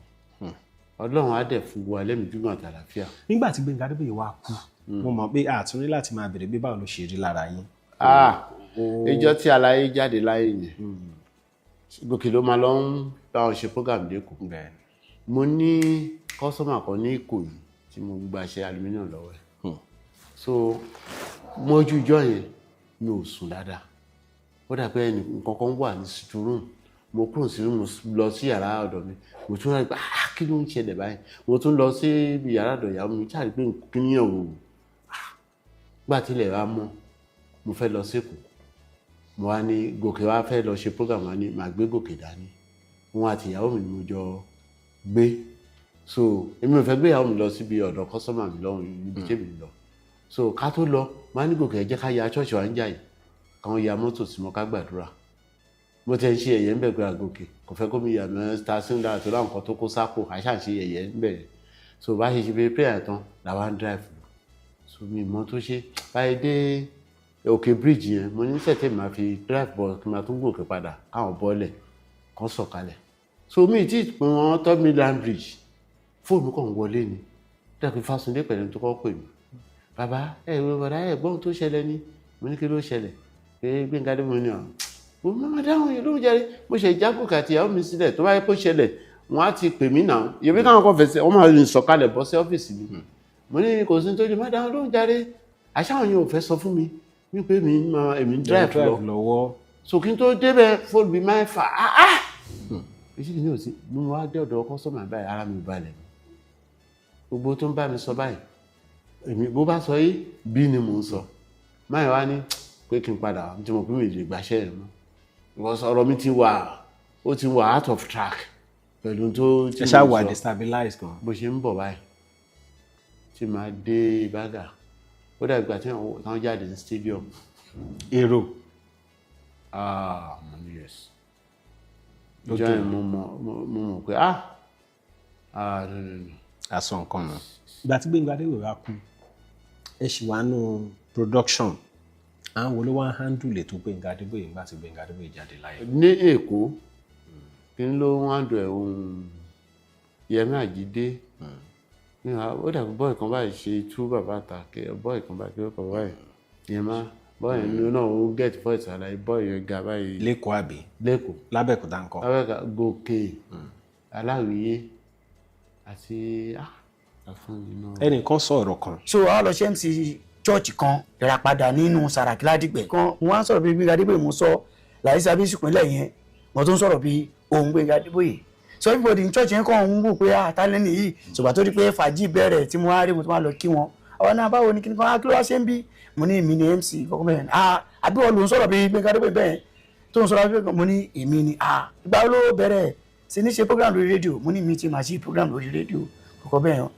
Ọlọ́run á dẹ̀ fún wa lẹ́mìí gígùn àtàlàfíà. Nígbà tí Gbẹ́ngà Adébóyè wá kú, mo mọ̀ pé àtúnrí láti máa bèrè pé báwo ló ṣe rí lára yín. Ah, ìjọ tí aláyé jáde láyé yẹn, Gòkè ló máa lọ ń bá wọn ṣe program lẹ́kọ̀ọ́. Mo ní customer kan ní Ìkòyí tí mo gbaṣẹ́ aluminium lọ́wọ́ ẹ̀. So mọ́jú ìjọ yẹn, mi ò sùn dáadáa. Ó dà pé ẹnì nǹkan kan wà ní sitting room. Mo kúrò sí room, mo lọ sí yàrá ọ̀dọ̀ mi. Mo tún rí pé, ah, kí ló ń ṣẹlẹ̀ báyìí? Mo tún lọ sí yàrá ọ̀dọ̀ ìyàwó mi, ṣáà rí pé kí ni ò gbà tilẹ̀ wá mọ́. Mo fẹ́ lọ sí Èkó, mo wá ní Gòkè wá fẹ́ lọ ṣe program, wá ní màá gbé Gòkè dání. Wọn àti ìyàwó mi ni mo jọ gbé. So èmi ò fẹ́ gbé ìyàwó mi lọ síbi ọ̀dọ̀ customer mi lọ́hùn níbi tí èmi ń lọ. So ká tó lọ, mo wá ní Gòkè, ẹ jẹ́ ká ya ṣọ́ọ̀ṣì wa ń jà yìí, káwọn ya mọ́tò sí mọ́, ká gbàdúrà. Mo ti ń ṣe ẹ̀yẹ́ ń bẹ̀ pé àgòkè kò fẹ́ kó mi yà mọ́ ta sí ńlá tó láwọn kan tó kó sápò, àṣà ń ṣe ẹ̀yẹ́ ń bẹ̀. So bá ṣe ṣe pé prayer tán làwa ń drive lọ. So mi mọ tó ṣe báyìí dé òkè bridge yẹn, mo ní sẹ̀tẹ̀ máa fi drive bọ̀ kí n máa tún gòkè padà, káwọn bọ́ọ̀lẹ̀ kan sọ̀kalẹ̀. So mi tí pé wọ́n Third Mainland Bridge, fóònù kan wọlé ni dàbí Fásundé pẹ̀lú tó kọ́ pè mí. "Bàbá ẹ wọ bàdá ẹ gbọ́n tó ṣẹlẹ̀ ni." Mo ní, "Kí ló ṣẹlẹ̀?" Pé Gbẹ́ngà Adébóyè ni ọ̀ mo máa dáhùn yìí lóhùn jáde. Mo ṣe ìjágòkè àti ìyàwó mi sílẹ̀. Tó bá yẹ kó ṣẹlẹ̀, wọ́n á ti pè mí náà yẹ̀bí káwọn kan fẹsẹ̀ wọ́n máa rìn sọ̀kalẹ̀ bọ́ sí ọ́fíìsì mi. Mo ní kò sí nítorí má dáhùn lóhùn jáde. Àṣà àwọn yẹn ò fẹ́ sọ fún mi wípé mi máa èmi ń drive lọ lọ́wọ́. So kí n tó débẹ̀, fóònù mi máa ń fà á. Ah, èyí ni ò sí. Mo wá dé ọ̀dọ̀ customer báyìí, ara mi balẹ̀. Gbogbo tó ń bá mi sọ báyìí, èmi bó bá sọ yìí bí ni mò ń sọ máyì wá ní pé kí n padà tí mo pín mi lè gbàṣẹ́ yẹn mọ́, because ọ̀rọ̀ mi ti wà, ó ti wà out of track pẹ̀lú tó tí Ẹ ṣáà mo wà sọ. Destabilize gan. Bó ṣe ń bọ̀ báyìí tí màá dé Ìbàgà, ó dàbí ìgbà tí wọ́n jáde ní stadium. Èrò. Ah, mo ní yes. Lójú Ìjọ yẹn mo mọ̀ pé, ah ah, no, no, no. Aṣọ nǹkan nù. Ìgbà tí Gbẹ́ngà Adébóyè wá kú, ẹ ṣì wà nù production. Àwọn wo ló wá ń handle ètò Gbẹ́ngà Adébóyè nígbà tí Gbẹ́ngà Adébóyè jáde láyé? Ní Èkó, kí n ló ń handle ẹ̀, ohun Yẹmí Àjídé. Ó dàbí boy kan báyìí ṣe tú bàbá ta kí boy kan báyìí, kí ó kàn báyìí yẹn má boy yẹn náà, ó get voice àlàyé boy yẹn ga báyìí. Lẹ́kọ̀ọ́ àbí? Lẹ́kọ̀ọ́. Lábẹ́òkúta ńkọ́? Lábẹ́òkúta, Gòkè Aláwìyé àti àfúnni náà. Ẹnìkan sọ ọ̀rọ̀ kan. So àwọn lọ ṣe MC church kan, Ìràpadà nínú Sàràkí Ládìgbẹ́ kan. Wọ́n á sọ̀rọ̀ bí Gbẹ́ngà Adébóyè, mo sọ Làísí Abísù ìpínlẹ̀ yẹn, mo tún sọ̀rọ̀ bí ohun Gbẹ́ngà Adébóyè. So everybody in church yẹn kàn ń wò pé, ah, tálẹ́ nìyí? Ṣùgbọ́n tó di pé fàájì bẹ̀rẹ̀ tí mo wá rí, mo tún wá lọ kí wọn. Àwọn náà, báwo ni, kí ni kan, kí ló wá ṣe ń bí? Mo ní èmi ni MC kọ́kọ́ bẹ́ẹ̀. Ah, àbí wọ́n ló ń sọ̀rọ̀ bí Gbẹ́ngà Adébóyè bẹ́ẹ̀ tó ń sọ̀rọ̀ bí? Mo ní èmi ni. Ah, ìgbà wo ló bẹ̀rẹ̀ sí ní ṣe program lórí rédíò? Mo ní mi ti máa ṣe program lórí rédíò kọ́kọ́ bẹ́ẹ̀.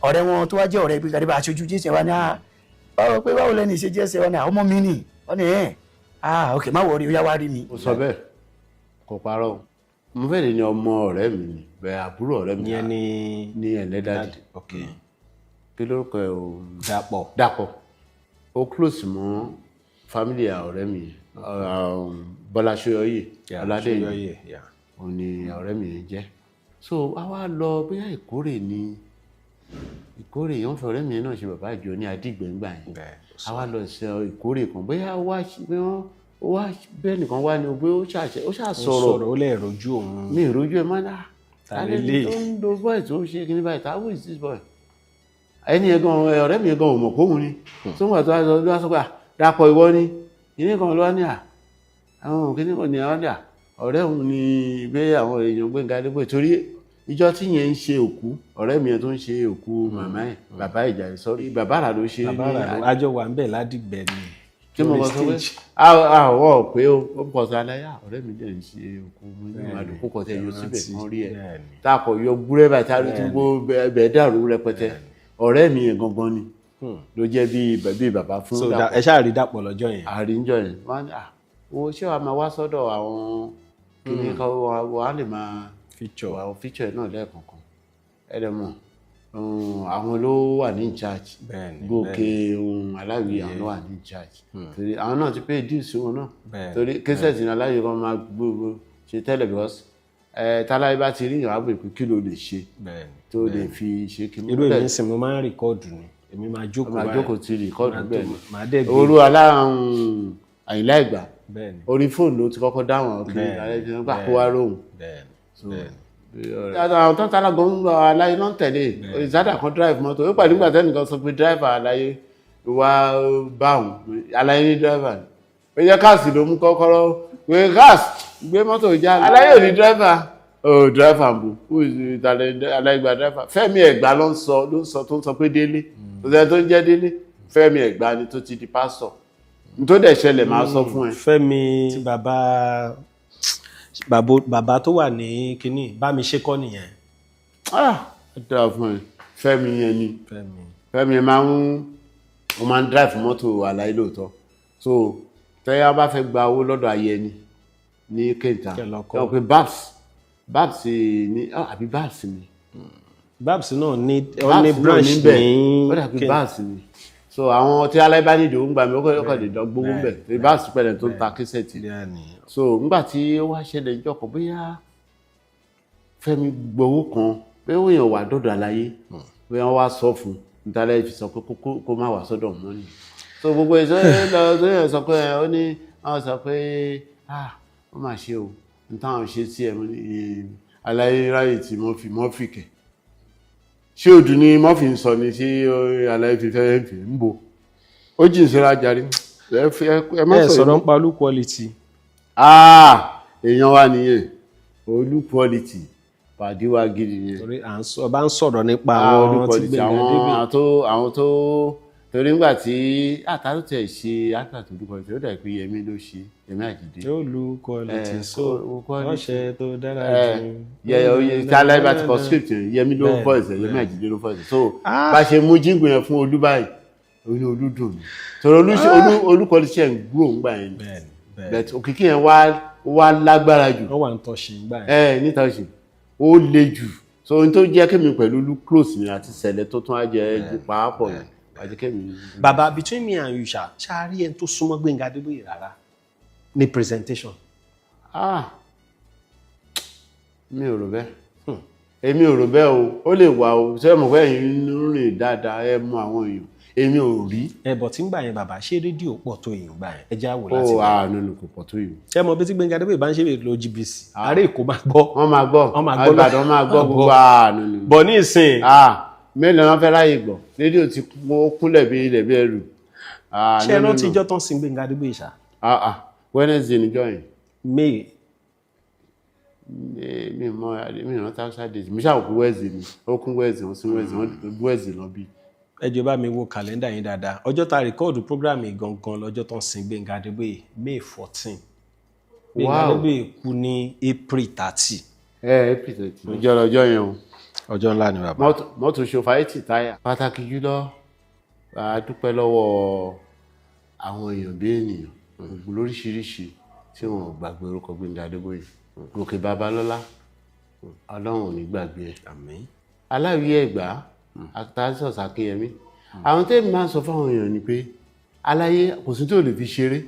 Ọ̀rẹ́ wọn tó wá jẹ́ ọ̀rẹ́ Gbẹ́ngà Adébóyè, aṣojú Jésù wa ní, ah, báwo pé báwo lẹ́ni ìṣe jẹ́sẹ̀ wọn ní àwọn ọmọ mi nì. Wọ́n ní ẹ̀, ah, ok, má worry, ó yá, wá rí mi. Mo sọ bẹ́ẹ̀, kò parọ́ o. Mo fẹ́ lè ní ọmọ ọ̀rẹ́ mi ni bẹ́ẹ̀, àbúrò ọ̀rẹ́ mi. Ìyẹn ni? Ní ẹ̀lẹ́dàdì. Ok. Kí lórúkọ ẹ̀ o? Dàpọ̀. Dàpọ̀. Ó close mọ́ family ọ̀rẹ́ mi, Bọ́lá Ṣóyọyè. Ọládèyí. Ṣóyọyè, yeah. Òun ni ọ̀rẹ́ mi yẹn jẹ́. So a wá lọ bóyá ìkórè ni, ìkórè yẹn, wọ́n fi ọ̀rẹ́ mi yẹn náà ṣe bàbá ìjọ ní Adígbẹ̀ngbà yẹn. A wá lọ ṣe ìkórè kan, bóyá ó wá bí wọ́n ó wá bẹ́ẹ̀ nìkan wá ní o, bóyá ó ṣàṣẹ ó Ó ṣàṣọ̀rọ̀. sọ̀rọ̀, ó lè rojú òun. Mi ìrojú ẹ máa ń dá. Ta lélẹ̀? Tó ń lo voice tó ń ṣe kíní báyìí, ta, who is this boy? Ẹni yẹn gan, ọ̀rẹ́ mi yẹn gan ò mọ̀ kóhun ni. Tó ń wà tó wá sọ, ló wá sọ pé, à, Dàpọ̀, ìwọ ni kíní kan ló wá ní à àwọn kíní kan ní àwọn ní à ọ̀rẹ́ òun ni gbé àwọn èèyàn Gbẹ́ngà Adébóyè, torí ìjọ tí yẹn ń ṣe òkú ọ̀rẹ́ mi yẹn tó ń ṣe òkú màmá ẹ̀, bàbá ìjà, sọ́rí, bàbá àrà ló ṣe. Bàbá rà ló àjọ wà ń bẹ̀ ládìgbẹ́ ni. Tí mo Lórí kọ sọ pé stage. Àwọ̀ pé ó pọ̀ sí aláyà ọ̀rẹ́ mi dẹ̀ ń ṣe òkú, mo ní àdókò kọ̀ tẹ̀ yọ síbẹ̀ kan rí ẹ̀ tá a kọ̀ yọ gbúrẹ́ báyìí, tá a rí tí gbó bẹ́ẹ̀ dàrú rẹpẹtẹ. Ọ̀rẹ́ mi yẹn gangan ni ló jẹ́ bí bàbá fún So Dàpọ̀. ẹ ṣáà rí Dàpọ̀ lọ́jọ́ yẹn. Àríjọ yẹn, wọ́n á ní, à wo, ṣé wàá máa wá sọ́dọ̀ àwọn kíní kan wà á lè máa feature àwọn feature náà lẹ́ẹ̀kọ̀ọ̀kan. Ẹ dẹ̀ mọ̀. Àwọn ló wà ní in charge. Gòkè Aláwìyé, àwọn ló wà ní in charge, torí àwọn náà ti pay dues wọn náà, torí cassette ní Aláwìyé kan máa gbogbo ṣe tẹ́lẹ̀, because ẹ táláyé bá ti rí yàn á bè pé kí ló lè ṣe tó lè fi ṣe kí. Irú èmi ń sìn, mo máa ń record ni, èmi máa jókòó. Máa jókòó ti record. Bẹ́ẹ̀ ni. Màá dẹ̀ gbé. Orú aláhùn Àyìnlá Ẹ̀gbá, orí fóònù ló ti kọ́kọ́ dáhùn ọ̀kẹ́ alẹ́ fi gbà kó wá róhùn. Àwọn tó ń tala gan ń lọ, aláyé náà ń tẹ̀lé ìsádà kan drive mọ́tò ó pàdé nígbà tẹ́nìkan sọ pé driver aláyé wá bá òun, aláyé ní driver ni, ó yẹ káàsì ló mú kọ́kọ́rọ́ pé káàsì gbé mọ́tò já, aláyé ò ní driver. Oh, driver ń bò, who is aláyé gba driver? Fẹ́mi Ẹ̀gbá ló ń sọ tó ń sọ pé Délé tó sẹ́ni tó ń jẹ́ Délé, Fẹ́mi Ẹ̀gbá ni tó ti di pásítọ̀ n tó dẹ̀ ṣẹlẹ̀ máa sọ fún ẹ. Fẹ́mi tí bàbá tó wà ní kínní bá mi ṣe kọ́ nìyẹn. Ah, ó dáa fún ẹ, Fẹ́mi yẹn ni. Fẹ́mi. Fẹ́mi yẹn máa ń ó máa ń drive mọ́tò àlàyé lóòótọ́, so tẹ́yà bá fẹ́ gba owó lọ́dọ̀ Ayẹni ní Kẹta Kẹ́ lọ kọ́. Ẹ pé Babs ní, ah, àbí Babs ni. Babs náà ní ó ní Babs náà branch níbẹ̀. ní Ó dàbí Babs ni, so àwọn tí aláìbá nídìí ó ń gbà mí, ó kọ́ lè dán gbówó ń bẹ̀ torí Babs pẹ̀lẹ́ tó ń ta cassette. So nígbà tí ó wá ṣẹlẹ̀ ìjọ kan, bóyá Fẹ́mi gbowó kan pé ó yàn wà dọ́dọ̀ àlàyé, bóyá wọ́n wá sọ fún un nítorí fi sọ pé kó má wà sọ́dọ̀ mọ́ ni. So gbogbo èso lọ tó yàn sọ pé ó ní wọ́n sọ pé, ah, ó mà ṣe o, n táwọn ṣe sí ẹ ní àlàyé ráyè tí Murphy kẹ̀ ṣé òdù ni Murphy ń sọ ni, ṣé àlàyé fi fẹ́ fi ń bo ó jìn síra jàre. Ẹ má Ẹ sọ. Sọ̀rọ̀ ń pa Olú Quality. Ah, èèyàn wa nìyẹn, Olú Quality pàdé wa gidi yẹn. Torí à ń sọ bá ń sọ̀rọ̀ nípa Ah, Olú àwọn tí Quality, Gbénga Adébóyè. àwọn tó torí ńgbà tí àtàlù tẹ̀ ṣe advert Olú Quality, ó dà pé Yẹmí ló ṣe, Yẹmí Àjídé. Olú Quality so Quality. Ọṣẹ tó dára jù. Yẹ oye tí aláìbá ti kọ script yẹn, Yẹmí ló voice ẹ, Yẹmí Àjídé ló voice ẹ. So bá ṣe mú jingle yẹn fún Olú báyìí, oní Olú dùn mí torí Olú Quality ṣe ń gbúrò ńgbà yẹn ni, but òkìkí yẹn wá lágbára jù. Wọ́n wà ń tọ́ṣe ńgbà yẹn. Ẹ níta ṣe ó le jù, so ohun tó jẹ́ kémi pẹ̀lú Olú close ni àti sẹ̀lẹ̀ tó tún á jẹ́ pàápọ̀ yẹn àti kémi. Bàbá, between me and you, ṣá ṣá rí ẹni tó súnmọ́ Gbénga Adébóyè rárá ní presentation? Ah, mi ò rò bẹ́ẹ̀, èmi ò rò bẹ́ẹ̀ o. Ó lè wà o, ṣé mo fẹ́ yín ń rìn dáadáa, ẹ mú àwọn èèyàn, èmi ò rí. Ẹ bọ̀ tí ń gbà yẹn, bàbá, ṣé rédíò pọ̀ tó yìí ń gbà yẹn? Ẹ já wò láti Ó gbà. Ah, nínú kò pọ̀ tó yìí. Ṣé mo bí tí Gbénga Adébóyè bá ń ṣe lọ GBC, àárẹ̀ Èkó máa gbọ́. Wọ́n máa gbọ́. Wọ́n máa gbọ́. Ìbàdàn máa gbọ́, gbogbo àánú ni. Bọ̀ ní ìsìn. Ah, mélòó wọn fẹ́ ráyè gbọ́? Rédíò ti ó kúnlẹ̀ bí ilẹ̀ bí ẹrù. Ah, Ṣé ẹ no, no, rántí no. ijọ́ tán sin Gbénga Adébóyè ṣá? Ah ah, Wednesday níjọ́ yẹn. May. Mi mọ, mi rántí outside date, mi ṣáà kú Wednesday ni, ó kún Wednesday, wọ́n sí Wednesday, wọ́n Wednesday lọ bí. Ẹ jọ̀ọ́, bá mi wo kàlẹ́ndà yín dáadáa. Ọjọ́ tá a record program yìí gangan lọ́jọ́ tán sin Gbénga Adébóyè, May 14. Gbénga Adébóyè kú ní April 30. Ẹ April 30 ọjọ́ lọ́jọ́ yẹn o. Ọjọ́ ńlá ni, bàbá. Mọ́tò ṣòfò ayé tì táyà. Pàtàkì jùlọ, a dúpẹ́ lọ́wọ́ àwọn èèyàn bí ènìyàn gbogbo lóríṣiríṣi tí wọn ò gbàgbé orúkọ Gbénga Adébóyè. Gòkè Babalọ́lá, Ọlọ́run ò ní gbàgbé ẹ. Àmín. Aláwìyé Ẹ̀gbá, Atazos Akínyẹmí. Àwọn tẹ́mi máa ń sọ fáwọn èèyàn ni pé aláyé kò sí tí ò lè fi ṣeré.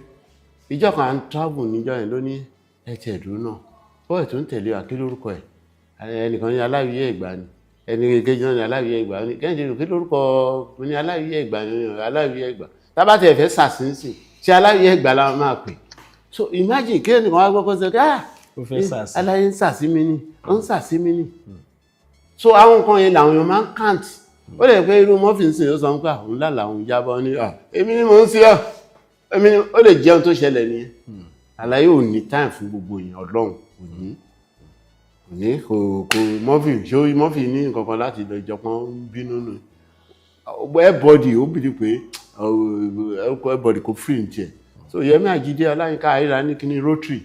Ìjọ kan à ń travel níjọ́ yẹn, ló ní ẹ tiẹ̀ dúró náà, bọ́ọ̀ tó ń tẹ̀lé wa, kí lórúkọ ẹ̀? Ẹnìkan ní Aláwìyé Ẹ̀gbá ni, ẹnì kejì náà ní Aláwìyé Ẹ̀gbá ni, kẹ́hìndé kí lórúkọ ní Aláwìyé Ẹ̀gbá ni. Aláwìyé Ẹ̀gbá tábà tẹ̀ fẹ́ sàṣìǹsìn ṣé Aláwìyé Ẹ̀gbá la máa pè? So imagine kí ẹnìkan wá gbọ́ kó sọ pé, ah, Ó fẹ́ sàṣì. aláyé ń sàṣì mí ni, ó ń sàṣì mí ni. So àwọn nǹkan yẹn làwọn èèyàn máa ń count. Ó lè pé irú Murphy ń sìn, ó sọ pé àwọn ńlá làwọn jábọ́ ní, ah, èmi ni mò ń sí ọ, èmi ni. Ó lè jẹun tó ṣẹlẹ̀ nìyẹn. Àlàyé ò ní time fún gbogbo èèyàn. Ọlọ́run kò ní kò Murphy ṣé Murphy ní nǹkan kan láti lọ ìjọpọ̀ ń bínú nù. Everybody ó bìrì pé everybody kò free ní tiẹ̀. So Yẹmí Àjídé, Ọláyínká Àríra ní kíní Rotary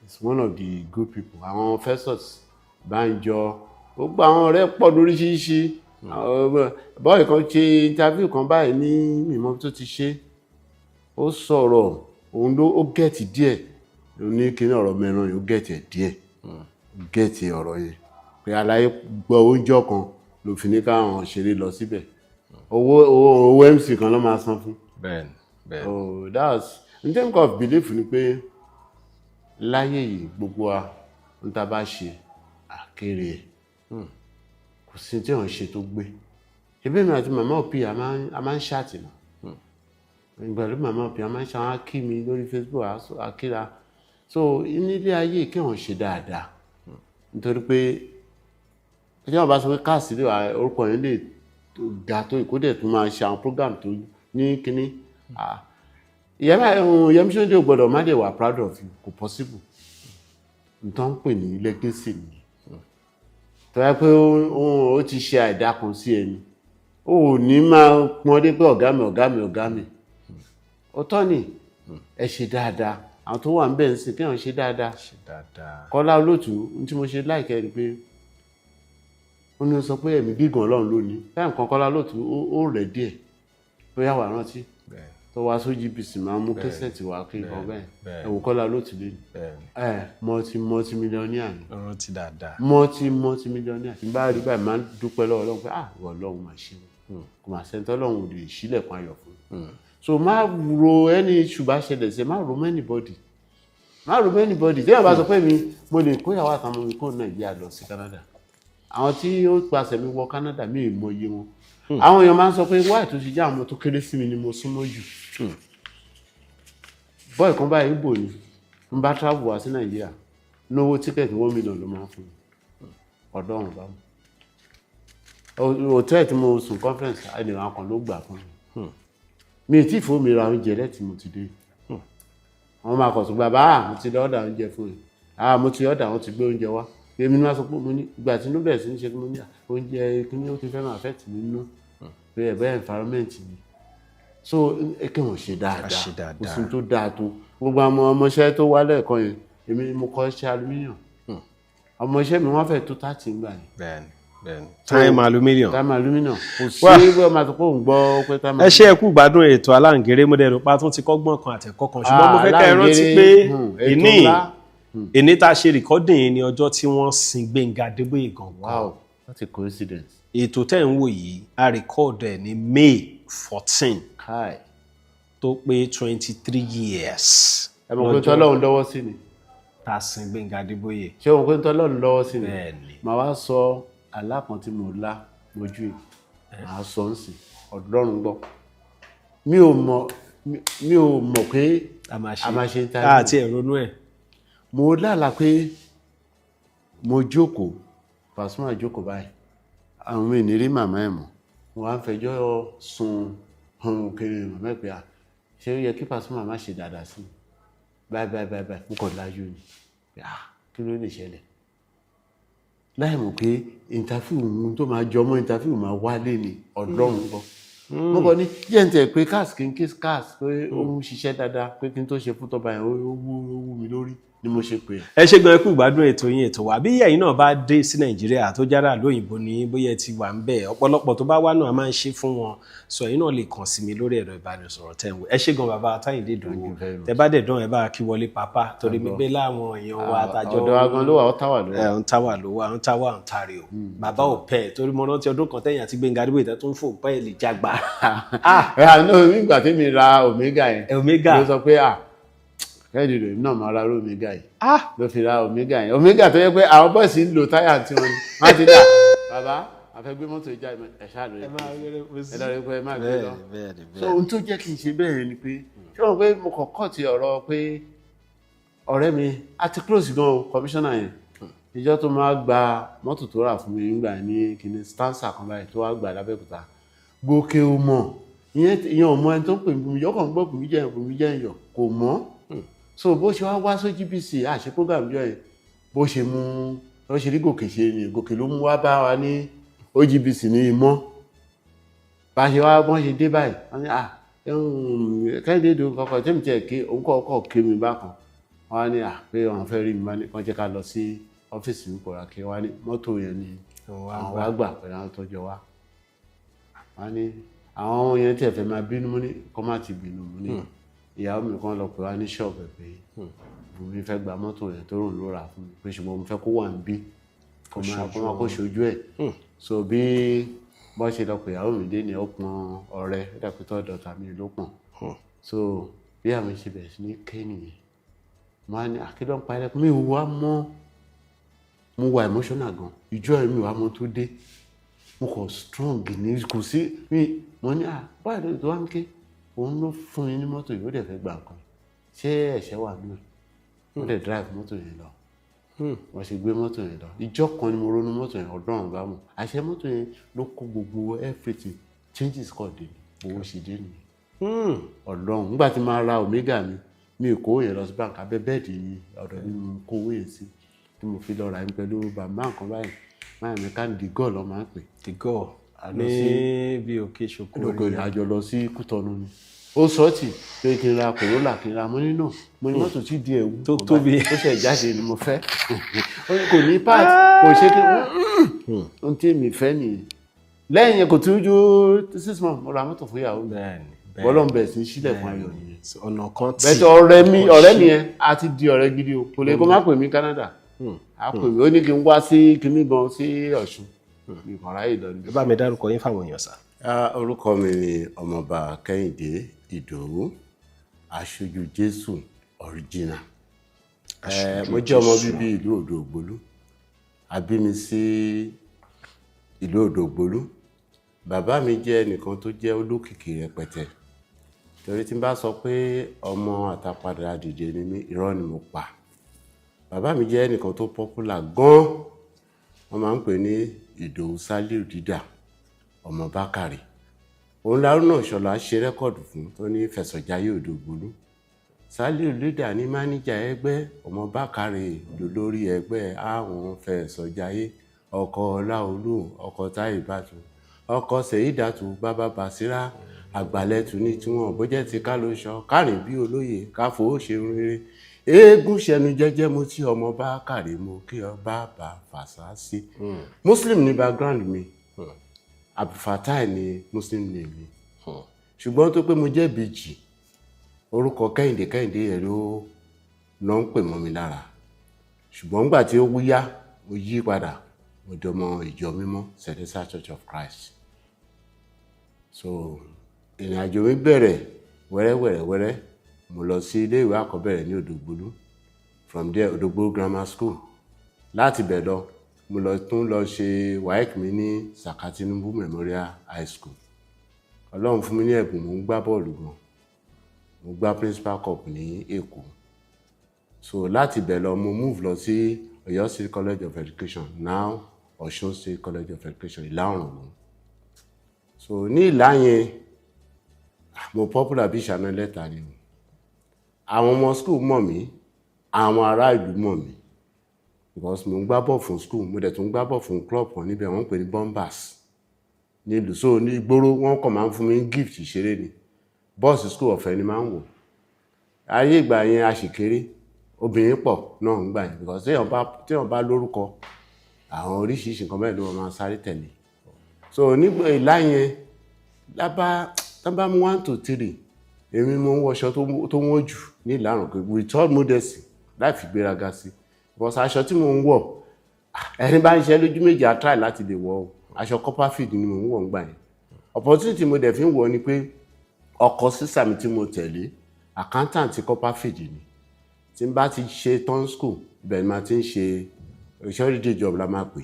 is one of the good people. Àwọn Festus Banjọ, gbogbo àwọn ọ̀rẹ́ pọ̀ lóríṣiríṣi. Bọ́ọ̀lù kan ṣe interview kan báyìí ní mímọ́ tó ti ṣe, ó sọ̀rọ̀, òun ló ó get díẹ̀ ó ní kíní ọ̀rọ̀ mẹ́ran yìí, ó get ẹ̀ díẹ̀, ó get ọ̀rọ̀ yẹn pé aláyé gbọ́ oúnjẹ kan. Ló fi ní káwọn ṣeré lọ síbẹ̀, owó MC kan ló máa san fún. Bẹ́ẹ̀ni, bẹ́ẹ̀ni. Oh, that's in terms of belief ni pé láyé yìí, gbogbo wa ń ta bá ṣe àkèrè ẹ̀, kò sí tí wọ́n ṣe tó gbé. Ṣebí mi àti màmá òpì a máa ń ṣàtìmọ̀ pẹ̀lú màmá òpì, a máa ń ṣe àwọn akí mi lórí Facebook, àkíra. So nílé ayé, kí wọ́n ṣe dáadáa, nítorí pé tí wọ́n bá sọ pé káàsì lè wà, orúkọ yẹn lè ga tó ìkódẹ̀ tó máa ṣe àwọn program tó ní kínní. Yẹmí Ṣóńdé ò gbọ́dọ̀ má lè wà proud of you, kò possible. Nǹkan ń pè ní legacy ni tó yẹ pé ó ti ṣe àìdá kan sí ẹni, ó ní máa pọ́n dé pé ọ̀gá mi, ọ̀gá mi, ọ̀gá mi. Ọ̀tọ̀ ni ẹ ṣe dáadáa. Àwọn tó wà ń bẹ̀ ń sìn, kí wọ́n ṣe dáadáa. Ṣe dáadáa. Kọ́lá Olóòtú, ní tí mo ṣe láìkẹ́ ni pé ó ní ó sọ pé ẹ̀mí gígùn Ọlọ́run lónìí táyà nǹkan. Kọ́lá Olóòtú ó rẹ̀ díẹ̀, bóyá wà rántí tó wá sójú GBC, máa mú cassette wá kí nǹkan bẹ́ẹ̀. Ẹ̀wò Kọ́lá Olóòtú lé ní ẹ̀ multi multi millionaire ni. Rántí dáadáa. Multi multi millionaire. Tí n bá rí báyìí, máa ń dúpẹ́ lọ́wọ́ Ọlọ́run pé, ah, ìwọ Ọlọ́run máa ṣe, kò máa sẹ́ńtọ́ Ọlọ́run ò lè ṣílẹ̀kùn ayọ̀ fún. So má ro ẹni ṣùgbọ́n ṣẹlẹ̀ sí, má ro mọ́ anybody, má ro mọ́ anybody. Tí wọ́n bá sọ pé mi mo lè kó ìyàwó àtàwọn ọmọ mi kó Nàìjíríà lọ sí Canada, àwọn tí ó pàṣẹ mi wọ Canada, mi ì mọ iye wọn. Àwọn èèyàn máa ń sọ pé wáì tó ṣe jẹ́ àwọn tó kéré sí mi ni mo súnmọ́ jù. Bọ́ọ̀ kan báyìí, Ìgbò ni, n bá travel wá sí Nàìjíríà, lówó ticket 1 million ló máa ń fún mi. Ọ̀dọ́run bá mu hòtẹ́ẹ̀lì tí mo sùn, conference, ẹnìkan kan ló gbà fún mi. Mi ì tí ì fún mi ra oúnjẹ lẹ́tì mo ti dé. Wọ́n máa kọ̀ sùn, bàbá, mo ti lọ order oúnjẹ fún mi, ah, mo ti order, wọ́n ti gbé oúnjẹ wá. Èmi ni wọ́n sọ pé mo ní ìgbà tí inú bẹ̀rẹ̀ sí ní ṣe, mo ní oúnjẹ kí ni ó ti fẹ́ máa fẹ́ tì mí nínú pé ẹ̀ bẹ́ẹ̀ environment mi. So kí wọ́n ṣe dáadáa, kò sí tó dáa tó gbogbo àwọn ọmọọṣẹ́ tó wá lẹ́ẹ̀kan yẹn. Èmi ni mo kọ́ iṣẹ́ aluminium. Ọmọọṣẹ́ mi, wọ́n fẹ́ tó 30 ńgbà yẹn. Bẹ́ẹ̀ni, bẹ́ẹ̀ni, Time Aluminium. Time Aluminium, kò sí bí wọ́n máa sọ pé òun gbọ́ pé Time. Ẹ ṣe, ẹ kú gbádùn ètò Aláǹgẹ̀rẹ̀. Mo dẹ̀ rò pa tún ti kọ́gbọ́n kan àtẹ̀kọ́ kan, ṣùgbọ́n mo fẹ́ ká ẹ rántí pé ìní ìní tá a ṣe recording ní ọjọ́ tí wọ́n sin Gbénga Adébóyè gangan. Wow, what a coincidence. Ètò tẹ́ ń wò yìí, a record ẹ̀ ní May 14, Kai. tó pé 23 years. Ẹ mọ̀ pé tọ́lọ́run lọ́wọ́ sí ni. Tá a sin Gbénga Adébóyè. Ṣé o mọ̀ pé tọ́lọ́run lọ́wọ́ sí ni? Bẹ́ẹ̀ni. Màá wá sọ àlá kan tí mo lá mojú yìí, màá sọ ń sìn. Ọlọ́run gbọ́, mi ò mọ̀ pé a máa ṣe a máa ṣe interview. Àti ẹ̀rọnú ẹ̀. Mo lálàá pé mo jókòó, Pasuma jókòó báyìí, àwọn ènìyàn rí màmá ẹ̀ mọ̀. Mo wá ń fẹjọ́ sun ọ̀hún kiri màmá ẹ̀ pé à, ṣé ó yẹ kí Pasuma má ṣe dáadáa sí mi báyìí báyìí báyìí báyìí? Mo kàn lájú ni pé, ah, kí ló lè ṣẹlẹ̀? Láì mọ̀ pé interview ohun tó máa jọmọ́ interview máa wálé ni. Ọlọ́run gbọ́, mo kàn ní jẹ́ ń tẹ̀ pé cars, kí n kí cars pé ó ń ṣiṣẹ́ dáadáa, pé kí n tó ṣe fún tọ́ba yẹn, ó wú mi lórí ni mo ṣe pé. Ẹ ṣe gan, ẹ kú ìgbádùn ètò yín, ètò wa. Bí ẹ̀yin náà bá dé sí Nàìjíríà, tó jára lóyìnbó ní, bóyá ẹ ti wà ń bẹ̀, ọ̀pọ̀lọpọ̀ tó bá wá náà, a máa ń ṣe fún wọn sọ. Ẹ̀yin náà lè kàn sí mi lórí ẹ̀rọ ìbánisọ̀rọ̀ tẹ̀ ń wò. Ẹ ṣe gan, bàbá Táyìndé Ìdòwú. Tẹ bá dẹ̀ dán, ẹ bá kí wọlé pápá, torí pé láwọn èèyàn wa àtàjọ Ọ̀dọ̀ wa gan ló wà, Ottawa ló wà. Ẹ ń táwà ló wà, ń táwà Ontario. Bàbá ò pẹ́, torí mo rántí ọdún kan tẹ̀yìn àti Gbénga Adébóyè tẹ́ tó ń fò pẹ́ lè jágbá. Ẹ àná nígbà tí mi ra Omega yẹn, Omega. ló sọ pé, ah, kẹ́hìndé rẹ̀ náà máa ra Omega yìí, ló fi ra Omega yẹn. Omega tó yẹ pé àwọn bọ́ọ̀sì ń lo táyà tí wọ́n ní wọ́n ti dà. Bàbá àfẹ́ gbé mọ́tò ìjà, ẹ̀ ṣáà lóye, ẹ lọ́ọ́ rí pé ẹ má gbé lọ. So ohun tó jẹ́ kí n ṣe bẹ́ẹ̀ ni pé, ṣé wọn pé mo kàn kọ́ ti ọ̀rọ̀ pé ọ̀rẹ́ mi a ti close gan o, commissioner yẹn, ìjọ tó máa gba mọ́tò tó rà fún mi nígbà ní kíní stanza kan báyìí tó wá gbà lábẹ́òkúta, gòkè ò mọ̀ ìyẹn, ò mọ ẹni tó ń pè mí Bùnmi, yọkàn gbọ́ Bùnmi jẹ́ Bùnmi jẹ́ ìyọ̀, kò mọ̀. So bó ṣe wá wá sí GBC, àṣẹ program jọ yẹn, bó ṣe mú bó ṣe rí gòkè ṣe ni gòkè ló mú wá bá wa ní OGBC ní ìmọ̀. Bá ṣe wá, bọ́n ṣe dé báyìí, wọ́n ní, ah, Kẹ́hìndé dùn kọ́kọ́ tẹ́mi tiẹ̀ ké òun kọ́ ọkọ̀ ké mi bákan. Wọ́n á ní à pé wọ́n fẹ́ rí mi, bá ní kàn jẹ́ ká lọ sí ọ́fíìsì mi kọ̀ọ̀rọ̀ kí wọ́n á ní mọ́tò yẹn ni àwọn wá gbà pẹ̀lú àwọn tó jọ wá. Wọ́n á ní àwọn yẹn tiẹ̀ fẹ́ máa bínú, mú ní kọ́ má ti bínú, mú ní ìyàwó mi kan lọ pè wá ní ṣọ́ọ̀bù ẹ̀ pé Bùnmi fẹ́ gba mọ́tò yẹn tó rùn ló rà fún mi, pé ṣùgbọ́n mo fẹ́ kó wà ń bí, kó máa kó ṣojú ẹ̀. So bí wọ́n ṣe lọ pè ìyàwó mi dé ni, ó pọn ọ̀rẹ́, ó dàpẹ́ tó dọ̀tà mi ló pọ̀n. So bí àwọn ṣe bẹ̀rẹ̀ sí ní ké nìyẹn. Mo á ní àkílọ̀ ń pa ẹlẹ́kùn mi, wá mọ́ mo wà emotional gan. Ìjọ ẹ̀ mi wà mọ́ tó dé, mo kàn strong ní, kò sí mi. Mo ní, "À, báyìí ló tó wá ń ké?" Òun ló fún mi ní mọ́tò yìí, ó dẹ̀ fẹ́ gbà nǹkan. Ṣé ẹ̀ṣẹ̀ wà nínú ẹ̀? Ó dẹ̀ drive mọ́tò yẹn lọ. Wọ́n ṣe gbé mọ́tò yẹn lọ, ìjọ kan ni mo ronú mọ́tò yẹn. Ọ̀dọ́ ọ̀hún bá mọ̀ àṣẹ mọ́tò yẹn ló kó gbogbo everything changes kọ̀ dé, owó ṣe dé nìyẹn. Ọlọ́run, nígbà tí màá ra Omega mi, mi ò kó yẹn lọ sí bank, abẹ́ bed ọ̀dọ̀ mi mo kó owó yẹn sí tí mo fi lọ rà ní pẹ̀lú bàbá nǹkan báyìí. Máa mi ká ní gọ́ọ̀ lọ́ máa ń pè. The Gọ́ọ̀. A lọ ní bí òkè ṣokò. Lóko ìrìn àjò lọ sí Kútọ́nù ni ó sọ́ọ̀tì pé kí n ra Corolla, kí n ra. Mo ní náà, mo ní mọ́tò tí díẹ̀ wú tó tóbi. Tó ṣẹ̀ jáde ni mo fẹ́. Ó ní kò ní part, kò ṣe kí ohun tí èmi fẹ́ nìyẹn. Lẹ́yìn yẹn, kò tún ju 6 months, mo ra mọ́tò fún ìyàwó mi. Bọ́lọ̀ ń bẹ̀rẹ̀ sí í sílẹ̀ fún ayọ̀ nìyẹn. Ọ̀nà kan tí bẹ́ẹ̀ ọ̀rẹ́ mi, ọ̀rẹ́ mi yẹn a ti di ọ̀rẹ́ gidi o. Kò lè kó má pè mí Canada, a pè mí, ó ní kí n wá sí kinní gan sí Ọ̀ṣun, mi kàn ráyè lọ ní. Ẹ bá mi dárúkọ yín fáwọn èèyàn sá. Orúkọ mi ni Ọmọọba Kẹ́hìndé Ìdòwú, Aṣojú Jésù original. Mo jẹ́ ọmọ bíbí ìlú Odò Ògbólú. A bí mi sí ìlú Odò Ògbólú. Bàbá mi jẹ́ ẹnìkan tó jẹ́ olókìkí rẹpẹtẹ, torí tí n bá sọ pé ọmọ àtàpadà dìde ni mí, irọ́ ni mo pa. Bàbá mi jẹ́ ẹnìkan tó popular gan. Wọ́n máa ń pè ní Ìdòwú Sálíù Dídà, ọmọ Bákàrè. Òun Lárúnà Ìṣọ̀lá ṣe record fún tó ní Fẹ̀sọ̀jayé Odò Ògbólú. Sálíù Dídà ní máníjà ẹgbẹ́, ọmọ Bákàrè lólórí ẹgbẹ́ àwọn Fẹ̀sọ̀jayé, ọkọ Ọláolú, ọkọ Táyìbátù, ọkọ Sèyídàtù, bàbá Bàṣírá, àgbàlẹ̀tù ní tiwọn. Bó jẹ́ ti ká ló sọ kárìn bí olóye, káfọ́ ṣe rere, eégún ṣẹnu jẹ́jẹ́. Mo tí ọmọ Bákàrè, mo kí ọ bàbá Fàṣásí. Muslim ní background mi. Abdulfatai ni Muslim name mi, ṣùgbọ́n tó pé mo jẹ́ ìbejì, orúkọ Kẹ́hìndé Kẹ́hìndé yẹn ló lọ ń pè mọ́ mi lára. Ṣùgbọ́n nígbà tí ó wúyá, mo yí padà, mo dọmọ ìjọ mímọ́, Celestial Church of Christ. So ìrìn àjò mi bẹ̀rẹ̀ wẹ́rẹ́wẹ́rẹ́wẹ́rẹ́. Mo lọ sí ilé ìwé àkọ́bẹ̀rẹ̀ ní Òdògbólú. From there, Òdògbólú Grammar School. Láti bẹ̀ lọ, mo lọ tún lọ ṣe WAEC mi ní Saka Tinubu Memorial High School. Ọlọ́run fún mi ní ẹ̀bùn, mo ń gbá bọ́ọ̀lù gan. Mo gbá Principal Cup ní Èkó. So láti bẹ̀ lọ, mo move lọ sí Ọ̀yọ́ State College of Education, now Ọ̀ṣun State College of Education, Ìlá Ọ̀ràngún. So ní Ìlá yẹn, mo popular bí ìṣáná lẹ́tà ni o. Àwọn ọmọ school mọ̀ mí, àwọn ará ìlú mọ̀ mí, because mo ń gbá bọ̀ fún school, mo dẹ̀ tún gbá bọ̀ fún club kan níbẹ̀, wọ́n ń pè ní Bombers nílùú. So ní ìgboro, wọ́n kàn máa ń fún mi ní gift ìṣeré ni. Bọ́ọ̀sì school ọ̀fẹ́ ni máa ń wọ̀. Ayé ìgbà yẹn, a sì kéré, obìnrin pọ̀ náà ń gbà yẹn, because téèyàn bá lórúkọ, àwọn oríṣiríṣi nǹkan bẹ́ẹ̀ ló máa sáré tẹ̀lé. So nígbà Ìlá yẹn, lábá tán bá mú 1 to 3, èmi mo ń wọṣọ tó wọ́n jù ní Ìlànà pé with all modesty, láì fi gbéraga sí, because aṣọ tí mo ń wọ̀, ẹni bá ń ṣe lójú méjì á try láti lè wọ̀ o. Aṣọ Copperfield ni mo ń wọ̀ ńgbà yẹn. Opportunity mo dẹ̀ fi ń wọ̀ ni pé ọkọ sísà mi tí mo tẹ̀lé, accountant Copperfield ni. Tí n bá ti ṣe tán school, ibẹ̀ ni màá ti ń ṣe holiday job la máa pè,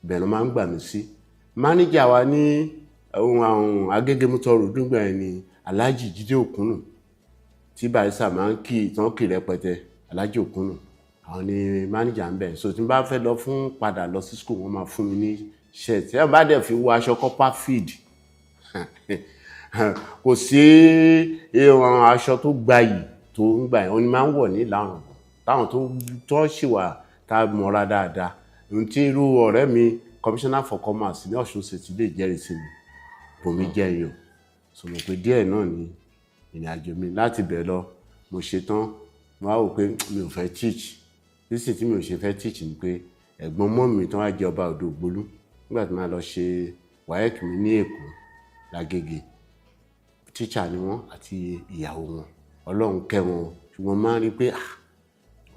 ibẹ̀ ló máa ń gbà mí sí. Manager wa ní ohun àwọn Agége Motor Road nígbà yẹn ni Alhaji Jídé Òkúnnù, tí Barrister máa ń kí tán kì rẹpẹtẹ. Alhaji Òkúnnù, àwọn ni manager ń bẹ̀. So tí n bá fẹ́ lọ fún padà lọ sí school, wọ́n máa fún mi ní shirt. Ẹ bá dẹ̀ fi wọ aṣọ Copperfield, kò sí ìwọ̀n aṣọ tó gbayì tó ń gbà yẹn, òun ni máa ń wọ̀ ní ìlànà táwọn tó ṣì wà tá a mọ̀ra dáadáa. Ohun tí irú ọ̀rẹ́ mi, commissioner for commerce ní Ọ̀ṣun State, lè jẹ́rìí sí mi, bòmí jẹ́ iyọ̀. So mo pé díẹ̀ náà ni ìrìn àjò mi láti bẹ̀ lọ. Mo ṣe tán, mo wá wò pé mi ò fẹ́ teach. Nísìnyí tí mi ò ṣe fẹ́ teach ni pé ẹ̀gbọ́n mọ́ mi tó wá jẹ́ ọba Odò Ògbólú, nígbà tí màá lọ ṣe WAEC mi ní Èkó l'Agége, teacher ni wọ́n àti ìyàwó wọn. Ọlọ́run kẹ́ wọn, ṣùgbọ́n máa ń rí pé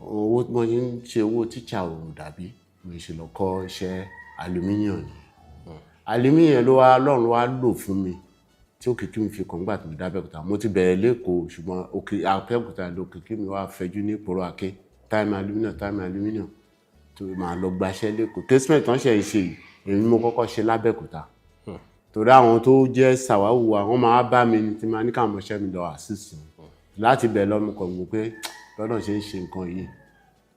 owó tí wọ́n ṣe ń ṣe, owó teacher ò dàbí. Mo ṣe lọ kọ́ iṣẹ́ aluminium ni. Alimi yẹn ló wá Ọlọ́run wá lò fún mi tí òkìkí mi fi kàn nígbà tí mo dé Abẹ́òkúta. Mo ti bẹ̀rẹ̀ l'Ékòó, ṣùgbọ́n òkè Abẹ́òkúta lòkìkí mi wá fẹjú ní ìpòrò Àké. Time aluminium, time aluminium tó máa lọ gbaṣẹ́ l'Ékòó. Casement tán ṣe ṣe yìí, èmi mo kọ́kọ́ ṣe lábẹ́òkúta, torí àwọn tó jẹ́ sàwáwù wa, wọ́n máa bá mi ní tí máa ní káwọn ọmọọṣẹ́ mi lọ assist wọn. Láti bẹ̀ lọ, mo kàn wò pé lọ́nà ṣe ń ṣe nǹkan yìí,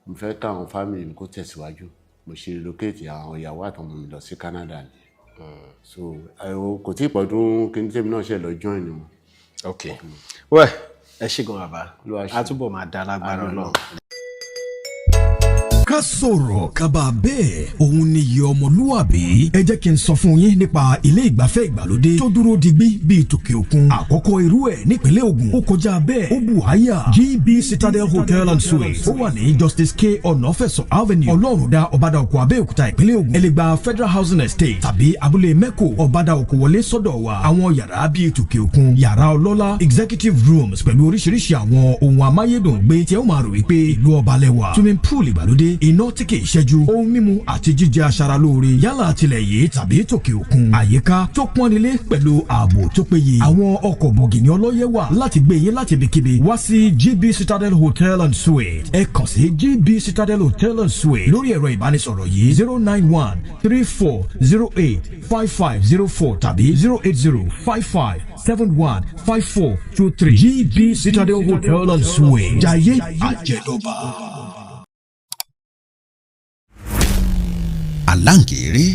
mo fẹ́ káwọn family mi kó tẹ̀síwájú. Mo ṣe relocate àwọn ìyàwó àtọmọ mi lọ sí Canada ni. So kò tí ì pọ̀dún kí ní tèmi náà ṣe lọ join wọn. Ok, well, ẹ ṣé gan bàbá. Olúwa ṣe. A túbọ̀ máa dá lágbára Ọlọ́run. Ká sọ̀rọ̀ kaba bẹ́ẹ̀, òun ni iye ọmọlúwàbí. Ẹ jẹ́ kí n sọ fún yín nípa ilé ìgbafẹ́ ìgbàlódé tó dúró digbí bíi tòkè òkun, àkọ́kọ́ irú ẹ̀ nípínlẹ̀ Ògùn. Ó kọjá bẹ́ẹ̀, ó bù háyà. GB Citadel Hotel and Suites, ó wà ní Justice K Ọ̀nàfẹ̀sọ Avenue, Ọlọ́rundá, Ọ̀bádà-Òkò, Abẹ́òkúta, ìpínlẹ̀ Ògùn. Ẹ lè gba Federal Housing Estate tàbí abúlé Mẹ́kò, Ọ̀bádà-Òkò wọlé sọ́dọ̀ wa. Àwọn yàrá bíi tòkè òkun, yàrá ọlọ́lá, executive rooms pẹ̀lú oríṣiríṣi àwọn ohun amáyédùn gbé tí ẹ ó máa rò wípé ìlú ọba lẹ́wà, swimming pool ìgbàlódé, iná tí kì í ṣẹ́jú, ohun mímu àti jíjẹ aṣaralóore, yálà tilẹ̀ yìí tàbí tòkè òkun, àyíká tó pọ́nilé pẹ̀lú ààbò tó péye. Àwọn ọkọ̀ bọ̀gìnì ọlọ́yẹ̀ wà láti gbé yín láti ibikíbi wá sí GB Citadel Hotel and Suites. Ẹ kàn sí GB Citadel Hotel and Suites lórí ẹ̀rọ ìbánisọ̀rọ̀ yìí: 09134085504 tàbí 08055715423. GB Citadel Hotel and Suites, jayé àjẹdọ́ba. Aláǹkéré.